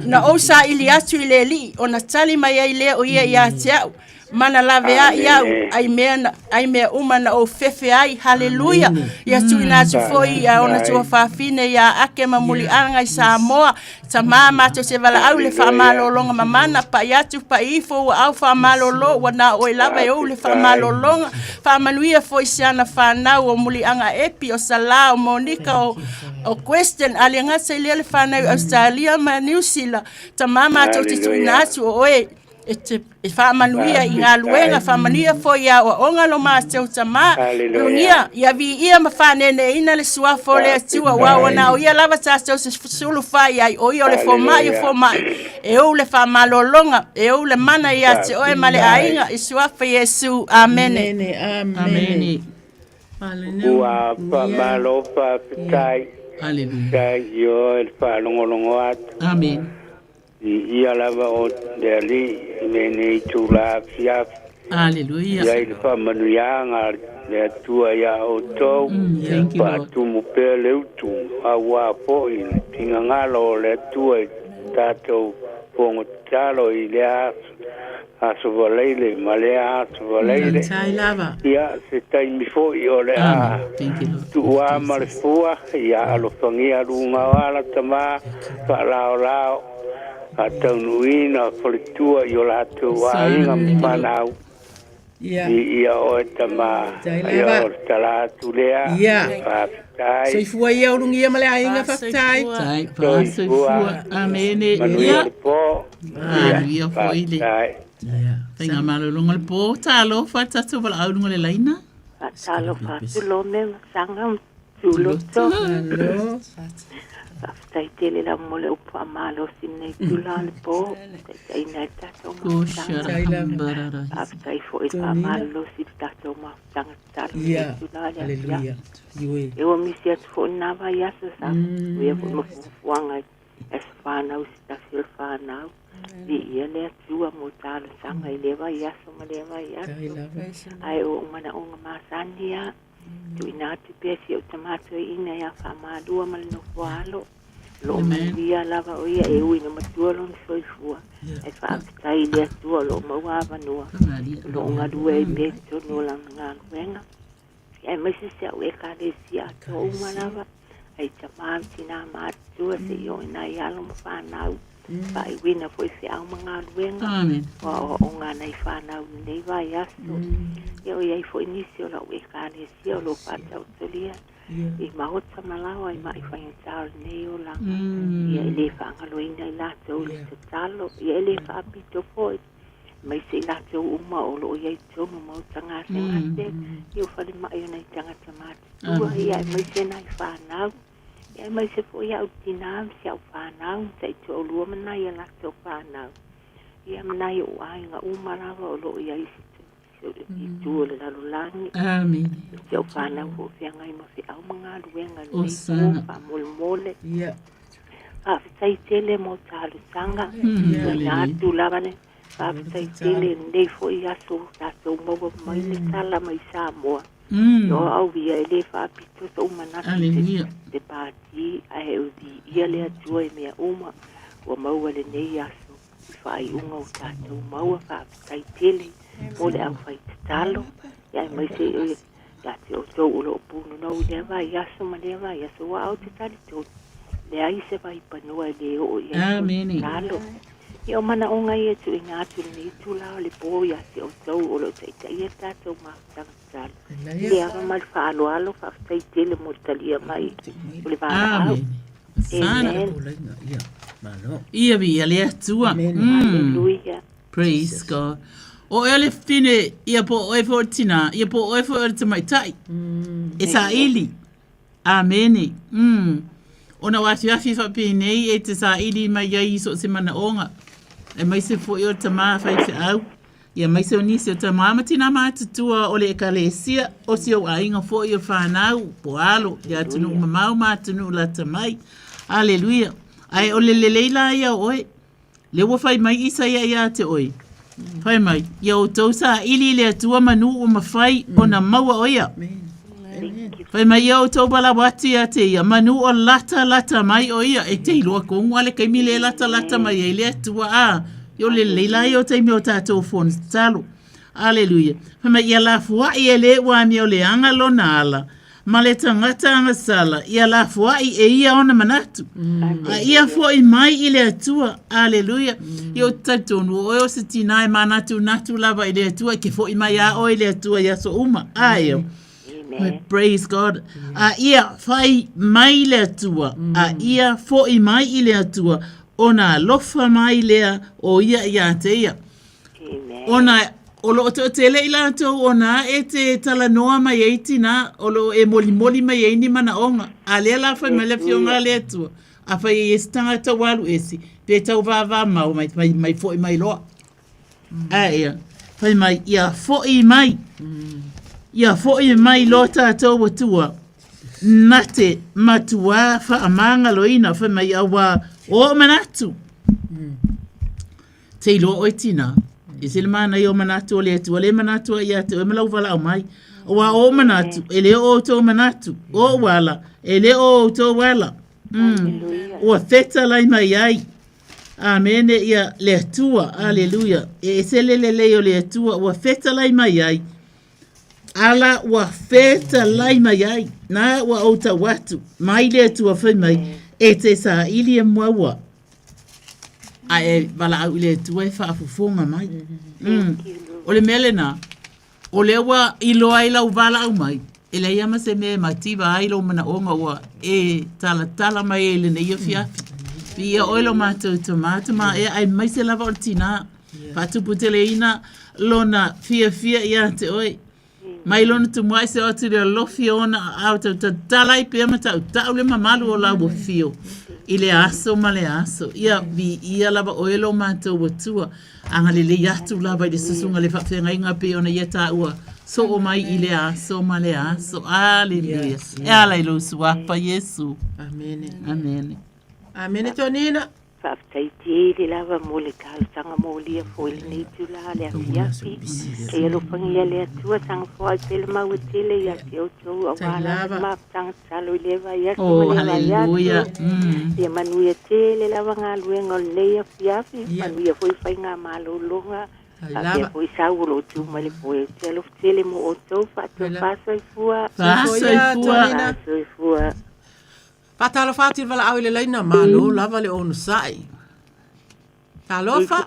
Na ou saili atu i le Alii, ona tali mai ai lea o ia ia te au. Mana laveai au, ai mea, na, ai mea uma na ou fefe ai. Haleluia. Ia tuuina atu foi ia ona tuafafine ia Ake ma Muliaga i Samoa. Tamā matou te valaau i le faamalologa mamana, pai atu, pai ifo, ua au faamalolo, ua na o oe lava e ou le faamalologa. Faamanuia foi si ana fanau o Muliaga Epi, o Salā, o Monika, o, o Question, a le gata i lea le fanau i Australia ma Niu Sila. Tamā matou te tuuina atu o oe e te e faamanuia i galuega, faamanuia foi i aoaoga lo matou Tamā. Lugia, ia viia ma faaneeneeina le suafa o le Atua, aua ua na o ia lava tatou se sulufai ai, o ia o le fomai o fomai, e ou le faamalologa, e ou le mana ia te oe ma le aiga, i suafa Iesu. Amene. Amene. Ua faamalo faafetai. Aleluia. I oe le faalogologo atu. Amene. Viia lava o le Alii i lenei itula afiafi. Aleluia. Ia i le faamanuiaga a le Atua iā outou, Thank you, Lord. faatumu pea le utu auā foi le finagalo o le Atua i tatou fono tatalo i lea aso, aso Faraile ma lea aso Faraile. Faafetai lava. Ia, se taimi foi o le a tuua ma le fua, ia alofagia luga o ala tama faalaolao, faataunuuina faletua i o latou aiga ma fanau. Ia. Viia oe tama, Faafetai ia lava. o le tala atu lea. Ia. Faafetai. Soifua ia ulugia ma le aiga, faafetai. Faafetai, faasoifua. Amene. Manuia Ia. le po. Ia, Manuia foi le faafetai. faigamalologa o le po. Talofa tatou valaau i luga o le laina. Faatalofa atu Lome ma Saga ma Tuloto. Malo. Faafetai tele lava mo le upu faamalosi i lenei itula o le po, taitaiina ai le tatou mafutaga. Faafetai foi i le faamalolosi i le tatou mafutaga tatalo i lenei itula o le afiafi. Ia ua misi atu foi lena vaiaso sa uia foi ma fuafuaga i aso fanau se tasi o le fanau. Viia le Atua mo talosaga i lea vaiaso ma lea vaiaso. Ae o ou manaoga masani lava. Tuuina atu pea si ou tama toeaina ia Faamalua ma le nofo alo. O lo o manuia lava o ia e ui ina matua lona soifua. Ae faafetai i le Atua o lo o maua avanoa o lo o galue ai pea i totonu o lana galuega. Aemaise si au Ekalesia atoa uma lava, ai tama ma tina matutua seia oo i nai alo ma fanau. Faaiuina foi feau ma galuega o aoaoga a nai fanau i lenei vaiaso. Ia o i ai foi nisi o lau Ekalesia o lo o faataotolia i maota ma laoa i ma'i faigata o lenei olaga. Ia e le faagaloina i latou i le tatalo, ia e le faapito foi, aemaise i latou uma o lo o i ai i totonu o maota gasegase, ia o falemai o nai tagata matutua, ia aemaise nai fanau. Ia aemaise foi au tinā ma si au fanau ma taitoalua ma nai a latou fanau, ia ma nai ou aiga uma lava o lo o i ai i itu o le lalolagi. Amene. Si au fanau foi o feagai ma feau ma galuega i lenei po, faamolemole. Faafetai tele mo talosaga. Tuuina atu lava le faafetai tele i lenei foi aso ua tatou maua mai le tala mai Samoa. O au ia e le faapito sou manatu i te pāti, ae e viia le Atua i mea uma ua maua lenei aso i faaiuga ua tatou maua. Faafetai tele mo le aufai tatalo, aemaise ia te outou o lo o punonou i lea vaiaso ma lea vaiaso, aua ou te talitonu, leai se vaipanoa e le oo i ai se tatalo. Ia o manaoga ia e tuuina atu i lenei itula o le po ia te outou o lo o taitaia le tatou mafutaga tatalo. I le ava ma le faaaloalo, faafetai tele mo le talia mai o le valaau. Amen. Ia viia le Atua. Hallelujah. Praise God. O oe o le fine, ia po o oe foi o le tinā, ia po o oe foi o le tamaitai. E saili. Amene. Mm. Ona o afiafi faapenei e te saili mai ai i so o se manaoga, aemaise foi o le tamā faifeau, ia aemaise o nisi o tamā ma tinā matutua o le Ekalesia, o si ou aiga foi o fanau, po alo, i atunuu mamao ma atunuu lata mai. Aleluia. Ae o le lelei la ia o oe. Lea ua fai mai Isaia ia te oe, fai mai, ia outou saili i le Atua manu ua mafai ona maua o ia. Fai mai, ia outou valaau atu ia te ia, manu o latalata mai o ia. E te iloa tonu a le taimi le latalata mai ai le Atua, a, o le lelei la ia o taimi o tatou fono tatalo. Aleluia. Fai mai, ia lafoai e le ua amio leaga lona ala, ma le tagata agasala, ia lafoai e ia ona manatu. A ia fo'i mai i le Atua. Aleluia. Ia ou te talitonu, o oe o se tinā e manatunatu lava i le Atua, e ke fo'i mai a oe i le Atua i aso uma. Ae eo. Praise God. A ia fai mai i le Atua, a ia fo'i mai i le Atua, ona alofa mai lea o ia ia te ia. Ona o loo toatele i latou ona e te talanoa mai ai tinā, o loo e molimoli mai ai ni manaoga. A lea la fai mai le Afioga a le Atua, afai e i ai se tagata ua alu ese, pe tau vavamao mai, mai, mai fo'i mai loa. Ae ia, fai mai, ia fo'i mai, ia fo'i mai lo tatou Atua, na te matuā faamagaloina, fai mai, auā o o'u manatu. Te iloa oe tinā, e ese le manaia o manatu o le Atua, le manatu ai ia te oe ma lau valaau mai. Auā o ou manatu, e le o outou manatu, o ou ala, e le o outou ala. Mm. Ua fetalai mai ai. Amene ia le Atua, aleluia. E ese le lelei o le Atua, ua fetalai mai ai. Ala ua fetalai mai ai. Na ua ou tau atu, mai le Atua fai mai, e te saili e maua. Ae valaau i le Atua e faafofoga mai. Mm. O le mea lena, o lea ua iloa ai lau valaau mai, e leai lava ma se mea e mativa ai lou manaoga ua e talatala mai ai i lenei afiafi. Viia oe lo matou Tama, Tama ea, aemaise lava o le tinā. Faatuputeleina lona fiafia ia te oe. Mai lona tumuai se atu le alofi o ona aao tau tatala ai pea ma tautau le mamalu o lau afio i le aso ma le aso. Ia viia lava oe lo matou Atua, agalelei atu lava i le susuga le faafeagaiga pei ona ia taua soo mai i le aso ma le aso. Aleluia. E ala i lou suafa Iesu. Amene. Amene. Amene Tonina. Faafetai tele lava mo le talosaga molia foi i lenei itula le afiafi. E alofagia le Atua saga foai pea le maua tele ia te outou aua lava le mafutaga tatalo i lea vaiaso ma lea vaiaso. Ia manuia tele lava galuega o lenei afiafi, manuia foi faiga malologa, faapea foi sau o lo o tu mai le poe. Ou te alofa tele mo outou, faatoa faasoifua. Faasoifua. Faasoifua. Faatalofa atu i le valaau i le laina, malo lava le onosai. Talofa.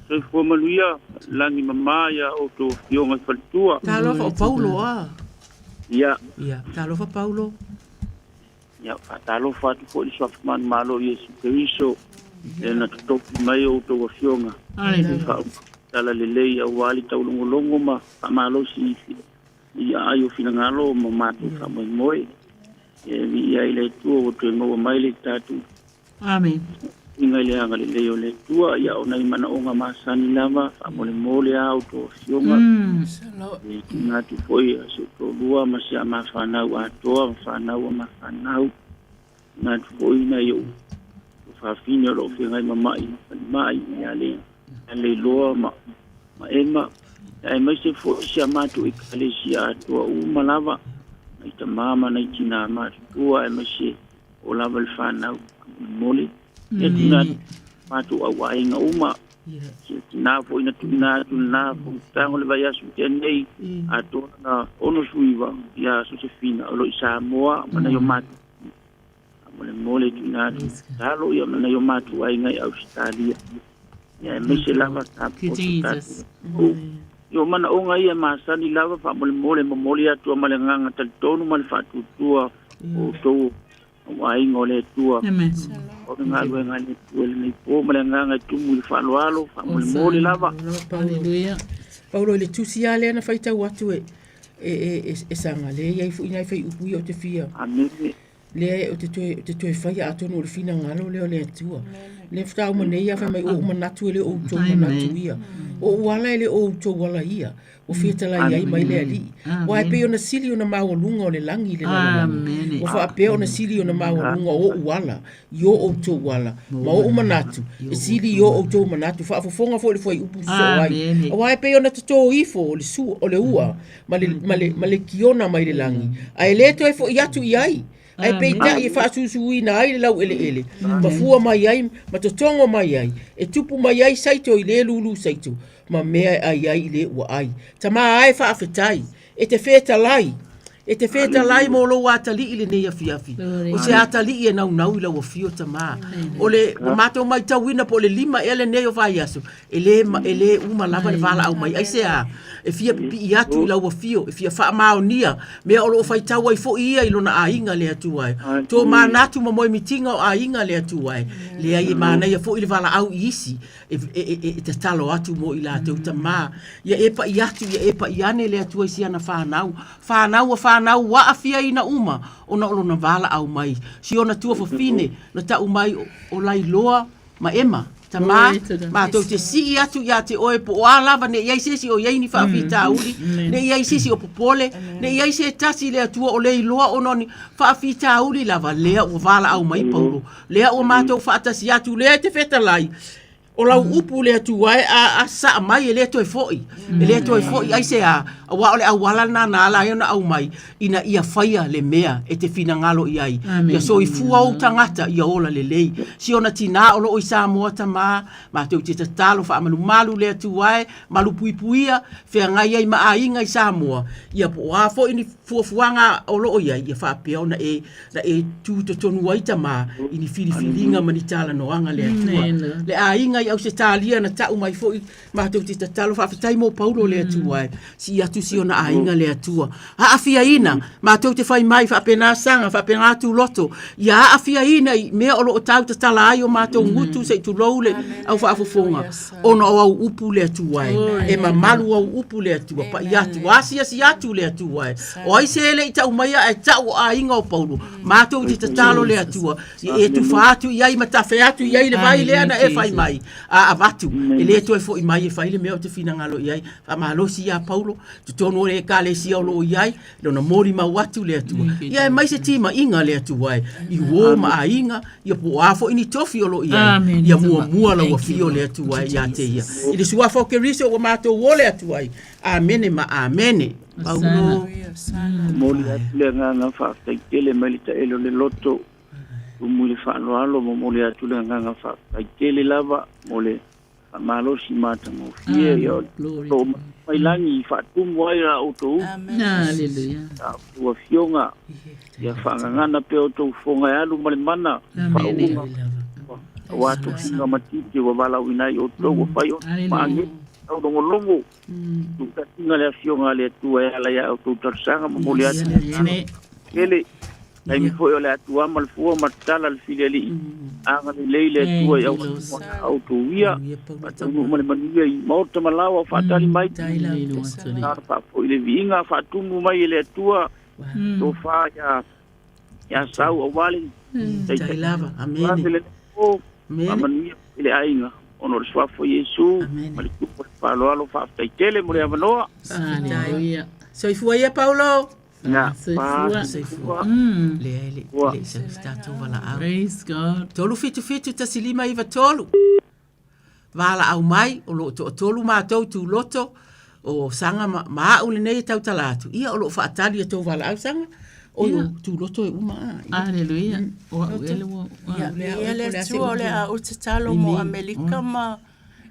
Soifua manuia, lagi mama ia outou afioga i faletua. Talofa o Paulo a. Ia. Ia, talofa Paulo. Ia, faatalofa atu foi i le suafa manumalo o Iesu Keriso, lea na totofi mai outou afioga. Aleluia. Tala lelei aua le taulogologo ma faamalosi i I aai o finagalo ma matou faamoemoe, e viia ai le Atua ua toe maua mai le tatou Amen. Uiga i le agalelei o le Atua, ia o nai manaoga masani lava, faamolemole a outou afioga. E tuuina atu foi a si ou toalua ma si a ma fanau atoa ma fanau a ma fanau. Tuuina atu foi nai ou fafine o lo o feagai ma ma'i falemai ia Leiloa ma Ema, aemaise foi si a matou Ekalesia atoa uma lava, nai tama ma nai tinā matutua, aemaise o lava le fanau faamolemole. Ia tuuina atu matou auaiga uma, si tinā foi na tuuina atu lena fonotaga o le vaiaso ua tea nei, atoa na 69 ia Sosefina o lo o i Samoa ma nai o matou. Faamolemole tuuina atu tatalo ia ma nai o matou aiga i Ausetalia. Ia aemaise lava Thank you, tatou Jesus. tatou I o manaoga ia e masani lava faamolemole e momoli atu ma le agaga talitonu ma le faatuatua o outou o aiga o le Atua. Amen. O le galuega a le Atua i lenei po ma le agaga e tumu i le faaaloalo faamolemole lava. Hallelujah. Paulo i le tusi lava lea na faitau atu e e e e saga lea e i ai foi nai fuaiupu ia ou te fia Amene. lea ou te toe ou te toe faia atonu o le finagalo lea o le Atua. Lea faatoa uma nei lava fai mai o ou manatu e le o outou manatu ia. O ou ala e le o outou ala ia. Ua fetalai ai mai le Alii. Aua e pei ona sili ona maualuga o le lagi i le lalolagi, ua faapea ona sili ona maualuga o ou ala i o outou ala, ma ou manatu e sili i o outou manatu. Faafofoga foi i le fuaiupu sosoo ai. Aua e pei ona toto ifo o le sua, o le ua ma le, ma le, ma le kiona mai le lagi, ae le toe foi atu i ai. Ae peitai e faasusuina ai le laueleele, ma fua mai ai, ma totogo mai ai, e tupu mai ai saito i le lulu saito, ma mea e ai ai i le ua ai. Tama ae faafetai, e te fetalai, e te fetalai mo lou atalii i lenei afiafi. O se atalii e naunau i lau afio, Tama. O le ua matou matauina po o le 5 ea lenei o vaiaso, e le, e le uma lava le valaau mai. Aisea? E fia pipii atu i lau afio, e fia faamaonia mea o lo o faitau ai foi ia i lona aiga le Atua e. Tō manatu ma moemitiga o aiga le Atua e. Leai e manaia foi le valaau i isi e, e, e, e tatalo atu mo i latou tama. Ia e pa'i atu, ia e pa'i ane le Atua i si ana whānau. Whānau a whānau ua afiaina uma ona o lona valaau mai. Si ona tuafafine na ta'u mai o, o Lailoa ma Ema. Tama, matou te sii atu ia te oe po o a lava ne i ai se isi o i ai ni faafitauli, ne i ai se isi o popole, ne i ai se tasi le Atua o le iloa ona o ni faafitauli lava lea ua valaau mai Paulo, lea ua matou faatasi atu, lea e te fetalai, o lau upu le Atua e a, a saa mai e le toe foi, e le toe foi aisea, aua o le auala lena na ala ai ona aumai, ina ia faia le mea e te finagalo i ai. Ia soifua ou tagata ia ola lelei. Si ona tinā o lo o i Samoa tamā, matou te tatalo faamalumalu le Atua e, malupuipuia, feagai ai ma aiga i Samoa, ia po o a foi ni fuafuaga o lo o i ai, ia faapea ona e, na e tu totonu ai tamā i ni filifiliga ma ni talanoaga le Atua. Le aiga i Ausetalia na ta'u mai foi Matou te tatalo faafetai mo Paulo le Atua e sii atu si ona aiga le Atua. Aafiaina, matou te fai mai faapena saga, faapena tuloto, ia aafiaina i mea o lo o tau tatala ai o matou gutu se i tulou le au faafofoga, ona o au upu le Atua e. E mamalu au upu le Atua, pai atu, asiasi atu le Atua e. O ai se e le i tau maia ae tau o aiga o Paulo, matou te tatalo le Atua, ia e tufa atu i ai ma tafe atu i ai le vai lea na e fai mai. A avatu, e le toe foi mai e fai le mea ou te finagalo i ai. Faamalosi ia Paulo, totonu o le ekalesia o lo o i ai, lona molimau atu le Atua. Ia e mai se timaiga le Atua e, i uō ma aiga, ia po o a foi ni tofi o lo o i ai, ia muamua lau afio le Atua e ia te ia. I le suafa o Keriso ua matou ole atu ai. Amene ma amene. Paulo. Momoli atu le agaga faafetai tele mai le taele o le loto. Tumu i le faaaloalo, momoli atu le agaga faafetai tele lava mo le faamalosi matagofie ia o lo o mai lagi i faatumu ai la outou upu. Hallelujah. A outou afioga ia faagagana pea outou fofoga e alu ma le mana faauuga aua tofiga ma tiute ua valaauina ai outou ua fai outou ma agelu taulogologo tuutasiga le afioga a le Atua e ala ia outou talosaga momoli atu le agaga tele taimi foi o le atua ma le fua ma tatala le filialii agalelei le Atua i auauna outou ia faataunuu ma le manuia i maota ma laoa o faatali mai na ona faafoi le viiga faatumu mai e le Atua tofa ia ia Sau aua le Faafetai lava. Amene. Faamanuia i le aiga ona o le suafa o Iesu ma le tupu o le faaaloalo. Faafetai tele mo le avanoa. Faafetai. Soifua ia Paulo. Na, Soifua. Soifua. Leai le le i sau se tatou valaau. Praise God. 377 1593. Valaau mai, o lo o toatolu matou tuloto, o Saga ma, ma au lenei e tautala atu. Ia, o lo o faatali a tou valaau, Saga. Oi, o tuloto e uma. A, ia. Aleluia. O au ele ua... Ia, le Atua o le a ou tatalo mo Amerika ma...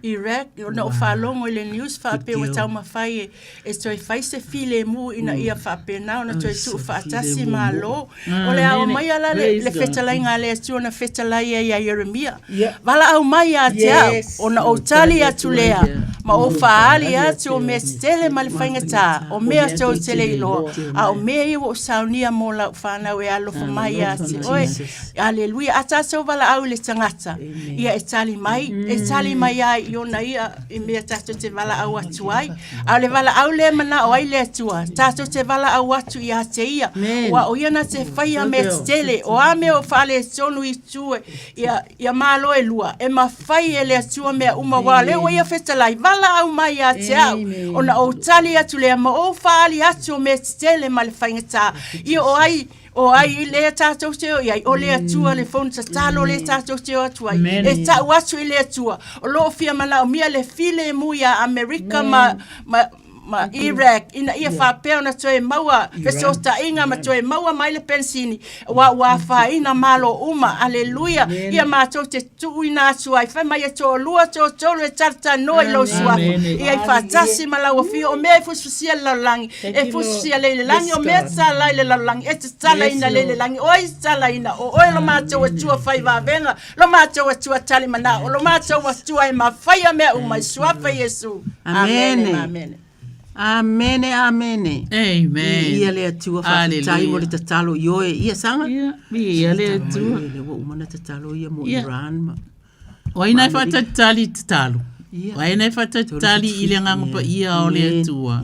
Iraq, ona ou faalogo i le news faapea ua taumafai e, e toe fai se filemu ina ia faapena ona toe tuufaatasi Malo. O le ao maia la le, le fetalaiga a le Atua na fetalai ai ia Ieremia. Valaau mai ia te au, ona ou tali atu lea, ma ou faaali atu o mea tetele ma le faigata, o mea tou te le iloa, a o mea ia ua ou saunia mo lau fanau e alofa mai ia te oe. Aleluia. A tatou valaau i le tagata, ia e tali mai, e tali mai ai i ona ia i mea tatou te valaau atu ai. A o le valaau lea e manao ai le Atua, tatou te valaau atu ia te ia, aua o ia na te faia mea tetele, o a mea o faaletonu i tua ia, ia malo e lua, e mafai e le Atua mea uma, aua o lea ua ia fetalai, valaau mai ia te au, ona ou tali atu lea ma ou faaali atu o mea tetele ma le faigata. Ia o ai, O ai lea tatou te o i ai? O le Atua le fono tatalo lea tatou te o atu ai. E tau atu i le Atua, o lo o fia manaomia le filemu iā Amerika ma, ma, ma Iraq ina ia faapea ona toe maua fesootaiga ma toe maua mai le penisini, aua ua afaina Malo uma. Aleluia! Ia matou te tuuina atu ai, fai mai e toalua, toatolu e talatalanoa i lou suafa, ia i faatasi ma lau afio, o mea e fusifusia i le lalolagi, e fusifusia lea i le lagi, o mea e tatala i le lalolagi, e tatalaina lea i le lagi, o ai e tatalaina? O oe lo matou Atua fai vavega, lo matou Atua tali manao, lo matou Atua e mafaia mea uma i suafa Iesu. Amene. Amene. Amene, amene. Amen. Viia le Atua, faafetai mo le tatalo i oe. Ia saga. Ia, viia le Atua. Lea ua uma ona tatalo ia mo Iran ma. O ai na e faatalitali i tatalo? O ai na e faatalitali i le Agaga Paia o le Atua?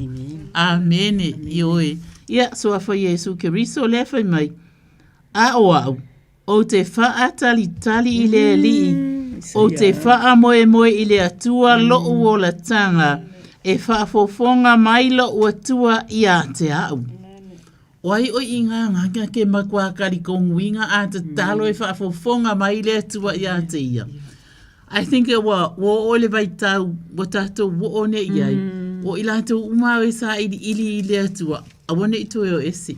Amene. Ioe. Ia, suafa Iesu Keriso lea fai mai, A o au, ou te faatalitali i le Alii, ou te faamoemoe i le Atua lo'u olataga, e faafofoga mai lo'u Atua ia te au. O ai oi i ngā ngaka ke makua kalikoguiga a tatalo e faafofoga mai le Atua ia te ia. I think e ua ua oo i le vaitau ua tatou oo nei i ai, o i latou uma au e sailiili i le Atua, aua ne i toe o ese.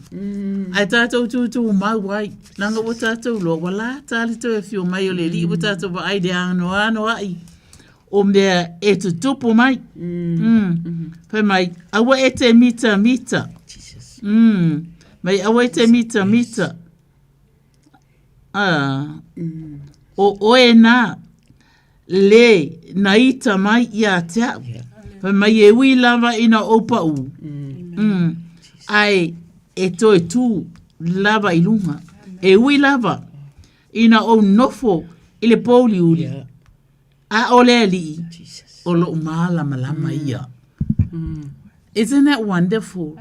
Ae tatou tutumau ai, leaga ua tatou iloa ua lata le toe afio mai o le Alii ua tatou vaai i le anoanoai o mea e tutupu mai. Mm. Fai mai, aua e te mitamita. Mm. Mai aua e te mitamita. Ah. O oe nā, le na ita mai ia te au. Fai mai e ui lava ina ou paʻū. Mm. Ae e toe tū lava i luga. E ui lava ina ou nofo i le pōuliuli. Yeah. A o le Alii, o lo'u mālamalama ia. Isn't that wonderful?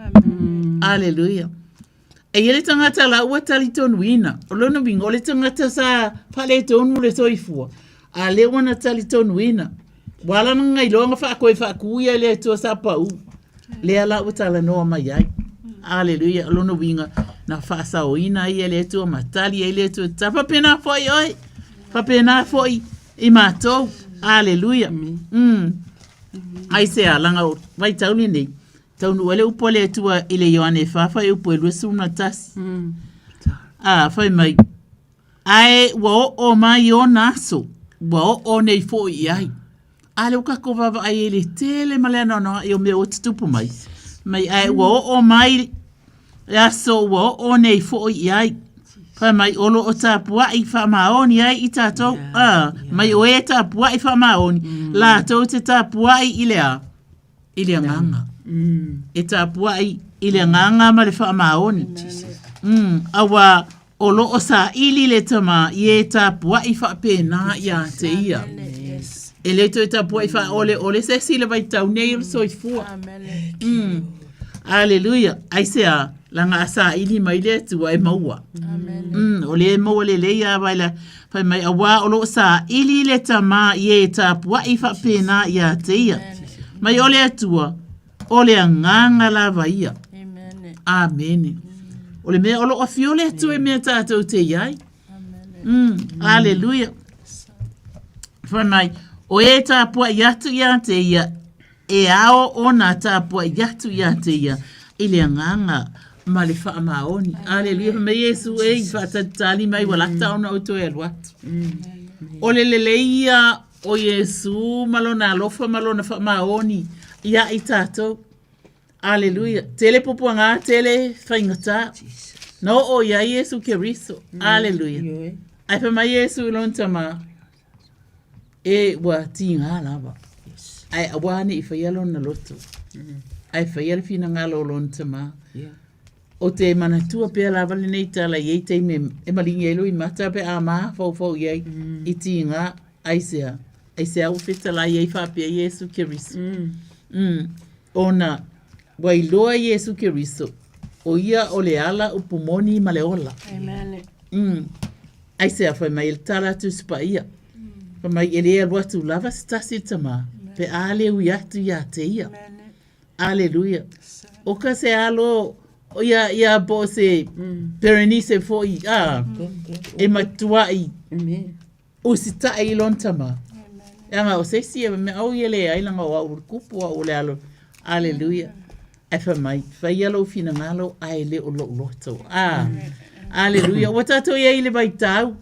Hallelujah. E ia le tagata la ua talitonuina. O lona uiga, o le tagata sa faaletonu le soifua, a lea ua na talitonuina. Ua ala ona iloa ona faakoe faatu ia i le Atua sa pau. Lea la ua talanoa mai ai. Hallelujah. O lona uiga, na faasaoina ai e le Atua ma tali ai le Atua. Sa faapena foi oe. Faapena foi i matou. Aleluia. Mm. Aisea, laga o vaitau lenei, taunuu ai le upu a le Atua i le Ioane 4 fuaiupu e 21. Mm. A, fai mai, ae ua oo mai ona aso, ua oo nei foi i ai. A lea ua tatou vaavaai ai i le tele ma le anoanoai o mea ua tutupu mai. Mai ae ua oo mai le aso ua oo nei foi i ai. Fai mai o lo o tapuai faamaoni ai i tatou, a, mai o e tapuai faamaoni, latou te tapuai i le a? I le agaga. E tapuai i le agaga ma le faamaoni. Mm, aua O lo o saili le Tama i e tapuai faapena ia te ia. E le toe tapuai faaoleole se isi i le vaitau nei o le soifua. Mm. Aleluia. Aisea, laga a saili mai le Atua e maua. Mm, o lea e maua lelei lava i la, fai mai, auā o lo o saili le Tama i e tapuai faapena ia te ia. Mai o le Atua, O le agaga lava ia. Amene. O le mea o lo o afio le Atua i mea tatou te i ai. Mm, aleluia. Fai mai, o e tapuai atu ia te ia, e ao ona tapuai atu ia te ia, i le agaga ma le faamaoni. Aleluia. Fai mai Iesu e, i faatalitali mai ua lata ona ou toe alu atu. O le lelei ia. o Iesu ma lona alofa ma lona faamaoni iā i tatou. Aleluia. Tele puapuaga, tele faigata. Na oo i ai Iesu Keriso. Aleluia. Ae fai mai Iesu i lona tama, E ua tiga lava. Ae aua ne i faia lona loto. Ae faia le finagalo o lona tama. Ou te manatua pea lava lenei tala i ai taimi e maligi ai lou imata pe a mafaufau i ai i tiga aisea, aisea ua fetalai ai faapea Iesu Keriso. Mm. Ona ua iloa Iesu Keriso, o ia o le ala upu moni ma le ola. Amen. Aisea fai mai le tala a Tusi Paia. Fai mai e le alu atu lava se tasi i le Tama, pe a le ui atu ia te ia. Aleluia. O ka se alo o ia ia po o se Berenice foi a e matuai usitai i lona tama. E aga o se isi e mea au ia leai leaga o au o le kupu o au o le alo. Aleluia. Ae fai mai, faia lou finagalo ae le o lou loto. A, aleluia. Ua tatou i ai i le vaitau.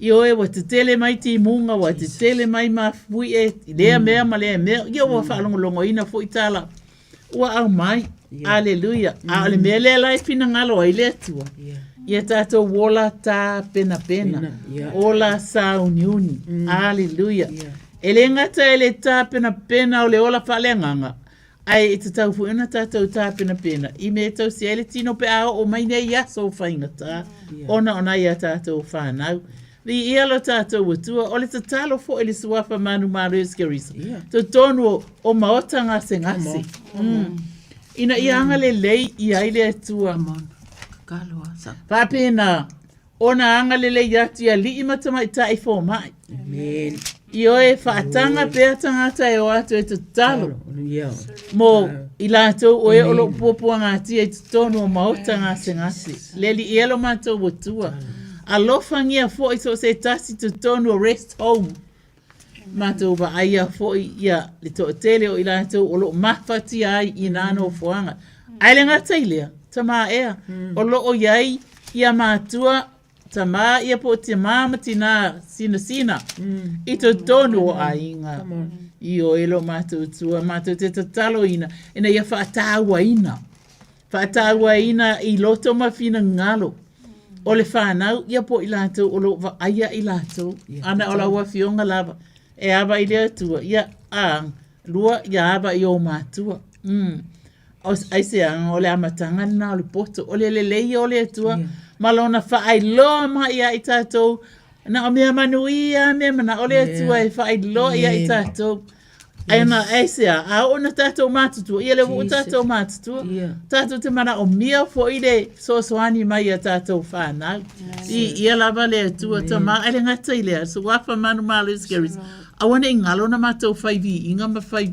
Ioe, ua tetele mai timuga, ua tetele mai mafuie, i lea mea ma lea mea. Ia ua faalogologoina foi tala ua aumai. Aleluia. A o le mea lea la e finagalo ai le Atua, ia tatou ola tapenapena, ola sauniuni. Aleluia. E le gata i le tapenapena o le ola faaleagaga, Ae e tatau foi ona tatou tapenapena i mea e tausi ai le tino pe a oo mai nei aso faigata ona o nai a tatou fanau. Viia lo tatou Atua, o le tatalo foi i le Suafa Manumalo Iesu Keriso, totonu o, o maota gasegase. Ina ia agalelei i ai le Atua. Faapena, Ona agalelei atu i alii ma tamaitai fomai. Amen. Ioe, faataga pea tagata e o atu e tatalo mo i latou o e o lo o puapuagatia i totonu o maota gasegase. Le alii e lo matou Atua. Alofagia foi so o se tasi i totonu o rest home. Matou vaaia foi ia le toatele o i latou o lo o mafatia ai i na nofoaga. Ae le gata i lea, tamā ea, o lo o i ai ia matua, tamā ia po o timā ma tinā sinasina i totonu o aiga. Ioe lo matou Atua, matou te tataloina ina ia faatauaina Faatauaina i loto ma finagalo o le fanau ia po o i latou o lo o vaaia i latou. Ana o lau afioga lava e ava i le Atua, ia, a, lua, ia ava i ou matua. Mm. Aisea, o le amataga lena o le poto, o le lelei ia o le Atua ma lona faailoa mai ia i tatou, na o mea manuia, mea manao le Atua e faailoa ia i tatou. Ai na aisea, a oo ina tatou matutua, ia lea ua oo tatou matutua, tatou te manaomia foi le fesoasoani mai ia tatou fanau. I ia lava le Atua Tama, ae le gata i lea, Suafa Manumalo Scaries, aua ne i galo ona matou fai viiga ma fai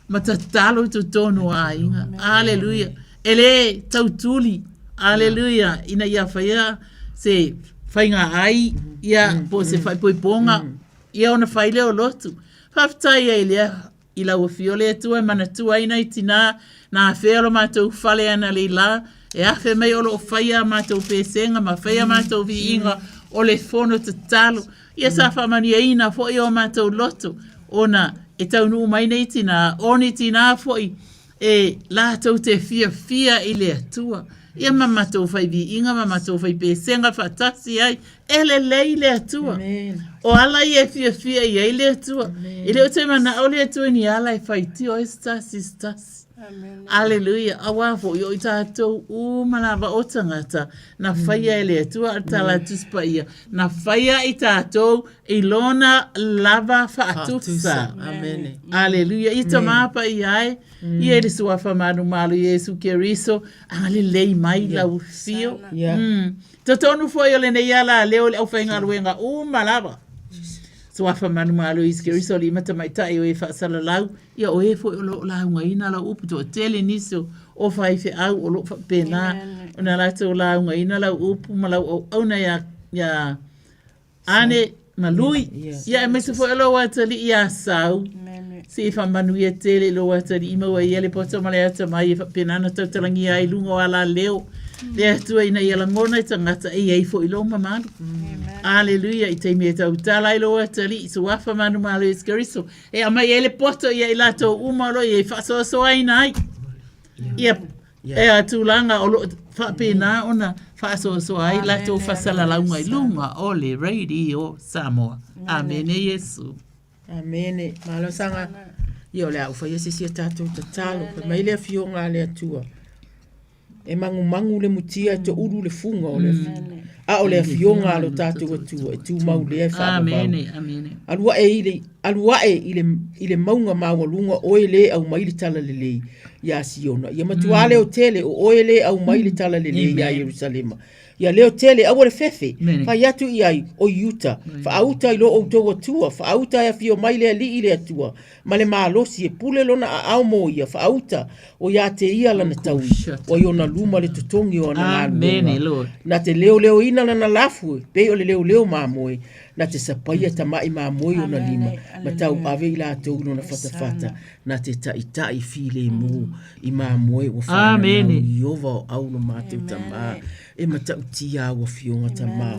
ma tatalo i totonu o aiga. Aleluia. E le tautuli, aleluia, ina ia faia se faiga ai, ia, po o se faaipoipoga, ia ona fai lea o lotu. Faafetai ai lea i lau afio le Atua e manatua ai nai tinā na afea lo matou fale analeila e afe mai o lo o faia a matou pesega ma faia a matou viiga o le fono tatalo. Ia sa faamanuiaina foi o matou loto ona e taunuu mai nei tinā, o ni tinā foi e latou te fiafia i le Atua. Ia ma matou fai viiga ma matou fai pesega faatasi ai, e lelei le Atua. O ala ia e fiafia i ai le Atua. E le o toe manao le Atua i ni ala e faitio ai se tasi i se tasi. Aleluia. Auā foi o i tatou uma lava o tagata na faia e le Atua a le tala a Tusi Paia, na faia i tatou i lona lava faatusa. Amene. Aleluia. Ia tamā paia ai, ia i le suafa manumalo Iesu Keriso, agalelei mai lau afio. Totonu foi o lenei ala leo i le aufaigaluega uma lava. Suafa manumalo Iesu Keriso, alii ma tamaitai o e faasalalau, ia o e foi o lo o laugaina lau upu, toatele nisi o faifeau o lo o faapena ona latou laugaina lau upu ma lau auauna ia Ane ma Lui, ia aemaise foi o lou atalii ia Sau. Se i faamanuia tele i lou atalii maua ia le poto ma le atamai e faapena ona tautalagia ai i luga o alaleo. Le Atua ina ia lagona e tagata e i ai foi lou mamalu. Aleluia, i taimi e tautala ai lou atalii, Suafa manumalo Iesu Keriso, e aumai ai le poto ia i latou uma o lo o i ai faasoasoaina ai. Ia, e a tulaga o lo o faapena ona faasoasoa ai latou faasalalauga i luga o le Radio Samoa. Amene Iesu. Amene. Malo saga. Ia o le a ou faia se isi a tatou tatalo. Fai mai le afioga a le Atua. E magumagu le mutia e toulu le fuga o le a o le afioga a lo tatou Atua e tumau lea e faavavau. Amene, amene. Alu ae i le, alu ae i le, i le mauga maualuga oe lē aumai le talalelei iā Siona. Ia matuā leo tele o oe lē aumai le talalelei iā Ierusalema. Ia leo tele, aua le fefe, fai atu i ai, o Iuta, faauta i lo outou Atua, faauta e afio mai le Alii le Atua, ma le malosi e pule lona aao mo ia, faauta, o iā te ia lana taui, ua i ona luma le totogi o ana galuega. Na te leoleoina lana lafu e pei o le leoleo mamoe, na te sapaia tama'i mamoe i ona lima, ma tauave i latou i lona fatafata, na te taʻitaʻi filemu i mamoe ua fananau Ieova o au lo matou Tamā e matautia au afioga Tamā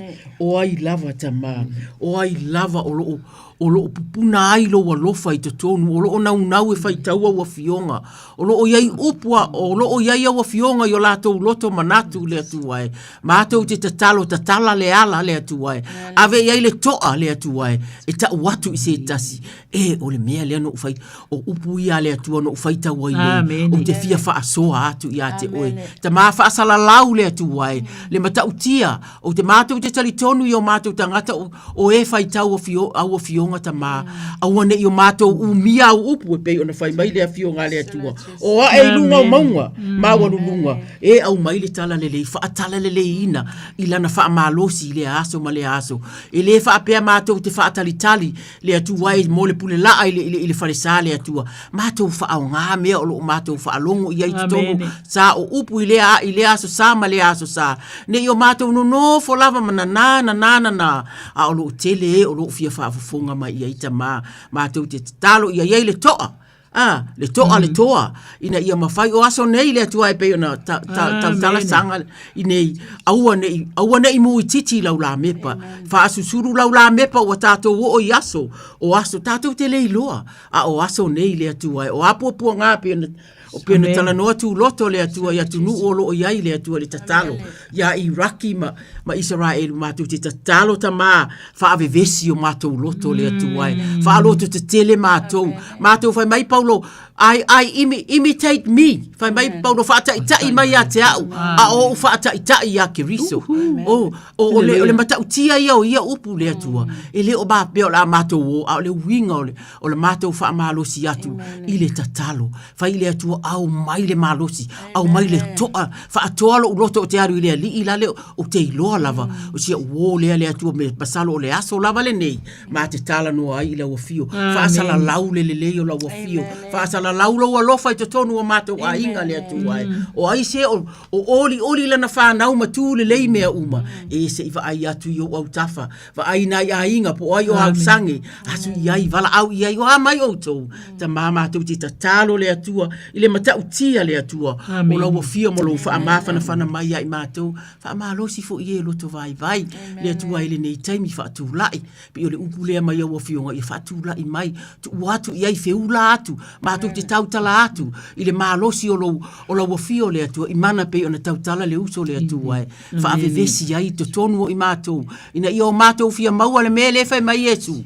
o ai lava Tamā o ai lava o loo o loo pupuna ai lou alofa i totonu o loo naunau e faitau au afioga o loo iai upu a o loo iai au afioga i o latou loto manatu le Atua e matou te tatalo tatala le ala le Atua e ave iai le toa le Atua e e tau atu i se tasi E, o le mea lea na ou fai, o upu ia a le Atua na ou faitau ai nei, ou te fia faasoa atu ia te oe. Tama faasalalau le Atua e, le matautia, ou te matou te talitonu i o matou tagata o, o e faitau afio, au afioga tama, aua ne i o matou umia au upu e pei ona fai mai le afioga a le Atua. O ae i luga o mauga, maualuluga, e aumai le talalelei, faatalaleleiina i lana faamalosi i lea aso ma lea aso. E le faapea matou te faatalitali le Atua e mo le pule laa i le, i le, i le falesa le Atua. Matou faaaoga mea o lo o matou faalogo i ai totonu sa o upu i lea, i lea aso sa ma lea aso sa. Ne i o matou nonofo lava ma nanā, nanā, nanā, a o lo o tele e o lo o fia faafofoga mai i ai Tamā. Matou te tatalo ia i ai le toa A, le toa le toa, ina ia mafai o aso nei le Atua e pei ona ta, ta, tautala saga i nei, aua nei, aua nei muititi lau lamepa. Faasusulu lau lamepa ua tātou oo i aso, o aso tātou te le iloa, a o aso nei le Atua e o apuapuaga pei ona o pei ona talanoa tūloto le Atua i atunuu o lo o i ai le Atua i le tatalo iā Iraki ma, ma Isaraelu matou te tatalo Tamā faavevesi o matou loto le Atua e faaloto tetele matou matou fai mai Paulo I, I imi, imitate me fai mai Paulo faataʻitaʻi mai ia te au a o ou faataʻitaʻi iā Keriso o, o, o, le, o le matautia ia o ia upu le Atua e le o faapea o le a matou o a o le uiga o le, o le matou faamalosi atu i le tatalo Fai i le Atua, aumai le malosi, aumai le toa, faatoa lou loto ou te alu i le Alii la lea, ou te iloa lava, o si au uō lea le Atua me masalo o le aso lava lenei, ma te talanoa ai i lau afio, faasalalau le lelei o lau afio, faasalalau lou alofa i totonu o matou aiga le Atua e. O ai se o, o olioli lana fanau ma tu lelei mea uma, e se i vaai atu i ou autafa, Vaai nai aiga po o ai o ausage, asu i ai, valaau i ai, o a mai outou? Tamā matou te tatalo le Atua, i le matautia le Atua, o lau afio ma lou faamafanafana mai ia i matou, faamalosi foi e loto vaivai, le Atua i lenei taimi faatulai, pei o le upu lea mai au afioga ia faatulai mai, tuu atu i ai, feula atu, matou te tautala atu i le malosi o lou, o lau afio le Atua, i mana pei ona tautala le uso le Atua e. faavevesi ai i totonu o i matou, ina ia o matou fia maua le mea lea e fai mai Iesu,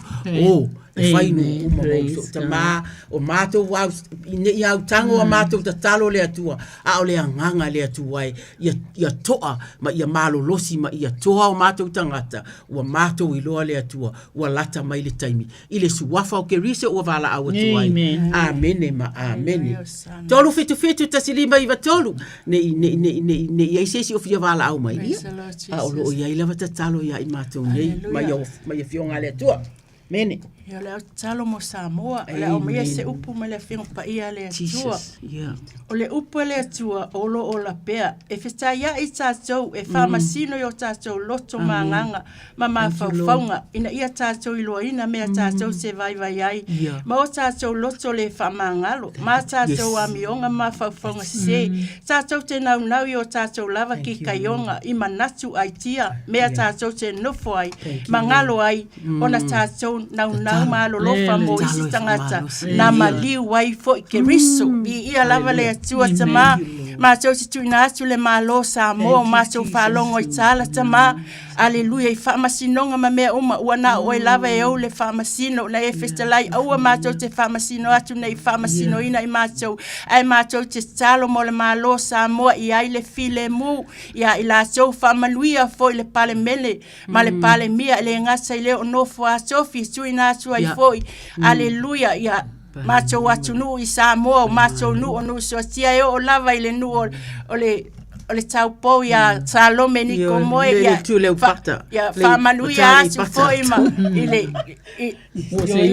o, e fai nuu uma ma uso tamā, o matou au, ne i autago a matou tatalo le Atua, a o le agaga le Atua e, ia, ia toa ma ia malolosi ma ia toa o matou tagata, ua matou iloa le Atua, ua lata mai le taimi. I le suafa o Keriso ua valaau atu ai. Amene ma amene. 377 1593 ne i ne i ne i ne i ne i ai se isi o fia valaau mai ia. A o lo o i ai lava tatalo iā i matou nei mai au mai afioga a le Atua. Amene. Ia, o le a ou tatalo mo Samoa, o le a aumaia se upu mai le Afioga Paia a le Atua. O le upu a le Atua o lo o ola pea, e fetaiai tatou, e faamasino i o tatou loto ma agaga ma mafaufauga, ina ia tatou iloaina mea tatou te vaivai ai, ma o tatou loto le faamagalo, ma tatou amioga ma mafaufauga sese. Tatou te naunau i o tatou lava kikaioga i manatu aitia, mea tatou te nofo ai ma galo ai, ona tatou naunau ma alolofa mo isi tagata na maliu ai foi Keriso. Viia lava le Atua Tamā, matou te tuuina atu le Malo o Samoa, o matou faalogo i tala Tamā, Aleluia, i faamasinoga ma mea uma, ua na o oe lava e ou le faamasino, na e fetalai, aua matou te faamasino atu nei faamasinoina i matou, ae matou te tatalo mo le Malo o Samoa i ai le filemu ia i latou, faamanuia foi le Palemene ma le Palemia, e le gata i lea o nofo a tofi, tuuina atu ai foi, aleluia, ia matou atunuu i Samoa, o matou nuu, o nuu soatia e oo lava i le nuu o le taupou ia Salome Niko Moe, ia ia faamanuia atu foi ma i le i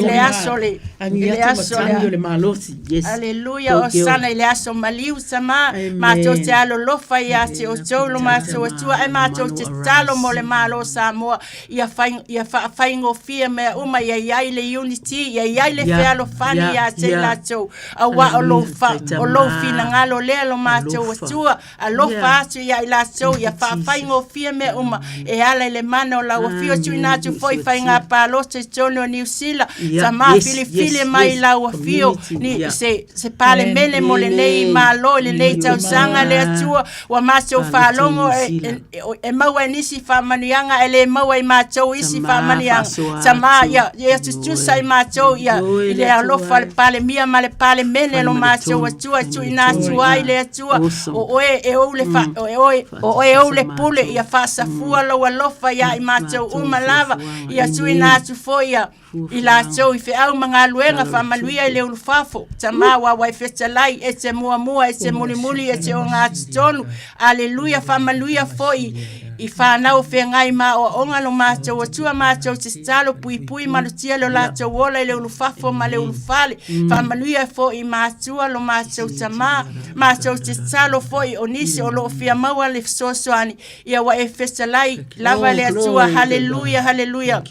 le aso le i le aso le malosi. Yes. Aleluia, Osana i le aso maliu sama, matou te alolofa ia te outou lo matou Atua, ae matou te tatalo mo le Malo o Samoa, ia fai, ia faafaigofie mea uma, ia i ai le unity, ia i ai le fealofani ia te i latou, auā o lou fa, o lou finagalo lea lo matou Atua, alofa atu ia i latou, ia faafaigofie mea uma, e ala i le mana o lau Afio, tuuina atu foi faiga palota i totonu o Niu Sila, Tamā filifili mai i lau Afio, ni, se, se Palemene mo lenei Malo i lenei tausaga, le Atua, Ua matou faalogo e, e, e maua e nisi faamanuiaga ae le maua i matou isi faamanuiaga. Tamā, ia, ia tutusa i matou ia, i le alofa o le Palemia ma le Palemene lo matou Atua e tuuina atu ai le Atua. O oe e ou le fa, o oe, o oe e ou le pule, ia faasafua lou alofa ia i matou uma lava, ia tuuina atu foi ia, i latou i feau ma galuega faamanuia i le ulufafo. Tamā ua e fetalai, e te muamua, e te mulimuli, e te ogatotonu. Aleluia, faamanuia foi i fanau o feagai ma aoaoga lo matou Atua, matou te tatalo, puipui malutia lo latou ola i le ulufafo ma le ulufale. Faamanuia foi i matua lo matou Tamā, matou te tatalo foi o nisi o lo o fia maua le fesoasoani, ia ua e fetalai lava le Atua. Haleluia, haleluia.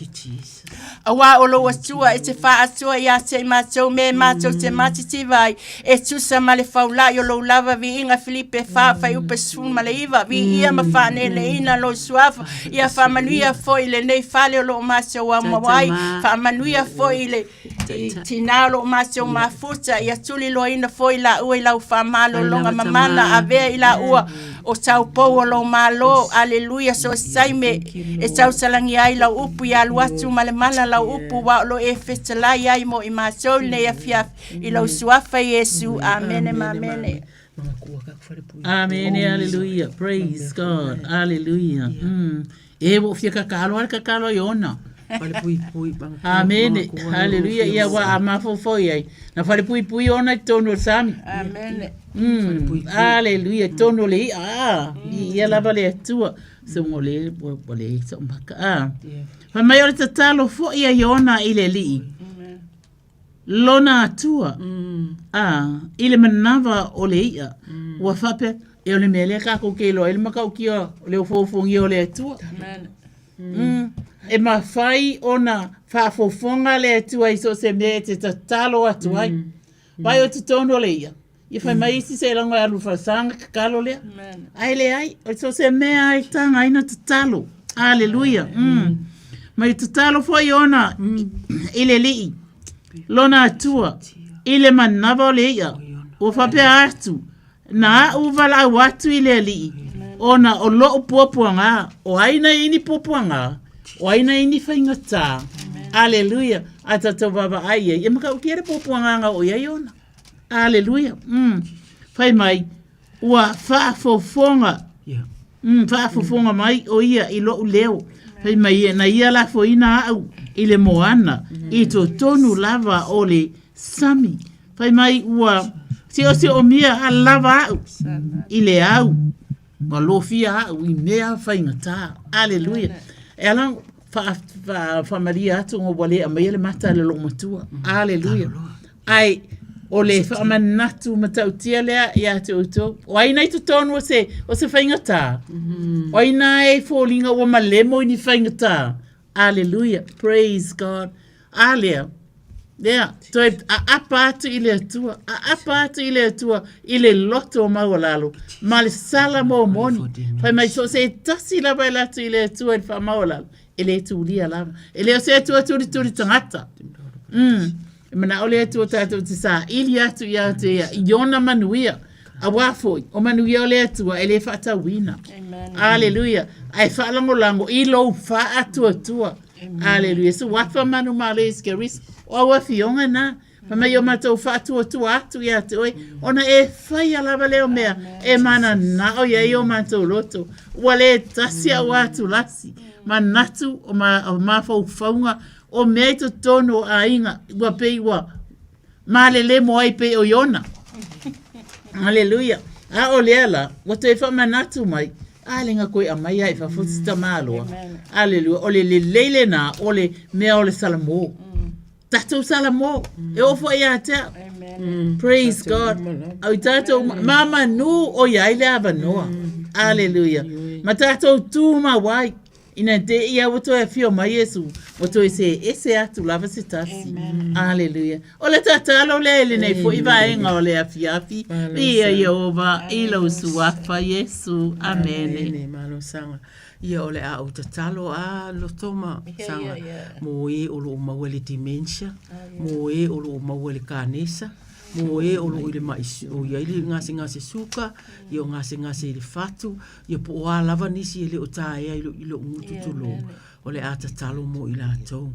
Auā o lou Atua e te faaatoa ia te i matou me matou te matitiva ai, e tusa ma le faula'i o lou lava viiga Filipe 4 fuaiupu 19, viia ma faaneleina lou suafa, ia faamanuia foi i lenei fale o lo o matou aumaua ai, faamanuia foi i le tinā o lo o matou mafuta, ia tuliloaina foi laua i lau faamalologa mamana, avea i laua o taupou o lou Malo, aleluia, so o se taimi e tautalagia ai lau upu, ia alu atu ma le mana lau upu, aua o lo o e fetalai ai mo i matou i lenei afiafi, i lou suafa Iesu. Amene ma amene. Amene, aleluia. Praise God. Aleluia. E ua ou fia kakalo a le kakalo i ona. Amene. Haleluia. Ia ua a mafaufau i ai. Na falepuipui ona i totonu o le sami. Amene. Aleluia. I totonu o le i'a. Ah, i ia lava le Atua. So o le ua le sa maka. Ah. Fai mai o le tatalo foi a Iona i le Alii. Lona Atua, ā, i le manava o le i'a, ua faapea, e o le mea lea kākou ke iloa ai le matautia o le ofoofogia o le Atua. Mm. E mafai ona faafofoga le Atua i so o se mea e te tatalo atu ai. Vai o totonu o le i'a, Ia fai mai isi seiloga e alu i falesa ona tatalo lea. Ae leai, o so o se mea e taga ai na tatalo. Aleluia. Mm. Mai tatalo foi ona i le Alii, lona Atua, i le manava o le i'a, ua faapea atu, na a'u valaau atu i le Alii, ona o lo'u puapuaga, o ai na i ni puapuaga, o ai na i ni faigata. Aleluia. A tatou vaavaai i ai, e matautia le puapuaga na oo i ai ona. Aleluia. Fai mai, ua faafofoga. Faafofoga mai o ia i lo'u leo. Fai mai, na ia lafoina a'u i le moana, i totonu lava o le sami. Fai mai, ua siosioomia lava a'u i le au. Ua lofia a'u i mea faigata. Aleluia. E ala. Faamalie atu ona ua le aumaia le mata a le loomatua. Aleluia. Ae o le faamanatu matautia lea ia te outou. O ai na i totonu o se, o se faigata? O ai na e foliga ua malemo i ni faigata? Aleluia. Praise God. A lea, lea, toe aapa atu i le Atua, aapa atu i le Atua i le loto maualalo ma le sala momoni. Fai mai so o se tasi lava e alu atu i le Atua i le faamaualalo, e le tulia lava. E le o se Atua tulituli tagata. Mm. E manao le Atua tatou te saili atu ia te ia i ona manuia. Auā foi, o manuia o le Atua e le faatauina. Aleluia. Ae faalagolago i lou faatuatua. Aleluia. Suafa manumalo Iesu Keriso. O au afioga na. Fai mai o matou faatuatua atu ia te oe, ona e faia lava lea mea e mananao i ai o matou loto. Ua le tasi au atulasi, manatu o, ma, o mafaufauga o mea i totonu o aiga, ua pei ua malelemo ai pei o Iona. Aleluia. A o lea la, ua toe faamanatu mai, a le ga koe aumai lava i fafo si tamaloa. Aleluia. O le lelei lena o le mea o le salamo. Tatou salamo. E oo foi ia te au. Praise God. Au i tatou mamanu o i ai le avanoa. Aleluia. Ma tatou tumau ai. Ina te ia ua toe afio mai Iesu, ua toe see ese atu lava se tasi. Aleluia. O le tatalo lea i lenei foi vaega o le afiafi, Viia Ieova i lou suafa Iesu. Amene. Amene. Malosaga. Ia o le a ou tatalo a loto ma saga mo e o lo o maua i le dementia, mo e o lo o maua i le kanesa, mo e o lo o i le mai o i ai le gasegase suka, ia o gasegase i le fatu, Ia po o a lava nisi e le o taea i lou gutu tulou, o le a tatalo mo i latou.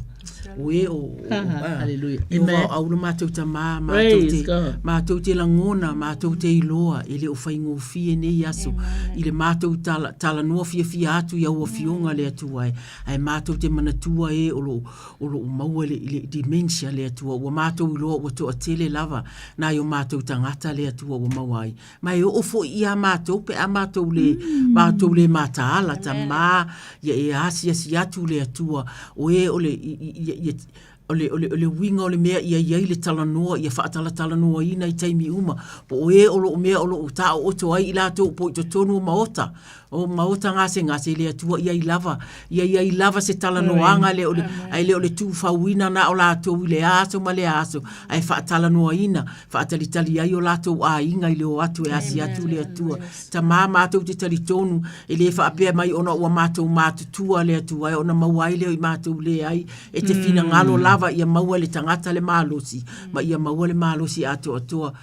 O e o, Hallelujah. Ieova o au lo matou tamā, matou te, matou te lagona, matou te iloa, e le o faigofie nei aso, i le matou tala, talanoa fiafia atu i au afioga le Atua e, ae matou te manatua e o lo, o lo o maua i le, i le dementia le Atua, ua matou iloa ua toatele lava nai o matou tagata le Atua ua maua ai. Ma e oo foi iā matou pe a matou le, matou le mataala, tamā, ia e asiasi atu le Atua, o e o le, ia, ia, o le, o le, o le uiga o le mea ia i ai le talanoa, ia faatalatalanoaina i taimi uma, po o e o lo o mea o lo o taooto ai i latou po i totonu o maota, o maota gasegase, le Atua ia i lava, ia i ai lava se talanoaga le o le, ae le o le tufauina na o latou i lea aso ma lea aso, ae faatalanoaina, faatalitali ai o latou aiga i le o atu e asi atu le Atua. Tamā matou te talitonu, e le faapea mai ona ua matou matutua le Atua e ona maua ai lea i matou leai, e te finagalo lava ia maua e le tagata le malosi, ma ia maua le malosi atoatoa.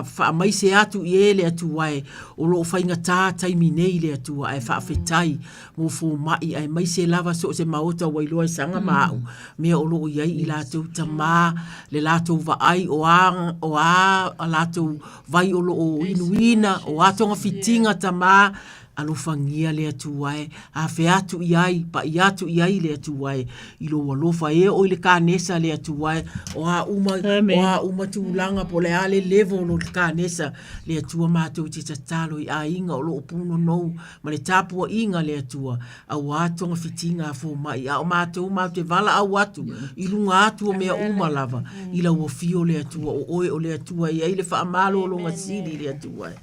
Faamaise atu i e le Atua e, o lo o faigata taimi nei le Atua, ae faafetai mo fomai aemaise lava so o se maota ua iloa e Saga ma au mea o lo o i ai i latou tamā, le latou vaai o a, o a a latou vai o lo o inuina, o a togafitiga tamā, alofagia le Atua e, afe atu i ai, paʻi atu i ai le Atua e, i lou alofa e oo i le kanesa le Atua e, o a uma, o a uma tulaga po o le a le level o le kanesa, le Atua matou te tatalo i aiga o lo o punonou ma le tapuaiga a le Atua, auā togafitiga a fomai, a o matou matou te valaau atu i luga atu o mea uma lava, i lau afio le Atua, o oe o le Atua e i ai le faamalologa sili le Atua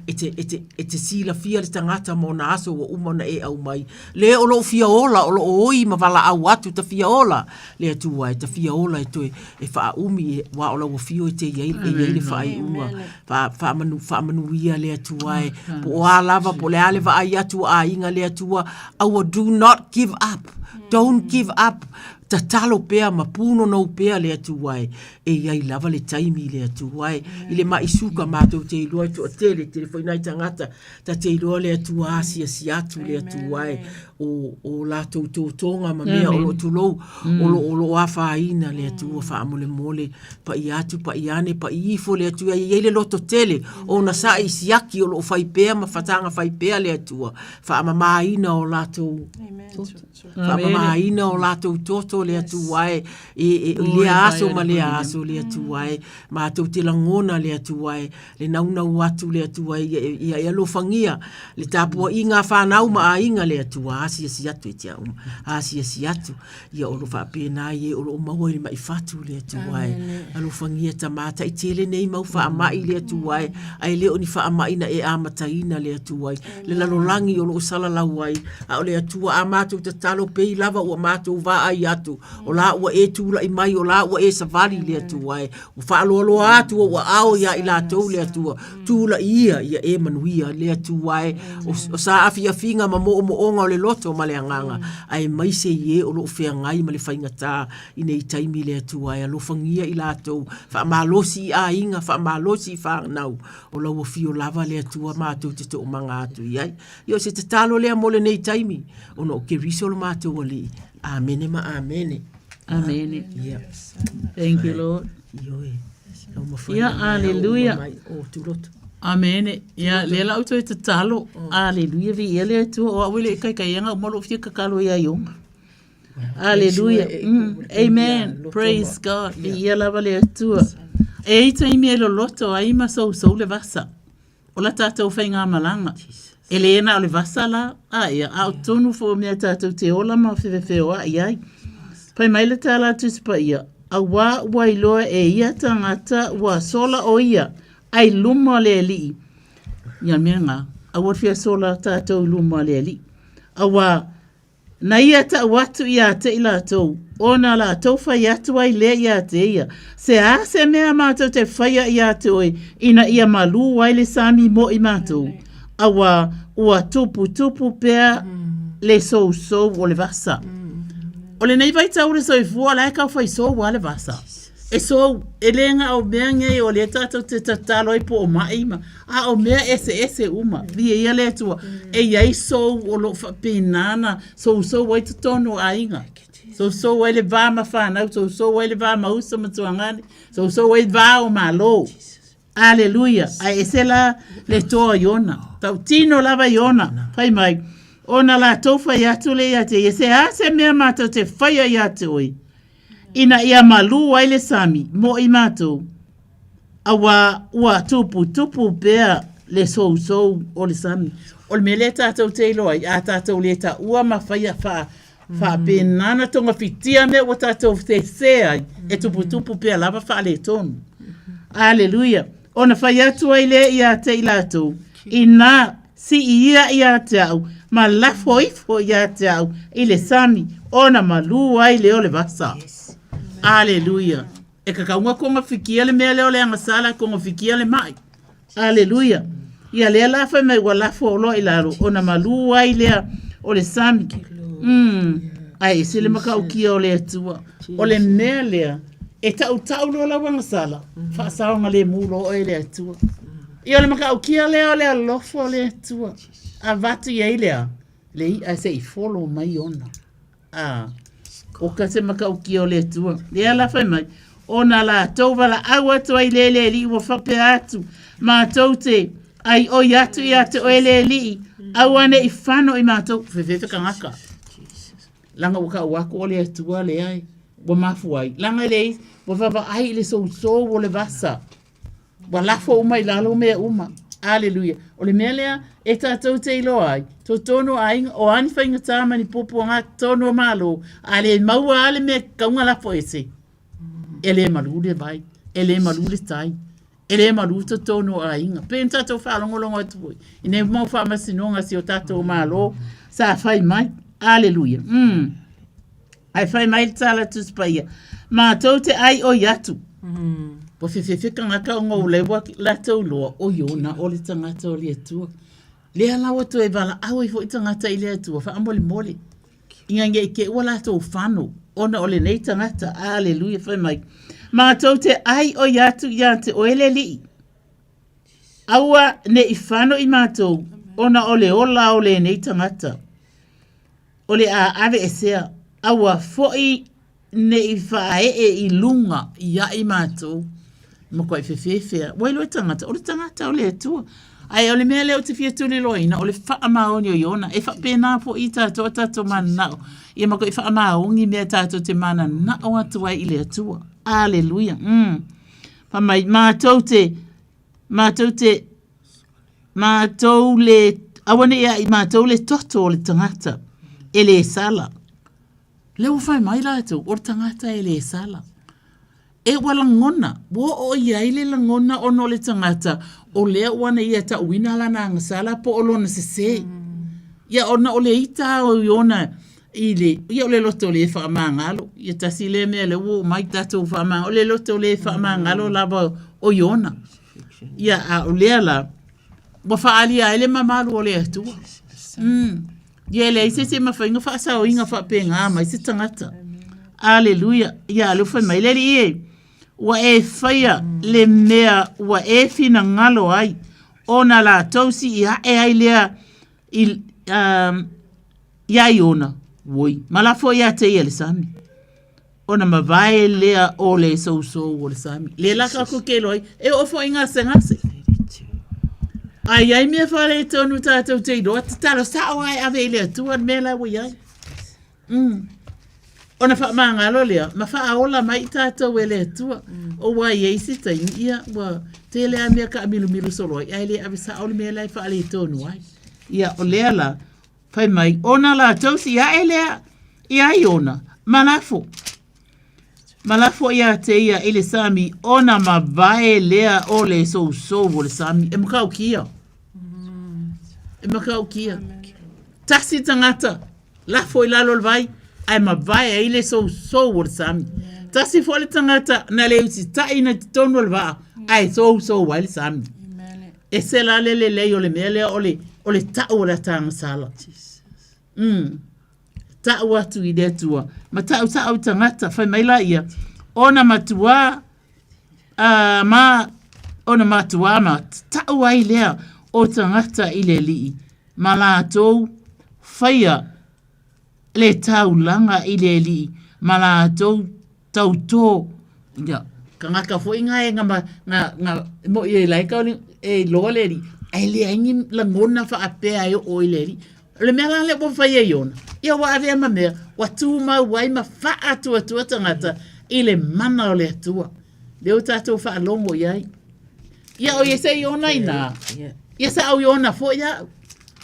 e te, e te, e te silafia le tagata ma ona aso ua uma ona e aumai. Le o lou fia ola, o loo oi ma valaau atu ta fia ola, le Atua e ta fia ola e toe e faaumi, aua o lau afio e te i ai, e i ai le faaiuga. Faamanu, faamanuia le Atua e, po o a lava, po o le a le vaai atu a aiga le Atua, aua do not give up, don't give up, tatalo pea ma pūnonou pea le Atua e, e i ai lava le taimi le Atua e, i le maʻi suka matou te iloa e toatele, tele foi nai tagata, ta te iloa le Atua asiasi atu le Atua e, o, o latou totoga ma mea o lo o tulou, o lo, o lo o afaina le Atua faamolemole, paʻi atu, paʻi ane, paʻi ifo le Atua, e i ai le loto tele, ona saʻi siaki o lo o fai pea ma fataga fai pea le Atua, faamamaina o latou faamamaina o latou toto le Atua e, e, e, i lea aso ma lea aso le Atua e, matou te lagona le Atua e, le naunau atu le Atua ia, ia e alofagia le tapuaiga a fanau ma aiga le Atua. Asiasi atu e tia uma. Asiasi atu, ia o lo faapena ai e o lo o maua i le maifatu le Atua e. Alofagia tamatai tele nei mau faamai le Atua e, ae le o ni faamai na e amataina le Atua e. Le lalolagi o lo o salalau ai, a o le Atua a matou tatalo pei lava ua matou vaai atu, o la ua e tulai mai, o la ua e savali le Atua e. Ua faaloaloa atu ou aao iā i latou le Atua, tulai ia ia e manuia le Atua e, o saafiafiga ma moomooga o le loto ma le agaga, aemaise i e o lo o feagai ma le faigata i nei taimi le Atua e. Alofagia i latou, faamalosi i aiga, faamalosi i fanau, o lau afio lava le Atua matou te toomaga atu i ai. Ia o se tatalo lea mo lenei taimi, ona o Keriso lo matou Alii. Amene ma amene. Amene. Yeah. Thank you, Lord. Ioe. Ia, aleluia. Amene. Ia, lea la outou e tatalo. Aleluia, viia le Atua. O au e le i kaikaianga, uma lou fia kakalo ia Ioga. Aleluia. Amen. Praise God. Viia lava le Atua. E i taimi e loloto ai ma sousou le vasa. O la tatou faigamalaga. E le na o le vasa la, a ia, a o tonu fo mea tatou te ola ma fefefeoaʻi ai. Fai mai le tala a Tusi Paia, auā ua iloa e ia tagata ua sola o ia, ai luma o le Alii. Ia mea ngā, aua le fia sola tatou i luma o le Alii. Auā, Na ia tau atu ia te i latou, ona latou fai atu ai lea ia te ia, Se a se mea matou te faia ia te oe, ina ia malū ai le sami mo i matou? Auā, ua tuputupu pea le sousou o le vasa. O lenei vaitau o le soifua, o la e tau fai sou lava le vasa. E sou, e le na o mea nei o lea tatou te tatalo ai po o maʻi ma, a o mea eseese uma. Viia ia le Atua. E i ai sou o lo o faapena ona sousou ai totonu o aiga. Sousou ai le va ma fanau, sousou ai le va ma uso ma tuagane, sousou ai va o Malo. Aleluia! Ae ese la le toa o Iona. Tautino lava Iona, fai mai, ona latou fai atu lea ia te ia, se a se mea matou te faia ia te oe, ina ia malū ai le sami mo i matou, auā ua tuputupu pea le sousou o le sami. O le mea lea tatou te iloa ai, a tatou le taua ma faia faa, faapena ona togafitia mea ua tatou sese ai, e tuputupu pea lava faaletonu. Aleluia! Ona fai atu ai lea ia te i latou, inā Sii ia ia te au, ma lafo ifo ia te au i le sami, ona malū ai lea o le vasa. Aleluia. E kakauga kogafikia le mea lea o le agasala, kogafikia le mai. Aleluia. Ia lea la fai mai ua lafo loa i lalo, ona malū ai lea o le sami. Mm. Ae ese le matautia o le Atua. O le mea lea, e tautau loa lau agasala, faasaogalemu loa oe e le Atua. Ia o le matautia lea o le alofa o le Atua. Avatu i ai lea, le i'a se i folo mai ona. A, o ka se matautia o le Atua. Lea la fai mai, ona latou valaau atu ai le le alii ua faapea atu, matou te ai oi atu ia te oe le alii, aua ne i fano i matou. Fefefe tagata. Leaga ua tau atu o le Atua lea e, ua mafua ai. Leaga e leai, ua vaavaai i le sousou o le vasa. Ua lafo uma i lalo mea uma. Aleluia. O le mea lea e tatou te iloa ai, totonu o aiga, o a ni faigata ma ni puapuaga totonu o Malo, a le maua lava le mea kauga lafo ese, e le malu le vai, e le malu le tai, e le malu totonu o aiga. Pei ona tatou faalogologo atu foi i nei mau faamasinoga a si o tatou Malo sa fai mai. Aleluia. Mm. Ae fai mai le tala Tusi Paia, matou te ai oi atu. Ua fefefe tagata ona o lea ua latou iloa, o Iona o le tagata o le Atua. Lea la ua toe valaau ai foi tagata i le Atua, faamolemole, ina ne i te i ua latou fano ona o lenei tagata. Aleluia, fai mai, matou te ai oi atu ia te oe le Alii. Aua ne i fano i matou ona o le ola o lenei tagata. O le a aveesea, aua foi ne i faaee i luga ia i matou, matuai fefefea. Ua iloa e tagata, o le tagata o le Atua. Ae o le mea lea ou te fia tuliloaina, o le faamaoni o Iona. E faapena foi i tatou a tatou mananao. Ia matuai faamaoni mea tatou te mananao atu ai i le Atua. Aleluia. Mm. Fai mai, matou te, matou te, Matou le, aua ne i a i matou le toto o le tagata. e lē sala. Lea ua fai mai latou, o le tagata e lē sala. E ua lagona, ua oo i ai le lagona ona o le tagata o lea ua na ia tauina lana agasala po o lona sesē. Ia ona o le ita o Iona i le, ia o le loto le faamagalo. Ia tasi lea mea lea ua oo mai tatou faamagalo, o le loto le faamagalo lava o Iona. Ia a o lea la, ua faaalia ai le mamalu o le Atua. Mm. Ia e leai se isi e mafai ona faasaoina faapena mai se tagata. Aleluia. Ia alofa mai le Alii e. Ua e faia le mea ua e finagalo ai, ona latou sii ae ai lea i, um, iā Iona, oi, ma lafo ia te ia le sami. Ona mavae lea o le sousou o le sami. Le la ka ku ke loi, e oo foi gasegase. A i ai mea faaletonu tatou te iloa, tatalo sao lava e ave i le Atua le mea la ua i ai. Mm. Ona faamagalo lea, ma faaola mai i tatou e le Atua. Aua e i ai se taimi, ia, ua tele lava mea taamilomilu solo ai, ae le ave sao le mea la e faaletonu ai. Ia, o lea la, Fai mai, ona latou sii ae lea iā Iona, ma lafo. Ma lafo ia te ia i le sami, ona mavae lea o le sousou o le sami. E matautia. E matautia. Tasi tagata, lafo i lalo o le vai, ae mavae ai le sousou o le sami. Tasi foi le tagata na le usitaʻi i totonu o le vaa, ae sousou ai le sami. Ese la le lelei o le mea lea o le, o le tau o le atagasala. Mm. Tau atu i le Atua, ma tau sao i tagata, fai mai la ia, ona matuā, uh, ma, ona matuā ma tau ai lea o tagata i le Alii, ma latou faia le taulaga i le Alii, ma latou tautō, ia, tagata foi na e nga, nga, nga, moʻi e lae ka e iloa le Alii, ae leai ni lagona faapea e oo i le Alii. O le mea la lea ua fai e Iona, ia ua avea ma mea, ua tumau ai ma faatuatua tagata i le mana o le Atua. Lea ua tatou faalogo i ai. Ia o ia se Iona inā. Ia sa au Iona foi au.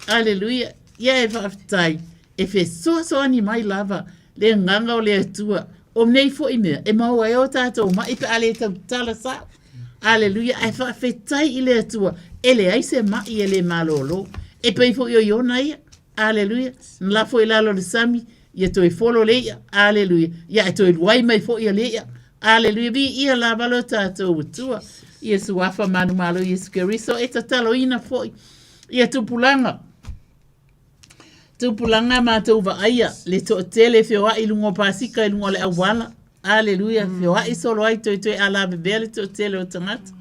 Aleluia. Ia e faafetai. E fesoasoani mai lava le agaga o le Atua. O nei foi mea e maua ai o tatou maʻi pe a le tautala sao. Aleluia, ae faafetai i le Atua, e leai se maʻi e le malōlō. E pei foi o Iona ia. Aleluia, na lafo i lalo o le sami, ia toe folo le iʻa. Aleluia, ia ae toe luai mai foi le iʻa. Aleluia, viia lava lo tatou Atua. Ia Suafa manumalo Iesu Keriso e tataloina foi ia tupulaga. Tupulaga matou vaaia le toatele e feoai i luga o pasika i luga o le auala. Aleluia, feoai solo ai toetoe alavevea le toatele o tagata.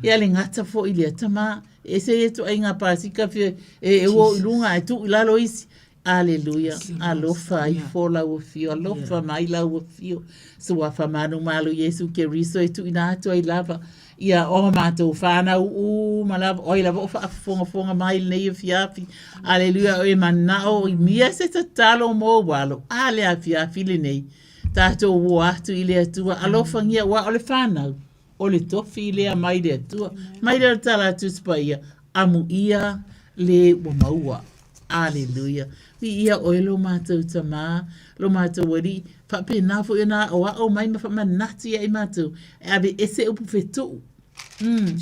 Ia le gata foi lea tama, e ese ia ituaiga pasika fe e o i luga ae tuu i lalo isi. Aleluia, alofa ifo lau afio, alofa mai lau afio. Suafa manumalo Iesu Keriso e tuuina atu ai lava Ia, o matou whānau uma lava, oi lava o whaafofogafoga mai lenei afiafi. Aleluia, o e manao i mia se tatalo mo walo. A le afiafi lenei. Tātou o atu i le Atua, alofangia ua o le whānau. O le tofi lea mai le Atua. Mai le tala atu Paia, amuia le ua maua. Aleluia. Viia oe lo matou Tamā, lo matou Alii, faapena foi ona aoao mai ma faamanatu ia i matou, e aveese upu fetuu. Mm.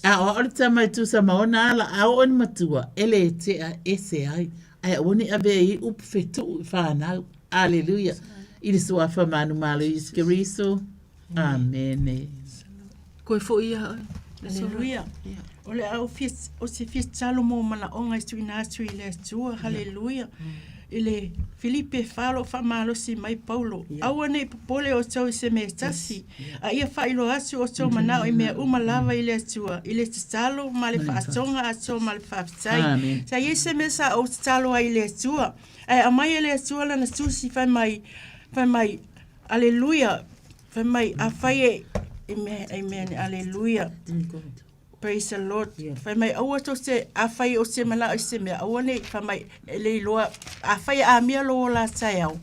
Aoao le tama e tusa ma ona ala, a oo ina matua, e le tea ese ai. Ae aua ne i avea i upu fetuu i whanau. Aleluia. I le suafa manumalo Iesu Keriso. Amene. Koe foi ia oe. Haleluia. O le au fia, o se fia tatalo mo manaoga e tuuina atu i le Atua. Haleluia. I le Filipi e fa o lo o faamalosi mai Paulo. Aua ne i popole outou i se mea e tasi, a ia faailoa atu outou manao i mea uma lava i le Atua, i le tatalo ma le faatoga atoa ma le faafetai. Amen. Sa i ai se mea sa ou tatalo ai i le Atua, ae aumai e le Atua lana tusi fai mai, fai mai, Aleluia. Fai mai, afai e, amen, amen, aleluia. Praise the Lord. Fai mai, aua tou te, afai ou te manao i se mea, aua ne i, fai mai, e le iloa, afai e amia lou ola taeao,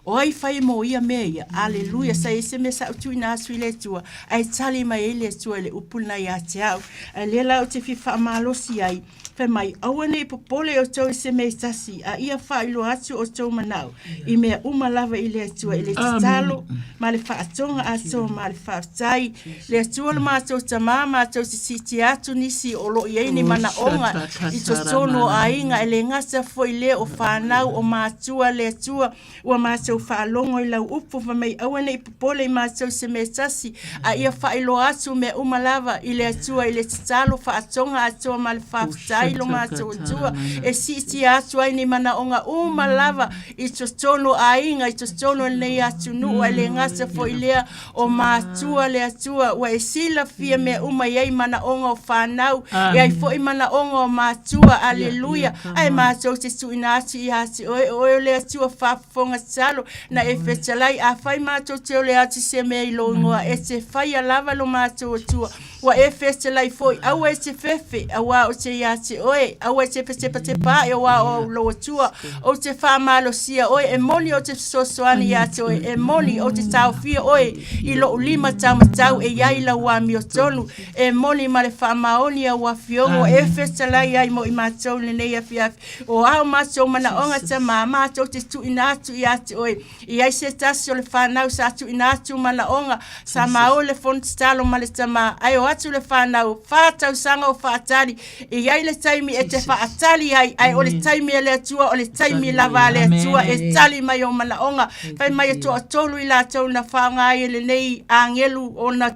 o ai fai mo ia mea ia. Aleluia. Sa i ai se mea sa ou tuuina atu i le Atua, ae tali mai ai le Atua i le upu lena ia te au. Ae lea la ou te fia faamalosi ai, Fai mai, Aua ne i popole outou i se mea e tasi, a ia faailoa atu outou manao i mea uma lava i le Atua, i le tatalo ma le faatoga atoa ma le faafetai. Le Atua lo matou Tamā, matou te siitia atu nisi o lo o i ai ni manaoga i totonu o aiga, e le gata foi lea o fanau, o matua, le Atua, Ua matou faalogo i lau upu fai mai, Aua ne i popole i matou i se mea e tasi, a ia faailoa atu mea uma lava i le Atua i le tatalo faatoga atoa ma le faafetai lo matou Atua, e siitia atu ai ni manaoga uma lava i totonu o aiga, i totonu o lenei atunuu, ae le gata foi i lea, o matua le Atua, ua e silafia mea uma e i ai manaoga o fanau, e ai foi manaoga o matua, aleluia, ae matou te tuuina atu ia te oe, o oe o le Atua faafofoga tatalo, na e fetalai, afai matou te ole atu i se mea i lou igoa, e te faia lava lo matou Atua, ua e fetalai foi, aua e te fefe, auā ou te ia te oe, aua e te fetepatepa ae, auā o au lou Atua, ou te faamalosia oe, e moni ou te fesoasoani ia te oe, e moni ou te taofia oe i lou lima taumatau e i ai lau amiotonu, e moni ma le faamaoni au afioga ua e fetalai ai mo i matou i lenei afiafi, o a o matou manaoga Tamā, matou te tuuina atu ia te oe, I ai se tasi o le whanau sa tuuina atu manaoga, sa maua le fono tatalo ma le tama, ae o atu le whanau, wha tausaga o whaatali, i ai le taimi e te whaatali ai, ae o le taimi a le Atua, o le taimi lava a le Atua e tali mai o manaoga. Fai mai e toatolu i latou na whaonga ai e lenei agelu ona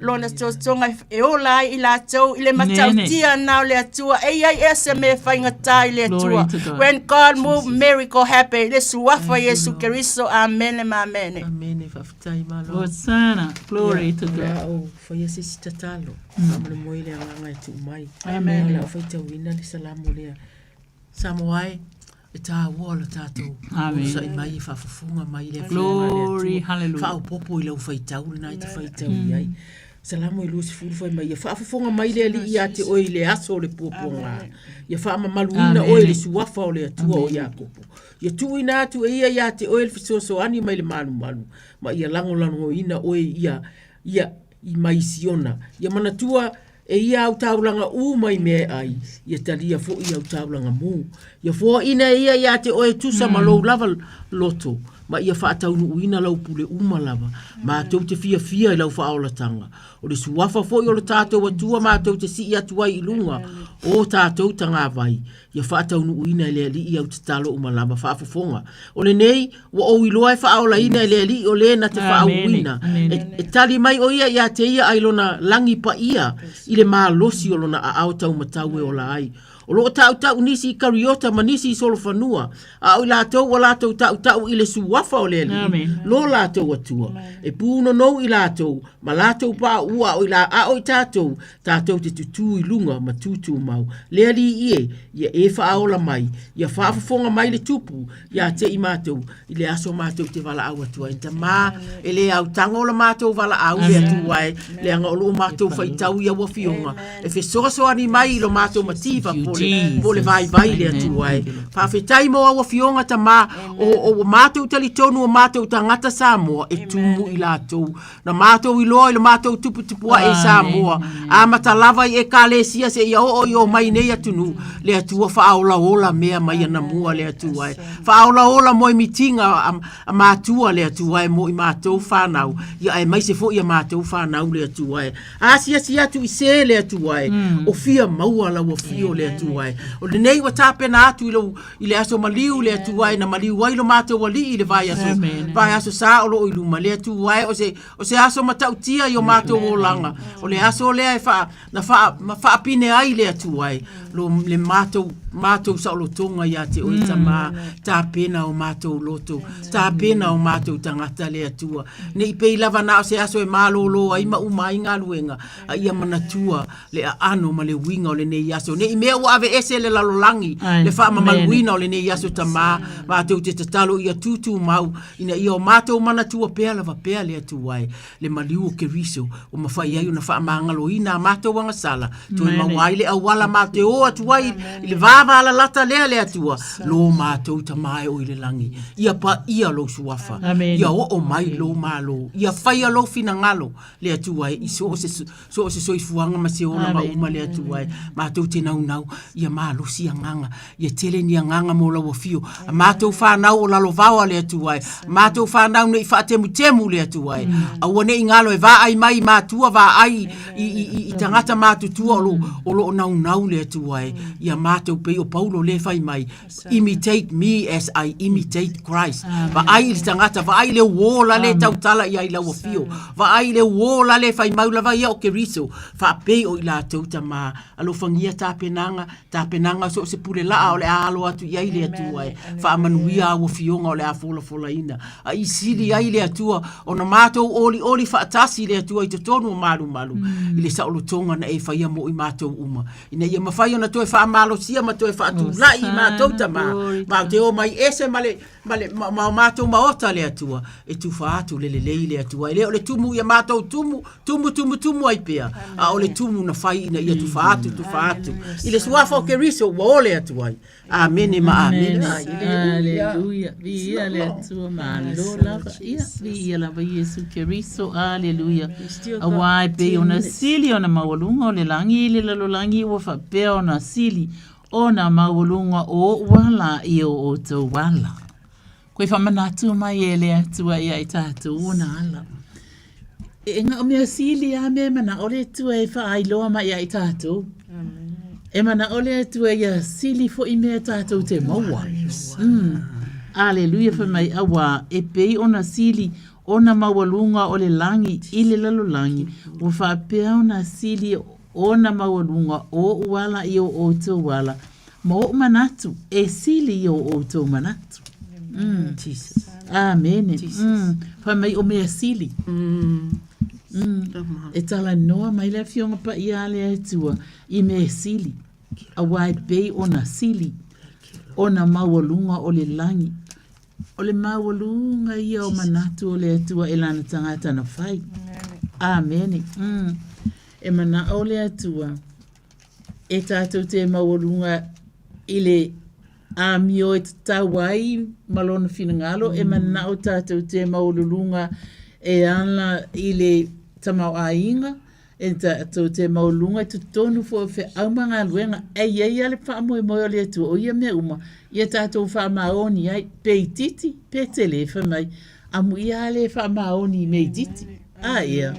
lona totoga e ola ai i latou i le matautia na o le Atua e i ai ea se mea e faigata i le Atua. When God move, miracle happen. I le suafa Iesu Keriso. Amene ma amene. Amene, faafetai malo. Hosanna, glory to God. O le a ou faia se isi tatalo. Faamolemoe i le agaga e tuu mai. Amen. O le a ou faitauina le salamo lea. Samoa e, e taua lo tatou onosai mai e faafofoga mai i le Afioga a le Atua. Faaopoopo i lau faitau lena e te faitau i ai. Salamo e 20 fai mai, ia faafofoga mai le Alii ia te oe i le aso o le puapuaga. Ia faamamaluina oe i le suafa o le Atua o Iakopo. Ia tuuina atu e ia ia te oe le fesoasoani mai le malumalu, ma ia lagolagoina oe ia, ia i mai Siona. Ia manatua E ia au taulaga ū mai mea e ai, ia talia foʻi au taulaga mū. Ia foaʻina e ia iā te oe tusa ma lou lava loto, ma ia faataunuuina lau pule uma lava. Matou te fiafia i lau faaolatanga. O le suafa foi o lo tatou Atua matou te sii atu ai i luga o tatou tagavai, ia faataunuuina e le Alii au tatalo uma lava faafofoga. O lenei, ua ou iloa e faaolaina e le Alii o le na te faauuina. E, e tali mai ʻo ia iā te ia ai lona lagi paia i le malosi o lona aao taumatau e ola ai. O loo taʻutaʻu nisi i Kariota ma nisi i Solofanua, a o i latou ua latou taʻutaʻu i le suafa o le Alii, lo latou Atua. E pūnonou i latou, ma latou paʻu a o i, la, a o i tatou, Tātou te tutū i lunga ma tūtūmau. Le Alii e, ia e faaola mai, ia faafofoga mai le Tupu iā te i mātou, i le aso mātou te valaau atu ai. Tamā, e le autaga o la mātou valaau le Atua e, leaga o loo mātou faitau i au afioga, e fesoasoani mai i lo mātou mativa po le, po le vaivai le Atua e. Faafetai mo au afioga Tamā, o, o mātou talitonu o mātou tagata Samoa e tumu i latou Na mātou iloa i lo mātou tuputupu aʻe i Samoa, amata lava i Ekalesia seia oo i o mai nei atunuu, le Atua faaolaola mea mai anamua le Atua e. Faaolaola moemitiga a, a matua le Atua e mo i mātou whanau, ia aemaise foi a mātou whanau le Atua e. Asiasi atu i se le Atua e, o fia maua lau afio le Atua e. O lenei ua tapena atu i lou, i le aso maliu le Atua e na maliu ai lo matou alii i le vaiaso, vaiaso sa o loo i luma le Atua e o se, o se aso matautia i o matou olaga. O le aso lea e faa, na faa, ma faapine ai le Atua e lo, le matou, matou saolotoga ia te oe Tamā, tapena o matou loto, tapena o matou tagata le Atua. Ne i pei lava na o se aso e malōlō ai ma uma ai galuega, a ia manatua le aano ma le uiga o lenei aso. Ne i mea ua aveese le lalolagi, le faamamaluina o lenei aso Tamā, matou te tatalo ia tūtūmau, ina ia o matou manatua pea lava pea le Atua e, le maliu o Keriso, ua mafai ai ona faamagaloina a matou agasala, toe maua ai le auala matou te o atu ai i le vavalalata lea le Atua, lo matou Tamā e o i le lagi. Ia paia lou suafa, ia oo mai lou Malo, ia faia lou finagalo, le Atua e, i so o se so o se soifuaga ma se olaga uma le Atua e matou te naunau. Ia malosi agaga, ia tele ni agaga mo lau afio. A matou fanau o lalo vao a le Atua e. Matou fanau nei faatemutemu le Atua e. Aua nei galo e vaai mai i matua, vaai i, i, i, i tagata matutua o lo, o lo o naunau le Atua e. Ia matou pei o Paulo lea e fai mai, imitate me as I imitate Christ. Vaai i le tagata, vaai i le uō la le tautala i ai lau afio. Vaai i le uō la le fai mau lava ia o Keriso, faapei o i latou tamā. Alofagia tapenaga, tapenaga o so o se pule laa o le a alo atu i ai le Atua e faamanuia au afioga o le a folafolaina. A i sili ai le Atua ona matou olioli faatasi i le Atua i totonu o malumalu i le saolotoga na e faia mo i matou uma, ina ia mafai ona toe faamalosia ma toe faatulai i matou tamā, matou te omai ese ma le ma le ma, ma o matou maota le Atua, e tufa atu le lelei le Atua. E le o le tumu ia matou tumu, tumu, tumu, tumu ai pea, a o le tumu na fai ina ia tufa atu, tufa atu. I le suafa o Keriso ua ole atu ai. Amene ma amene. Aleluia. Viia le Atua malo lava. Ia, viia lava Iesu Keriso. Aleluia. Auā e pei ona sili ona maualuga o le lagi i le lalolagi ua faapea ona sili ona maualuga o oʻu ala i o outou ala. Koe faamanatu mai e le Atua ia i tatou ona ala. E nga o mea sili a mea e manao le Atua e faailoa mai ia i tatou. E manao le Atua ia sili foi mea tatou te maua. Aleluia fai mai auā e pei ona sili ona maualuga o le lagi i le lalolagi ua faapea ona sili ona maualuga o oʻu ala i o outou ala, ma oʻu manatu e sili i o outou manatu. Mm. Jesus. Amene. Mm. Fai mai o mea sili. Mm. Mm. E talanoa mai le Afioga Paia a le Atua i mea sili, auā e pei ona sili ona maualuga o le lagi. O le maualuga ia o manatu o le Atua e lana tagata na fai. Amene. Mm. E manao le Atua e tatou te maualuga i le amio e tatau ai ma lona finagalo, e manao tatou te maualuluga e ala i le tamaoaiga, E tatou te maualuga i totonu foi o feau ma galuega, e i ai lava le faamoemoe o le Atua o ia mea uma, ia tatou faamaoni ai, pe itiiti, pe tele, fai mai, amuia lava le faamaoni i mea itiiti. A ia,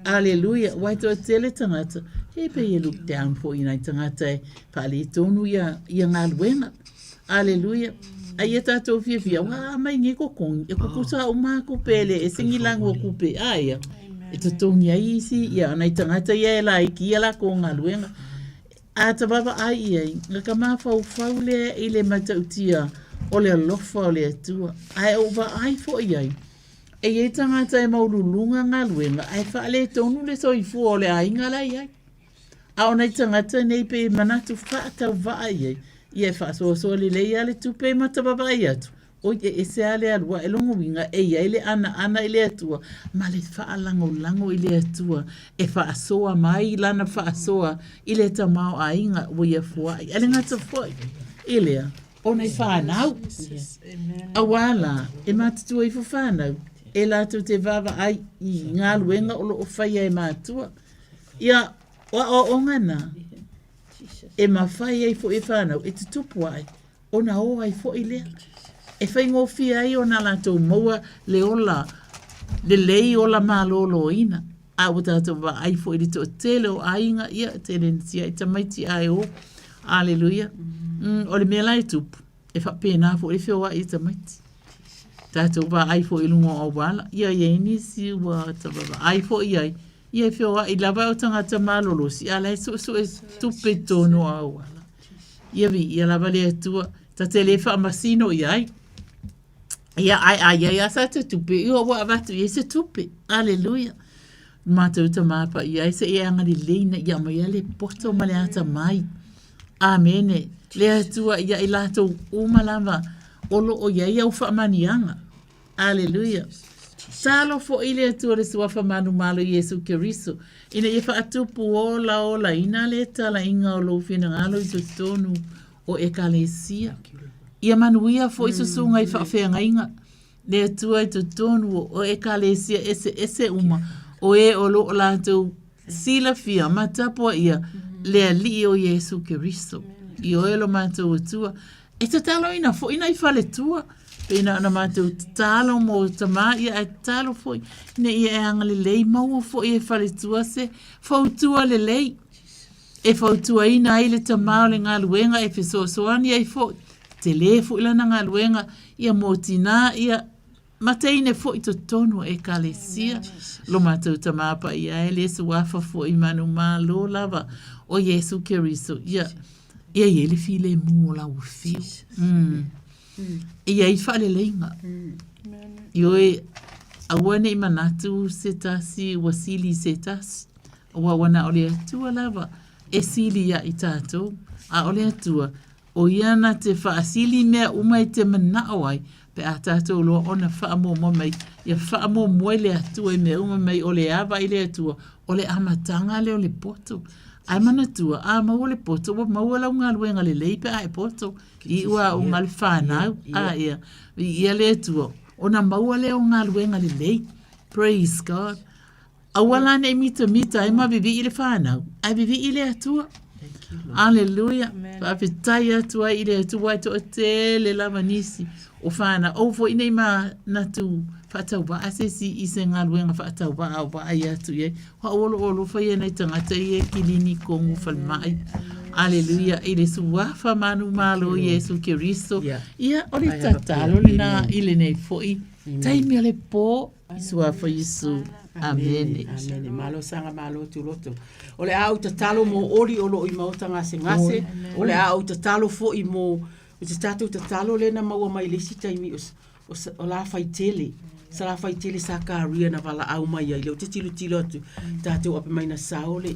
aleluia, aua e toatele tagata, he pei e look down foi i nai tagata e faaletonu ia, ia galuega. Aleluia. A ia tatou fiafia, ua mai nei totogi, e tutusa uma lava tupe e le ese ni lanu o tupe, a ia, e totogi ai isi, ia, nai tagata ia e laiti ia latou galuega. A ta vaavaai i ai, na ka mafaufau lea i le matautia o le alofa o le Atua, ae ou vaai foi i ai, e i ai tagata e maualuluga galuega ae faaletonu le soifua o le aiga la e i ai. A o nai tagata nei pei e manatu faatauvaa i ai, ia e faasoasoa lelei lava le tupe ma tavavaai atu, oi e ese lava le alu ae lona uiga e i ai le anaana i le Atua ma le faalagolago i le Atua e faasoa mai lana faasoa i le tamaoaiga ua ia foai. A le gata foi i lea, o nai fanau. Auā la, e matutua ifo fanau e latou te vaavaai i galuega o lo o faia e matua. Ia, o aoaoga na, e mafai ai foi e fanau e tutupu ae, ona o ai foi lea. E faigofie ai ona latou maua le ola lelei, ola malōlōina. A ua tatou vaai foi i le toatele o aiga, ia, tele ina tiai tamaiti ae o. Aleluia. Mm, o le mea la e tupu, e faapena foi le feoai o tamaiti. Tatou vaai foi i luga o auala, ia, e i ai nisi ua vaai foi i ai, Ia e feoai lava o tagata malolosi, a la e suesue tupe i totonu o auala. Ia viia lava le Atua, ta te le faamasino i ai. Ia ae a i ai lava sa te tupe, ia ua avatu i ai se tupe. Aleluia. Matou Tama Paia e se i e agalelei ina ia aumaia le poto ma le atamai. Amene. Le Atua ia i latou uma lava o lo o i ai au faamaniaga. Aleluia. Talo foi le Atua le Suafa manumalo Iesu Keriso, ina ia faatupu olaolaina le talaiga o lou finagalo i totonu o Ekalesia. Ia manuia foi susuga i faafeagaiga le Atua i totonu o Ekalesia eseese uma o e o lo o latou silafia ma tapuaia le Alii o Iesu Keriso. Ioe lo matou Atua. E tataloina foi nai faletua, pei na ona matou tatalo mo tama ia ae tatalo foi ina ia e agalelei maua foi e faletua se fautua lelei e fautuaina ai le tama o le galuega e fesoasoani ai foi. Tele foi lana galuega ia mo tina ia ma teine foi totonu o Ekalesia. Lo matou Tama Paia e le suafa foi manumalo lava o Iesu Keriso. Ia, ia i ai le filemu o lau afio. Mm. E i ai faaleleiga. Ioe, aua ne i manatu se tasi ua sili i se tasi. Aua ua na o le Atua lava e sili ia i tatou. A o le Atua, O ia na te faasili mea uma e te manao ai, pe a tatou loa ona faamuamua mai, ia faamuamua i le Atua i mea uma mai o le ava i le Atua, o le amataga lea o le poto. Ae manatua, a maua le poto, ua maua lau galuega lelei pe a e poto, i ua auga le fanau, a ia, viia le Atua, ona maua lea o galuega lelei. Praise God. Aua la ne i mitamita ai ma vivii le fanau, ae vivii le Atua. Aleluia. Faafetai atu ai i le Atua e toatele lava nisi o fanau. Aua foi ne i manatu faatauvaa se isi i se galuega faatauvaa o vaai atu i ai. O au o lo o alofa ia nai tagata ia e kilini kogu falemai. Aleluia. I le suafa manumalo o Iesu Keriso. Ia, o le tatalo lena i lenei foi taimi o le po. I suafa Iesu. Amene. Amene. Malo saga malo tuloto. O le a ou tatalo mo oli o loo i maota gasegase. O le a ou tatalo foi mo o se tatou tatalo lea na maua mai le isi taimi o, o, o Lafaitele. Sa Lafaitele Sakaria na valaau mai ai. Lea ou te tilotilo atu tatou ape mai na sao le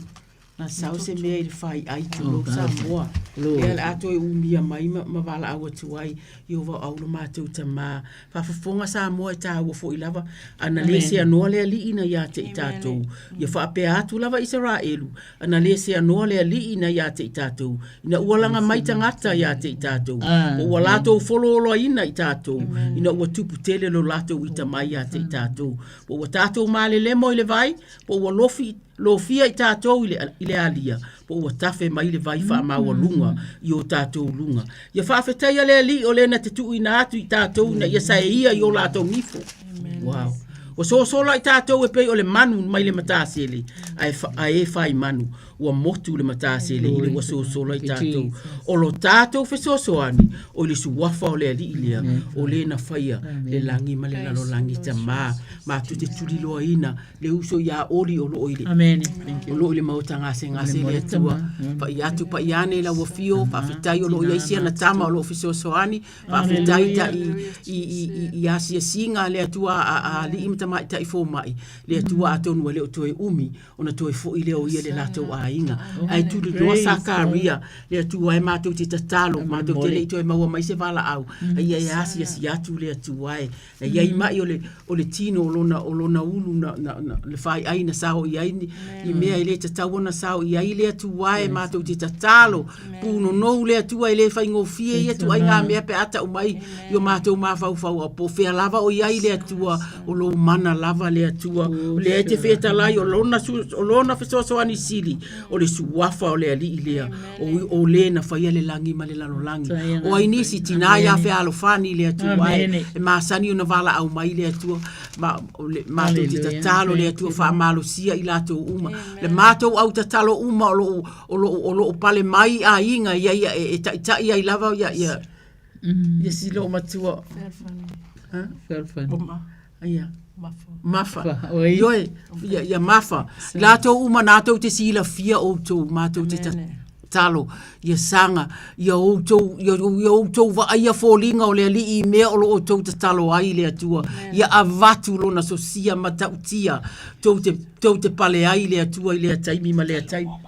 Na sau se mea i le faiai tulou Samoa. Lea le a toe umia mai ma, ma valaau atu ai i o vau lo matou tamā. Faafofoga Samoa e tāua foi lava, a na le seanoa le Alii na ia te i tatou. Ia faapea atu lava Isaraelu, a na le seanoa le Alii na ia te i tatou, ina ua laga mai tagata ia te i tatou, po ua latou folooloaina i tatou, ina ua tupu tele lo latou ita mai ia te i tatou, po ua tatou malelemo i le vai, po ua lofi Lofia i tatou i le, i le alia, po ua tafe mai le vai faamaualuga i o tatou luga. Ia faafetaia le Alii o le na te tuuina atu i tatou ina ia saeia i o latou nifo. Wow. Ua sosola i tatou e pei o le manu mai le matasele, ae, ae e fai manu, ua motu le matasele i le ua sosola i tatou. O lo tatou fesoasoani, o le suafa o le Alii lea, o le na faia le lagi ma le lalolagi tamā, matou te tuliloaina le uso iā Oli o loo i le Amen. o loo i le maota gasegase le Atua. Pa'i atu pa'i ane i lau afio, faafetai o loo i ai siana tama o loo fesoasoani, faafetai ta i i i i i asiasiga a le Atua a a alii ma tamaitai fomai, le Atua atonu e le o toe umi ona toe foi lea o ia i le latou aiga. Ae tuliloa Sakaria, le Atua e matou te tatalo, matou te le i toe maua mai se valaau, a ia e asiasi atu le Atua e. Na i ai mai o le, o le tino o lona, o lona ulu na, na, na, le faiai na sao i ai ni, i mea e le tatau ona sao i ai le Atua e matou te tatalo. Pūnonou le Atua e le faigofie ia tuaiga mea pe a tau mai i o matou mafaufau a po o fea lava o i ai le Atua, o lou mana lava le Atua. O lea e te fetalai o lona, o lona fesoasoani sili, o le suafa o le Alii lea, o, o le na faia le lagi ma le lalolagi. O ai nisi tinā ia fealofani i le Atua e, e masani ona valaau mai le Atua, ma, o le, matou te tatalo le Atua faamalosia i latou uma. Le matou au tatalo uma o loo, o loo, o loo pale mai i aiga ia, ia e, e taitai ai lava ia, ia, ia si loo matua. Ha? Ia. Mafa. Ioe, ia, ia mafa. Latou uma natou te silafia outou, matou te tatalo, ia saga, ia outou, ia, ia outou vaaia foliga o le Alii i mea o lo outou tatalo ai i le Atua. Ia avatu lona sosia matautia, tou te, tou te pale ai i le Atua i lea taimi ma lea taimi.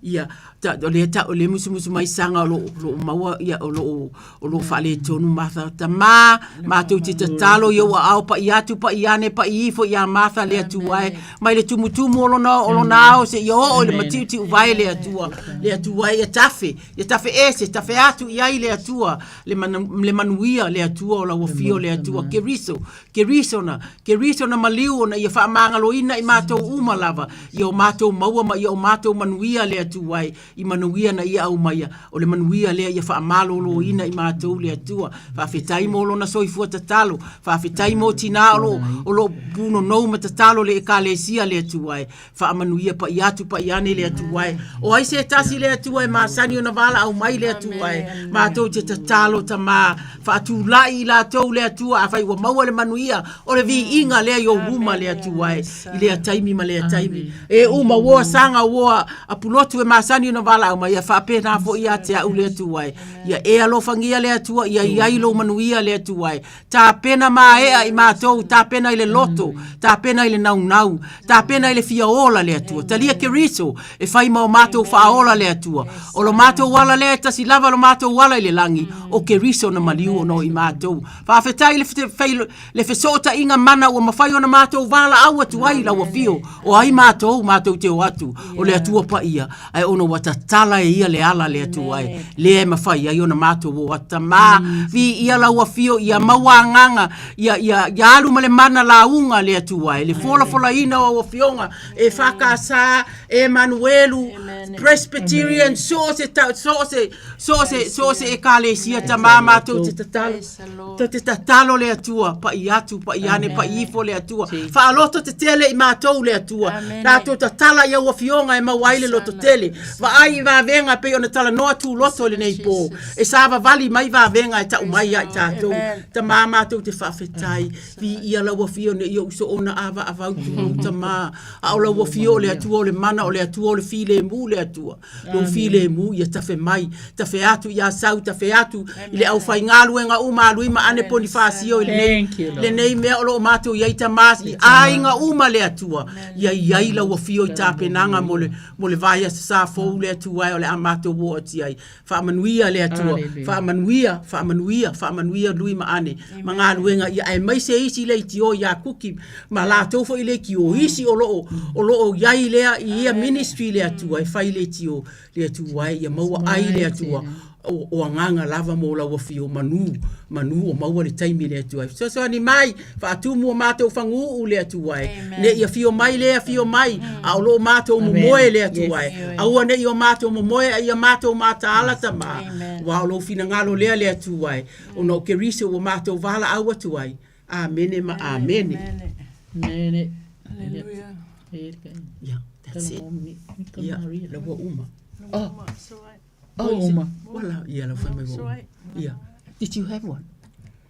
Ia, ta, o lea ta, o lea musumusu mai saga o loo, loo maua, ia, o loo, o loo faaletonu Martha. Tamā, matou te tatalo i ou aao pa'i atu, pa'i ane, pa'i ifo iā Martha le Atua e, mai le tumutumu o lona, o lona ao seia oo i le matiutiuvae le Atua, le Atua e, ia tafe, ia tafe ese, tafe atu i ai le Atua, le mana, le manuia le Atua o lau afio le Atua, Keriso, Kerisona, Kerisona maliu ona ia faamagaloina i matou uma lava, ia o matou maua ma ia o matou manuia le Atua. Atua e, i manuia na Ia aumaia, o le manuia lea ia faamaloloina i matou le Atua. Faafetai mo lona soifua tatalo, faafetai mo tina o lo o lo o punonou ma tatalo le Ekalesia le Atua e. Faamanuia paia atu paia ane le Atua e. O ai se tasi le Atua e masani ona valaau mai le Atua e. Matou te tatalo Tama, faatulai i latou le Atua afai ua maua le manuia o le viiga lea i ou luma le Atua e i lea taimi ma lea taimi. E uma ua saga ua apulotu e masani ona valaau mai, ia faapena foi ia te au le Atua e. Ia e alofagia le Atua, ia i ai lou manuia le Atua e. Tapena maea i matou, tapena i le loto, tapena i le naunau, tapena i le fia ola le Atua. Talia Keriso e fai ma o matou faaola le Atua. O lo matou ala lea e tasi lava lo matou ala i le lagi, o Keriso na maliu ona o i matou. Faafetai i le fesootaiga mana ua mafai ona matou valaau atu ai i lau afio, o ai matou, matou te o atu, o le Atua paia, ae ona ua tatala e ia le ala le Atua e, lea e mafai ai ona matou o atu. Tamā, viia lau afio, ia maua agaga, ia, ia, ia alu ma le mana lauga le Atua e, le folafolaina o au afioga, EFKS, Emanuelu, Presbyterian, so o se, so o se, so o se, so o se ekalesia, tamā matou te tatalo. To te tatalo le Atua, pa'i atu, pa'i ane, pa'i ifo le Atua. Faaloto tetele i matou le Atua. Tatou tatala i au afioga e maua ai le loto tele. Vaai i vavega e pei ona talanoa tuloto i lenei po. E savavali mai vavega e tau mai ia i tatou. Tamā matou te faafetai. Viia lau afio ne i ou soona avaavau tulou tamā. A o lau afio o le Atua o le mana o le Atua o le filemu le Atua. Lou filemu ia tafe mai, tafe atu i Asau, tafe atu i le aufaigaluega uma a Lui ma Ane Ponifasio i lenei, lenei mea o lo o matou i ai tamā i aiga uma le Atua. Ia i ai lau afio i tapenaga mo le, mo le vaiaso sa fou le Atua e o le a matou o atu i ai. Faamanuia le Atua, faamanuia, faamanuia, faamanuia Lui ma Ane ma galuega ia aemaise isi leitio ia Kuki ma latou foi leitio isi o lo o o lo o i ai lea i ia ministry le Atua e fai leitio le Atua e ia maua ai le Atua o, o agaga lava mo lau afio manu manu o maua le taimi le Atua e fesoasoani mai faatumu o matou faguuu le Atua e ne i afio mai le afio mai a o lo o matou momoe le Atua e aua ne i o matou momoe a ia matou mataala tamā aua o lou finagalo lea le Atua e ona o Keriso ua matou valaau atu ai. Amene ma amene. Amene. Hallelujah. Yeah, that's it. Yeah, la ua uma. Oh. Oh, uma. Wala, ia lau fai mai ua uma. Yeah. Did you have one?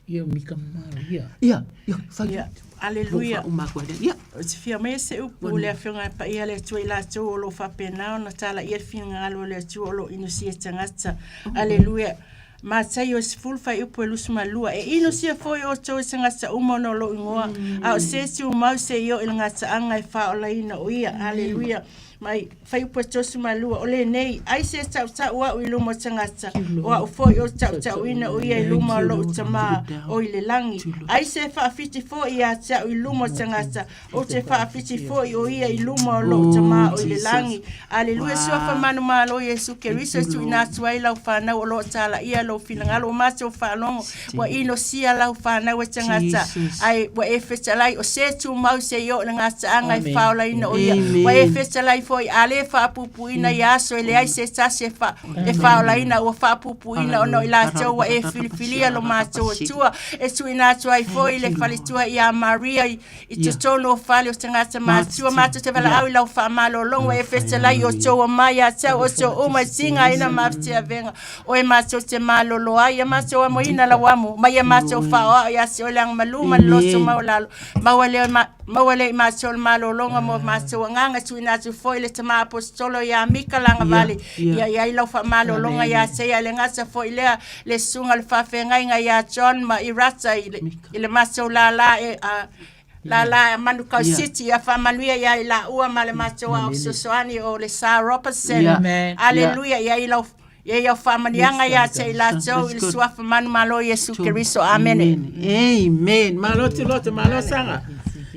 Ia, Mika Maria. Ia, ia, fai. Ia, aleluia. Uma aku ai. Ia. Ou te fia aumaia se upu i le Afioga Paia a le Atua i latou o lo o faapena ona talaia le finagalo o le Atua o lo o inosia tagata. Aleluia. Mataio e 10 fuaiupu e 22. E inosia foi outou e tagata uma ona o lou igoa, a o se tumau seia oo i le gataaga e faaolaina o ia. Aleluia. Mai fuaiupu e 32, o lenei, ai se tautau au i luma o tagata, o au foi o tautauina o ia i luma o lou Tamā o i le lagi. Ai se faafiti foi ia te au i luma o tagata, Ou te faafiti foi o ia i luma o lou Tamā o i le lagi. Aleluia, Suafa manumalo Iesu Keriso e tuuina atu ai lau fanau o lo o talaia lou finagalo o matou faalogo ua inosia lau fanau e tagata ae ua e fetalai o se tumau se i oo i le gataaga e faolaina o ia ua e fetalai foi a le faapuupuuina ia aso e leai se tasi e fa e faaolaina ua faapuupuuina ona o i latou ua e filifilia lo matou Atua e tuuina atu ai foi le faletua ia Maria i i totonu o fale o tagata matua matou te valaau i lau faamalologa e fetalai o tou mai ia te au o tou uma e tigaina ma afetiavega oe matou te malolo ai ia matou amoina lau amo mai ia matou faaoao ia te oe le agamalu ma le loto maualalo maua lea maua lea i matou le malologa mo matou agaga tuuina atu foi le tama aposetolo ia Mika Lagavale ia i ai lau faamalologa ia te ia le gata foi lea le susuga le faafeagaiga ia John ma Irata i le i le matou lala e a lala e Manukau City ia faamanuia ia i laua ma le matou ao fesoasoani o le Sa Robertson. Aleluia ia i lau ia i au faamanuiaga ia te i latou i le suafa manumalo Iesu Keriso. Amene. Amen. Malo tuloto, malo saga.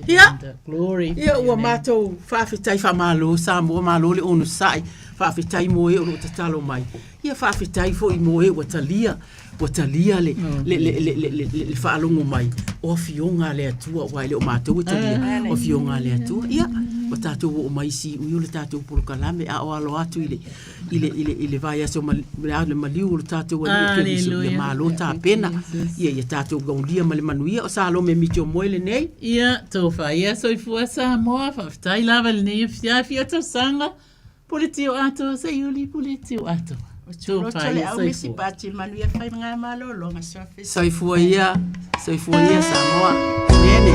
Ia, Glory. Ia ua matou faafetai faamalo Samoa, malo le onosai, faafetai mo e o lo o tatalo mai. Ia faafetai foi mo e ua talia, ua talia le, le, le, le, le, le, le, le faalogo mai o afioga a le Atua, aua e le o matou e talia, o afioga a le Atua. Ia, Ua tatou oo mai i siui o le tatou polokalame a o alo atu i le i le i le i le vaiaso ma le maliu o le tatou Alii o Keriso. Ia malo tapena. Ia ia tatou aulia ma le manuia. O Salome Mitchell Moe lenei. Ia, tofa ia soifua Samoa, faafetai lava i lenei afiafi o tausaga. Pule tio atoa, Seiuli, pule tio atoa. Tofa ia soifua. Soifua ia, soifua ia Samoa. Nene.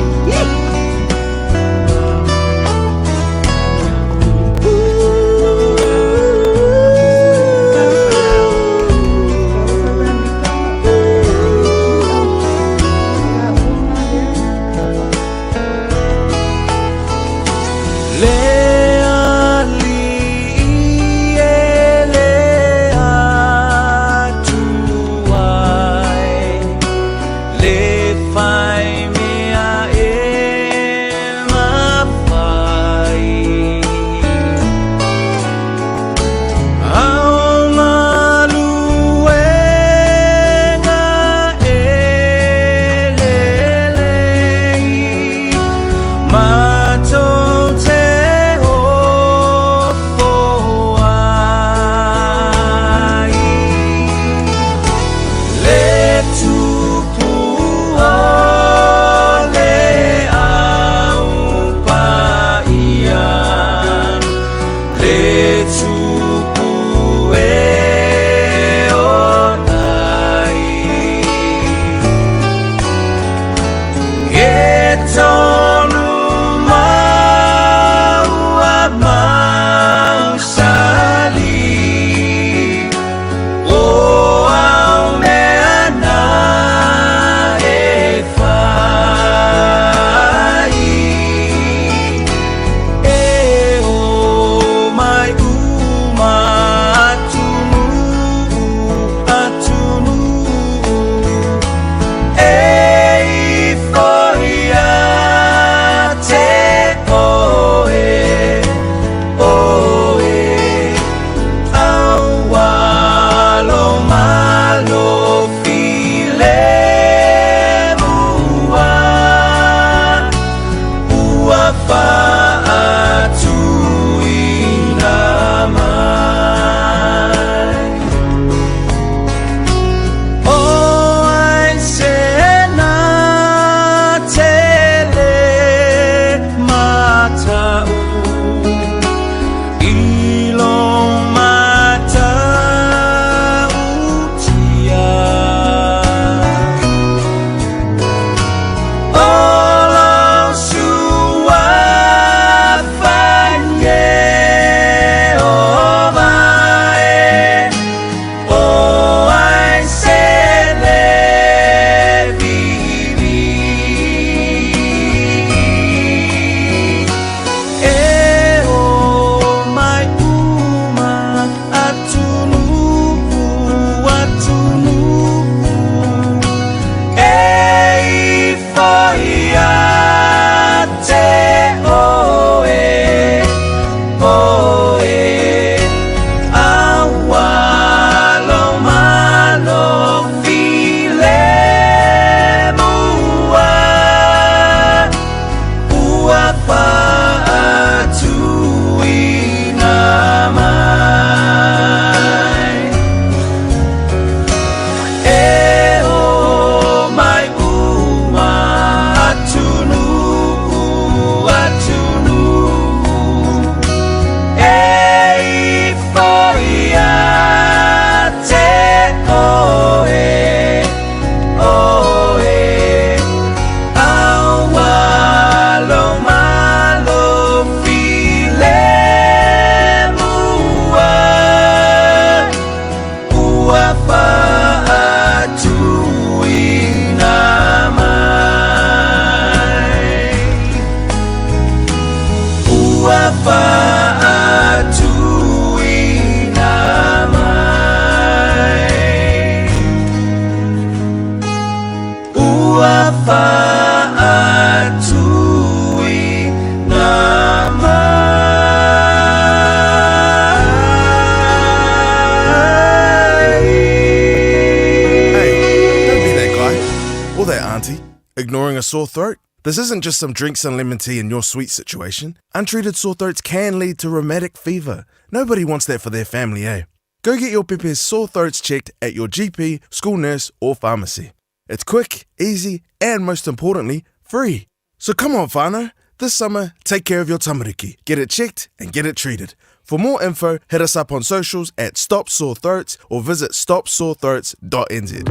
sore throat? This isn't just some drinks and lemon tea in your sweet situation. Untreated sore throats can lead to rheumatic fever. Nobody wants that for their family, eh? Go get your pepe's sore throats checked at your GP, school nurse, or pharmacy. It's quick, easy, and most importantly, free. So come on, whānau. This summer, take care of your tamariki. Get it checked and get it treated. For more info, hit us up on socials at Stop Sore Throats or visit stopsorethroats.nz.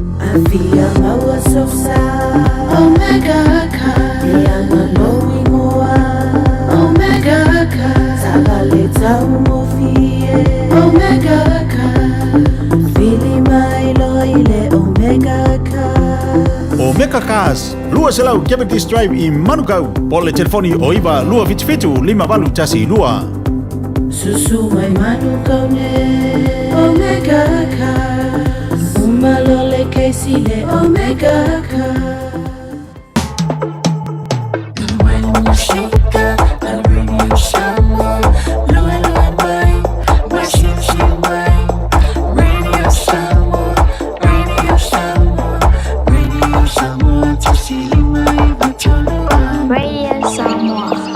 Omega Cars, 200 Cavendish Drive i Manukau, po le telefoni o 9 277 5812. Susu mai Manukau ne Omega Cars Uma le keisi le Omega Cars Radio Samoa.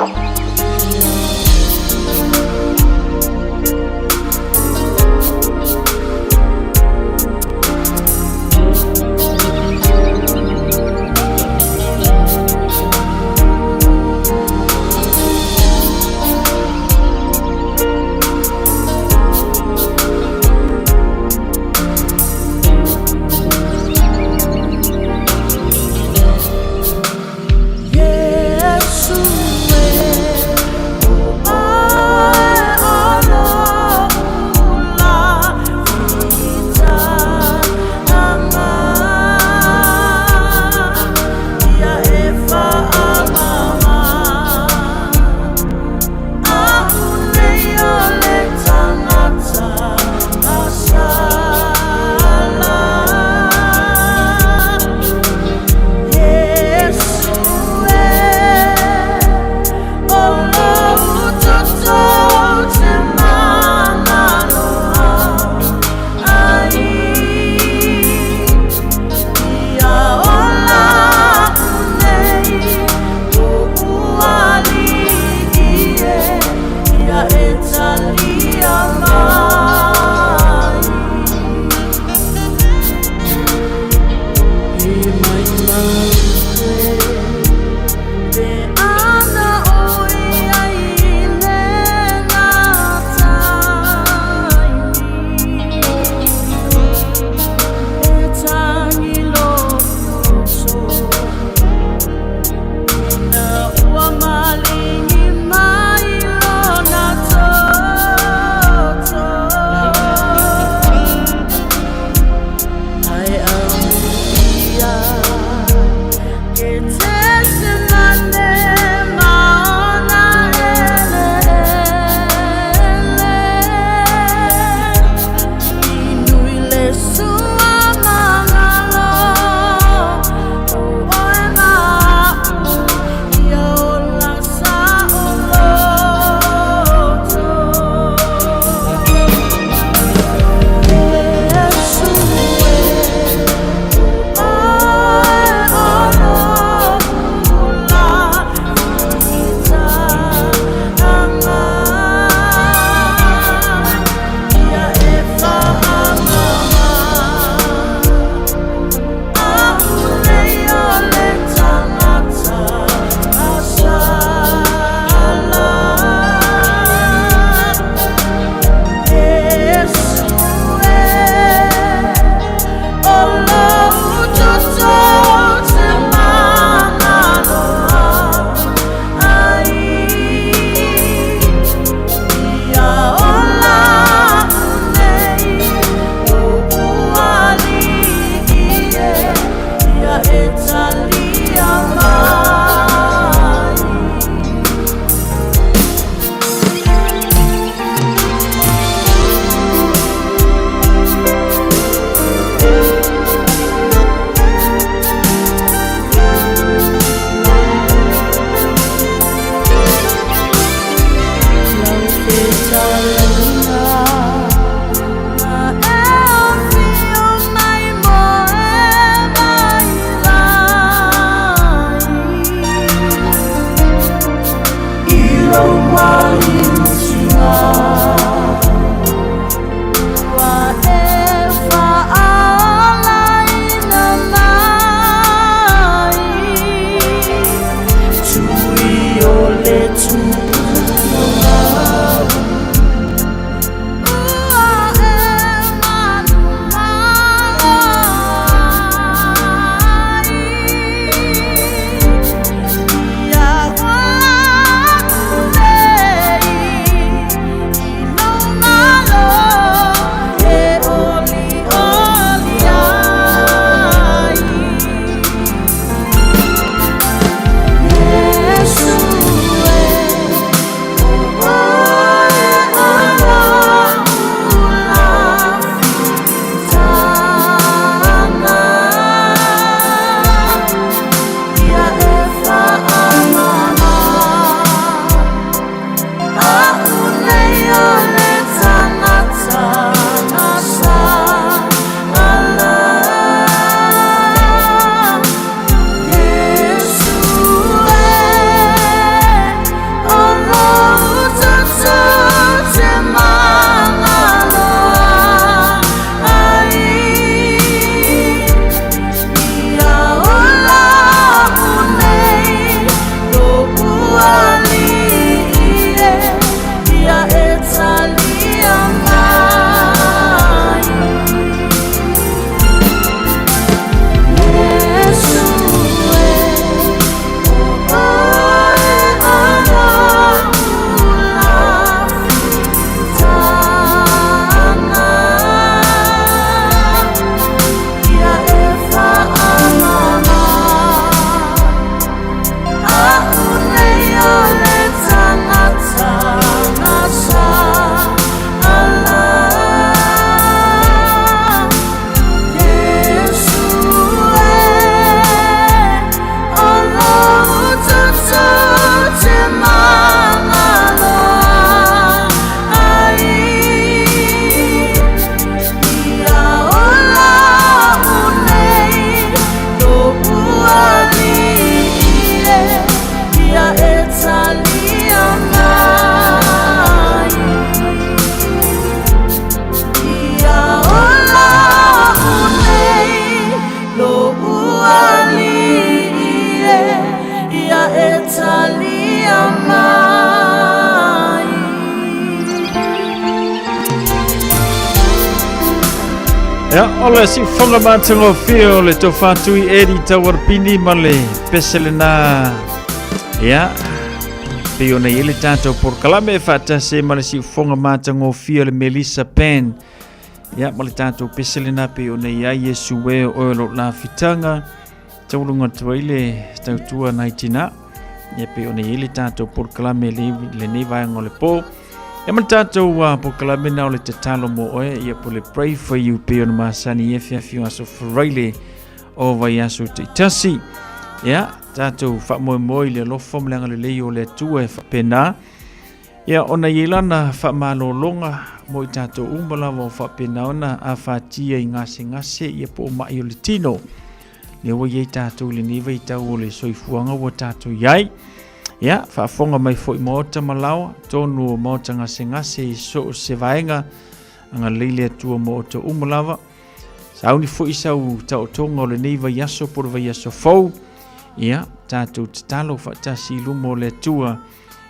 Ia, o le siufoga matagofie o le tofatui Eddie Tauarapini ma le pese lena. Ia, pei ona i ai le tatou polokalame e faatasi ai ma le siufoga matagofie o le Melissa Pan. Ia, ma le tatou pese lena pei ona i ai Iesu e o oe o lou lafitaga. Tauluga atu ai le tautua nai tina. Ia pei ona i ai le tatou polokalame le, lenei vaega o le pō. Ia ma le tatou polokalame na o le tatalo mo oe, ia po le pray for you pei ona masani i afiafi o aso Faraile o vaiaso taitasi. Ia, tatou faamoemoe i le alofa ma le agalelei o le Atua e faapena. Ia, ona i ai lana faamalologa mo i tatou uma lava o faapena ona afatia i gasegase ia po o mai o le tino. Lea ua i ai tatou i lenei vaitau o le soifuaga ua tatou i ai. Ia, faafofoga mai foi maota ma laoa, tonu o maota gasegase i so o se vaega, agalelei le Atua mo outou uma lava. Sauni foi sau taotoga o lenei vaiaso po o le vaiaso fou. Ia, tatou tatalo faatasi i luma o le Atua,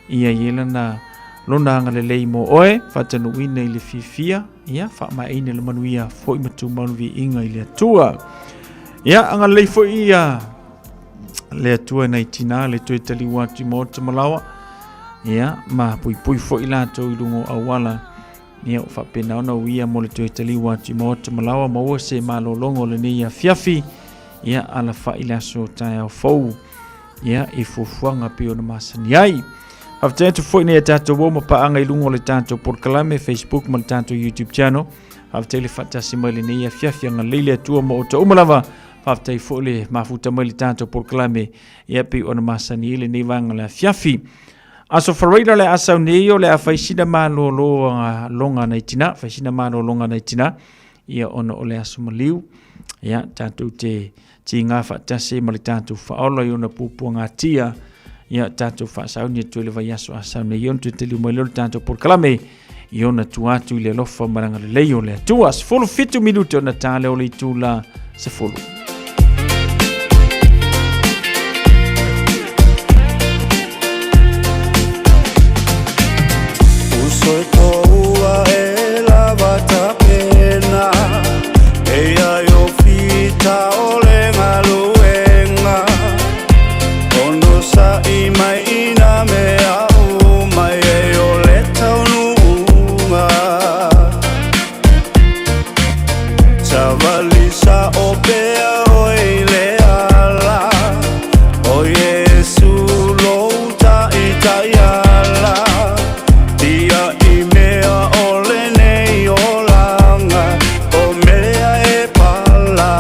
ia i ai lana lona agalelei mo oe, faatanuuina i le fiafia, ia faamaeaina le manuia foi ma tumau le viiga i le Atua. Ia, agalelei foi ia le Atua nai tina le toe taliu atu i maota ma laoa, ia, ma puipui foi latou i luga o auala, ia, o faapena ona uia mo le toe taliu atu i maota ma laoa, maua se malologa o lenei afiafi, ia, alafai le aso taeao fou, ia, i fuafuaga pei ona masani ai. Faafetai atu foi nei a tatou uo ma paaga i luga o le tatou polokalame Facebook ma le tatou YouTube channel. Faafetai le faatasi mai lenei afiafi agalelei le Atua ma outou uma lava. Faafetai foi le mafuta mai le tatou polokalame ia pei ona masani ai lenei vaega o le afiafi. Aso Faraila le a sau nei o le a fai sina malolo longa nai tina, fai sina malologa nai tina ia ona o le aso maliu. Ia tatou te tiga faatasi ai ma le tatou faaola i ona puapuagatia ia tatou faasauni atu i le vaiaso a sau nei ona toe taliu mai lea o le tatou polokalame i ona tua atu i le alofa ma le agalelei o le Atua. 17 minute ona ta lea o le itula 10. Uso e toua e lava tapena E ia i o fita o le galuega Ono sa'i mai ina mea uma e o le taunuuga Savali sa'o pea oe i le ala O Iesu lou ta'itaiala Tia i mea o lenei olaga O mea e pala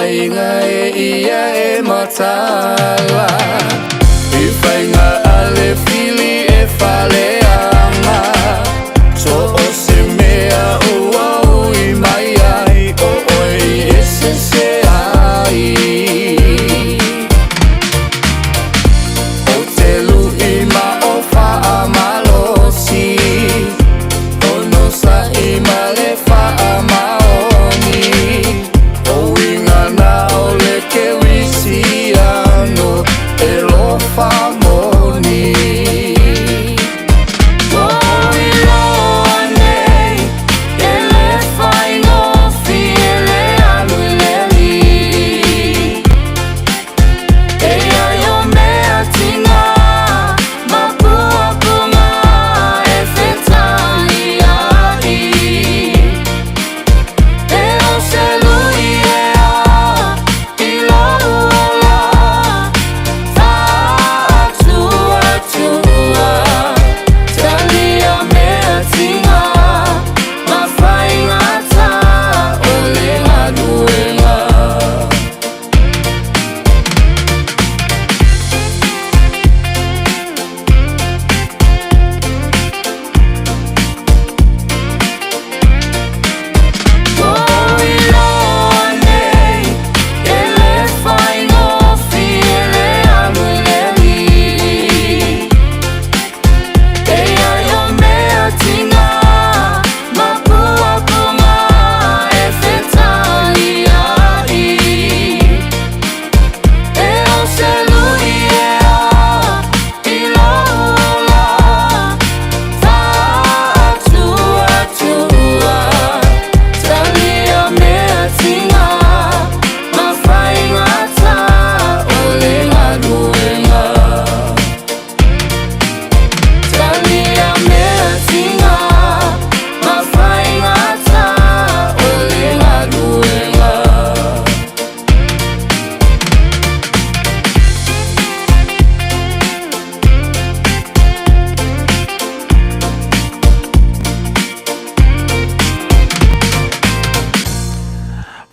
Aiga e ia e matala I faiga a le fili e faleaga So o se mea ua ui mai ai O oe i esese ai O te lu'i ma o faamalosi Onosa'i ma le faamaoni O uiga na o le kerisiano e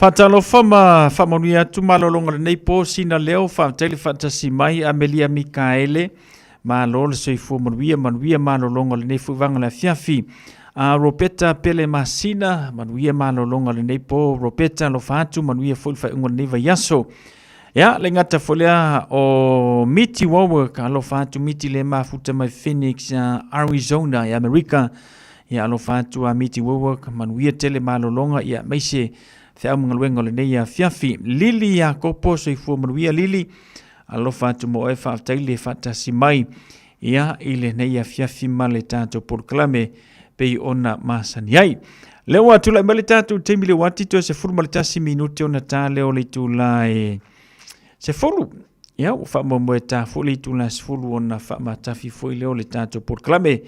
Faatalofa ma faamanuia atu malologa lenei po sina leo faafetai le faatasi mai Amelia Mikaele malo le soifua manuia manuia malologa lenei foi vaga le afiafi a Robeta Pele Masina manuia malologa lenei po Robeta alofa atu manuia foi le faaiuga lenei vaiaso Ia, le gata foi lea o Miti Warwick, alofa atu Miti le mafuta mai Phoenix, Arizona i Amerika. Ia, alofa atu a Miti Warwick, manuia tele malologa, ia, maise feau ma galuega o lenei afiafi. Lili Iakopo, soifua manuia Lili, alofa atu mo oe, faafetai le faatasi mai. Ia, i lenei afiafi ma le tatou polokalame pei ona masani ai. Lea ua tulai mai le tatou taimi le uati toe 11 minute ona ta lea o le itula e 10. Ia, ua faamoemoe ta foi le itula 10 ona faamatafi foi lea o le tatou polokalame.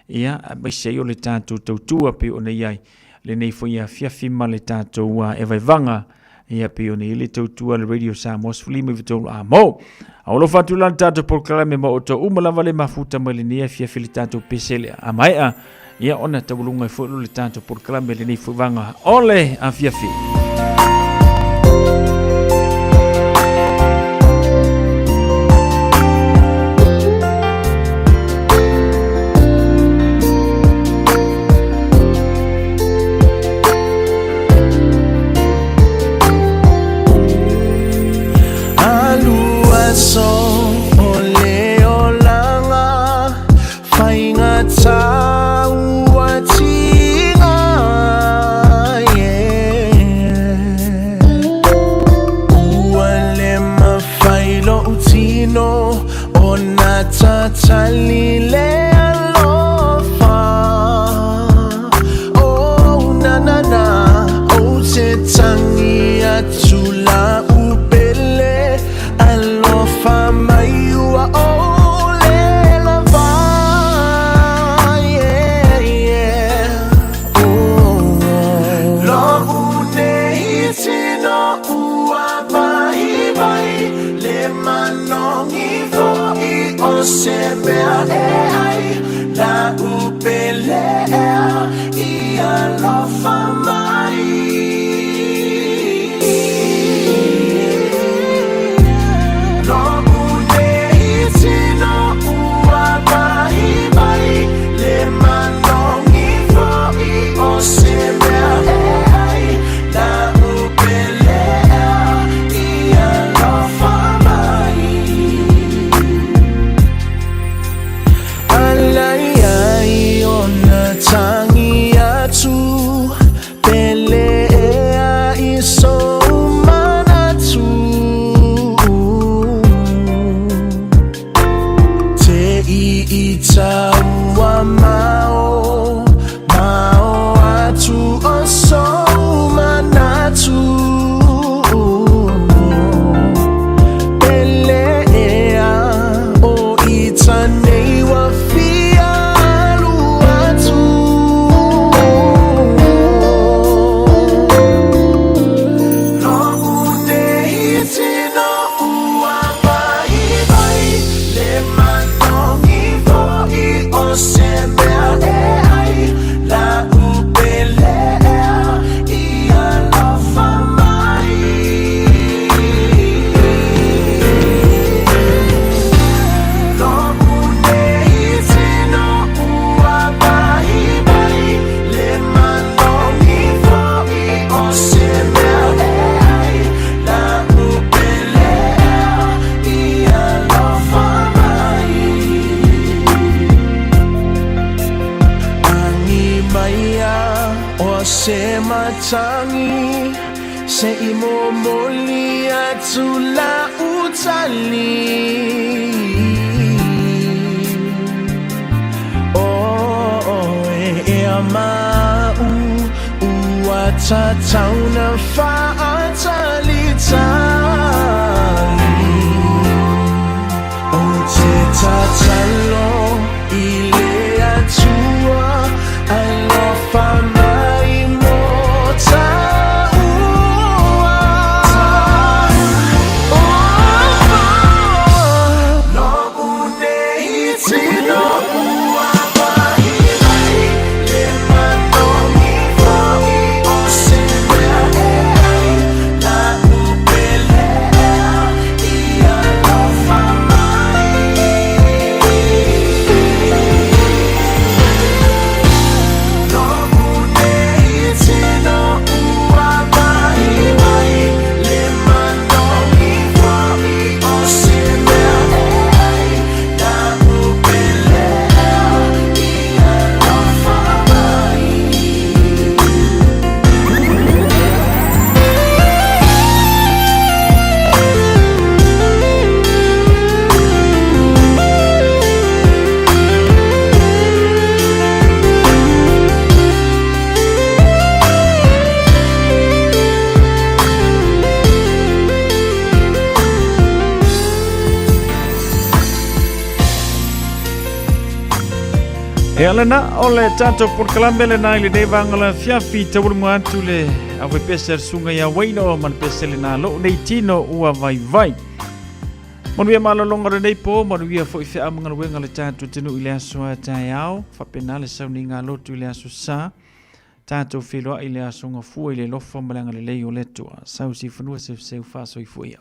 Ia, aemaise ai o le tatou tautua pei ona i ai lenei foi afiafi ma le tatou evaevaga ia pei ona i ai le tautua le Radio Samoa 15 a mo. A o alofa atu la le tatou polokalame ma outou uma lava le mafuta mai lenei afiafi le tatou pese le a maea ia ona taualuga ai foi le tatou polokalame lenei foi vaga o le afiafi. Ia lena, o le tatou polokalame lena i lenei vaega o le afiafi, taualuma atu le aufaipesia le susuga ia Waino ma le pese lena lou nei tino ua vaivai. Manuia malologa o lenei po, manuia foi feau ma galuega a le tatou atunuu i le aso a taeao, faapena le sauniga a lotu i le aso Sa. Tatou feiloai i le aso Gafua i le alofa ma le agalelei o le Atua. Sau siufanua seuseu faasoifua ia.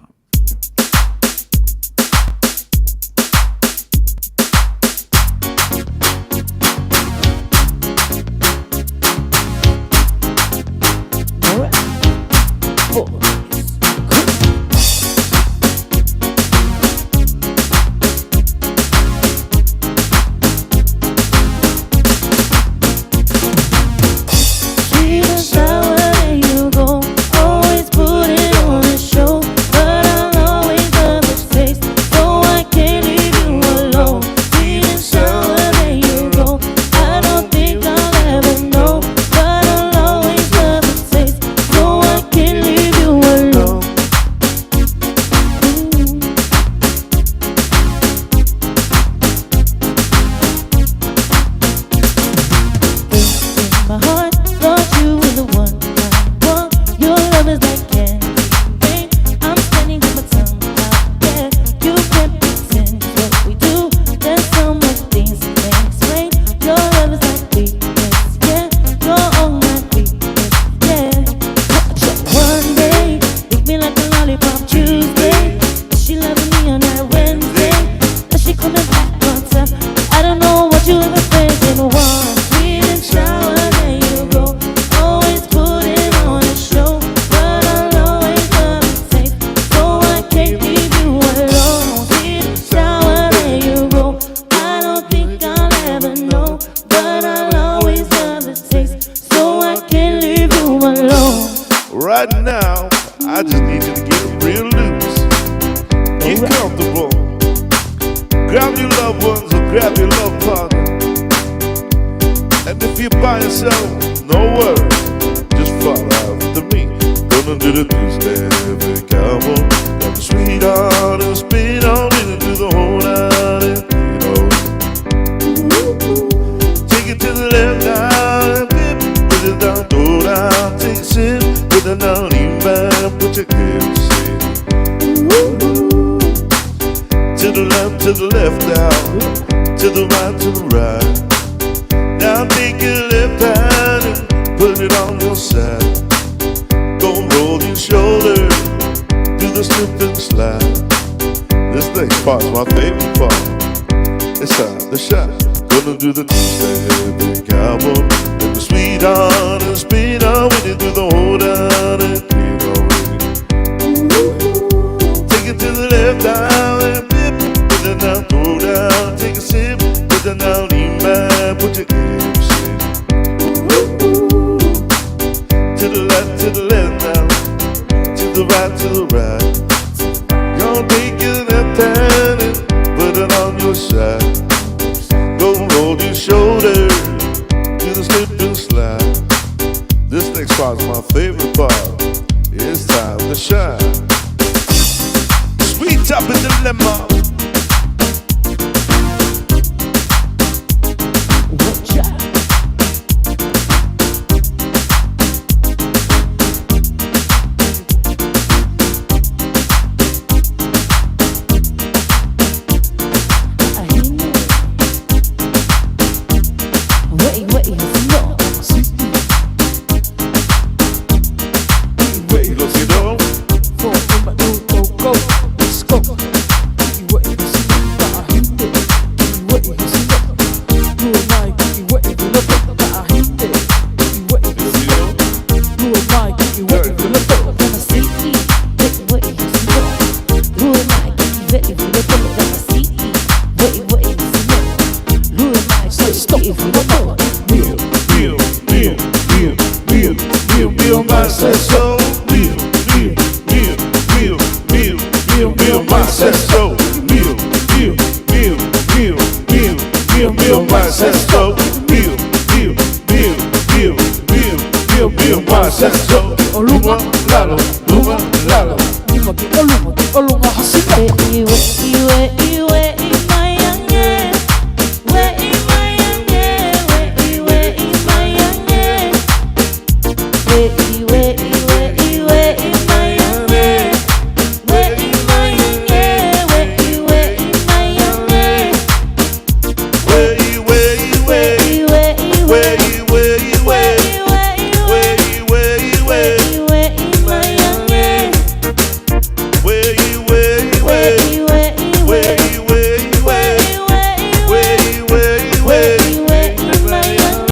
Olunga, lalo, lunga, lalo.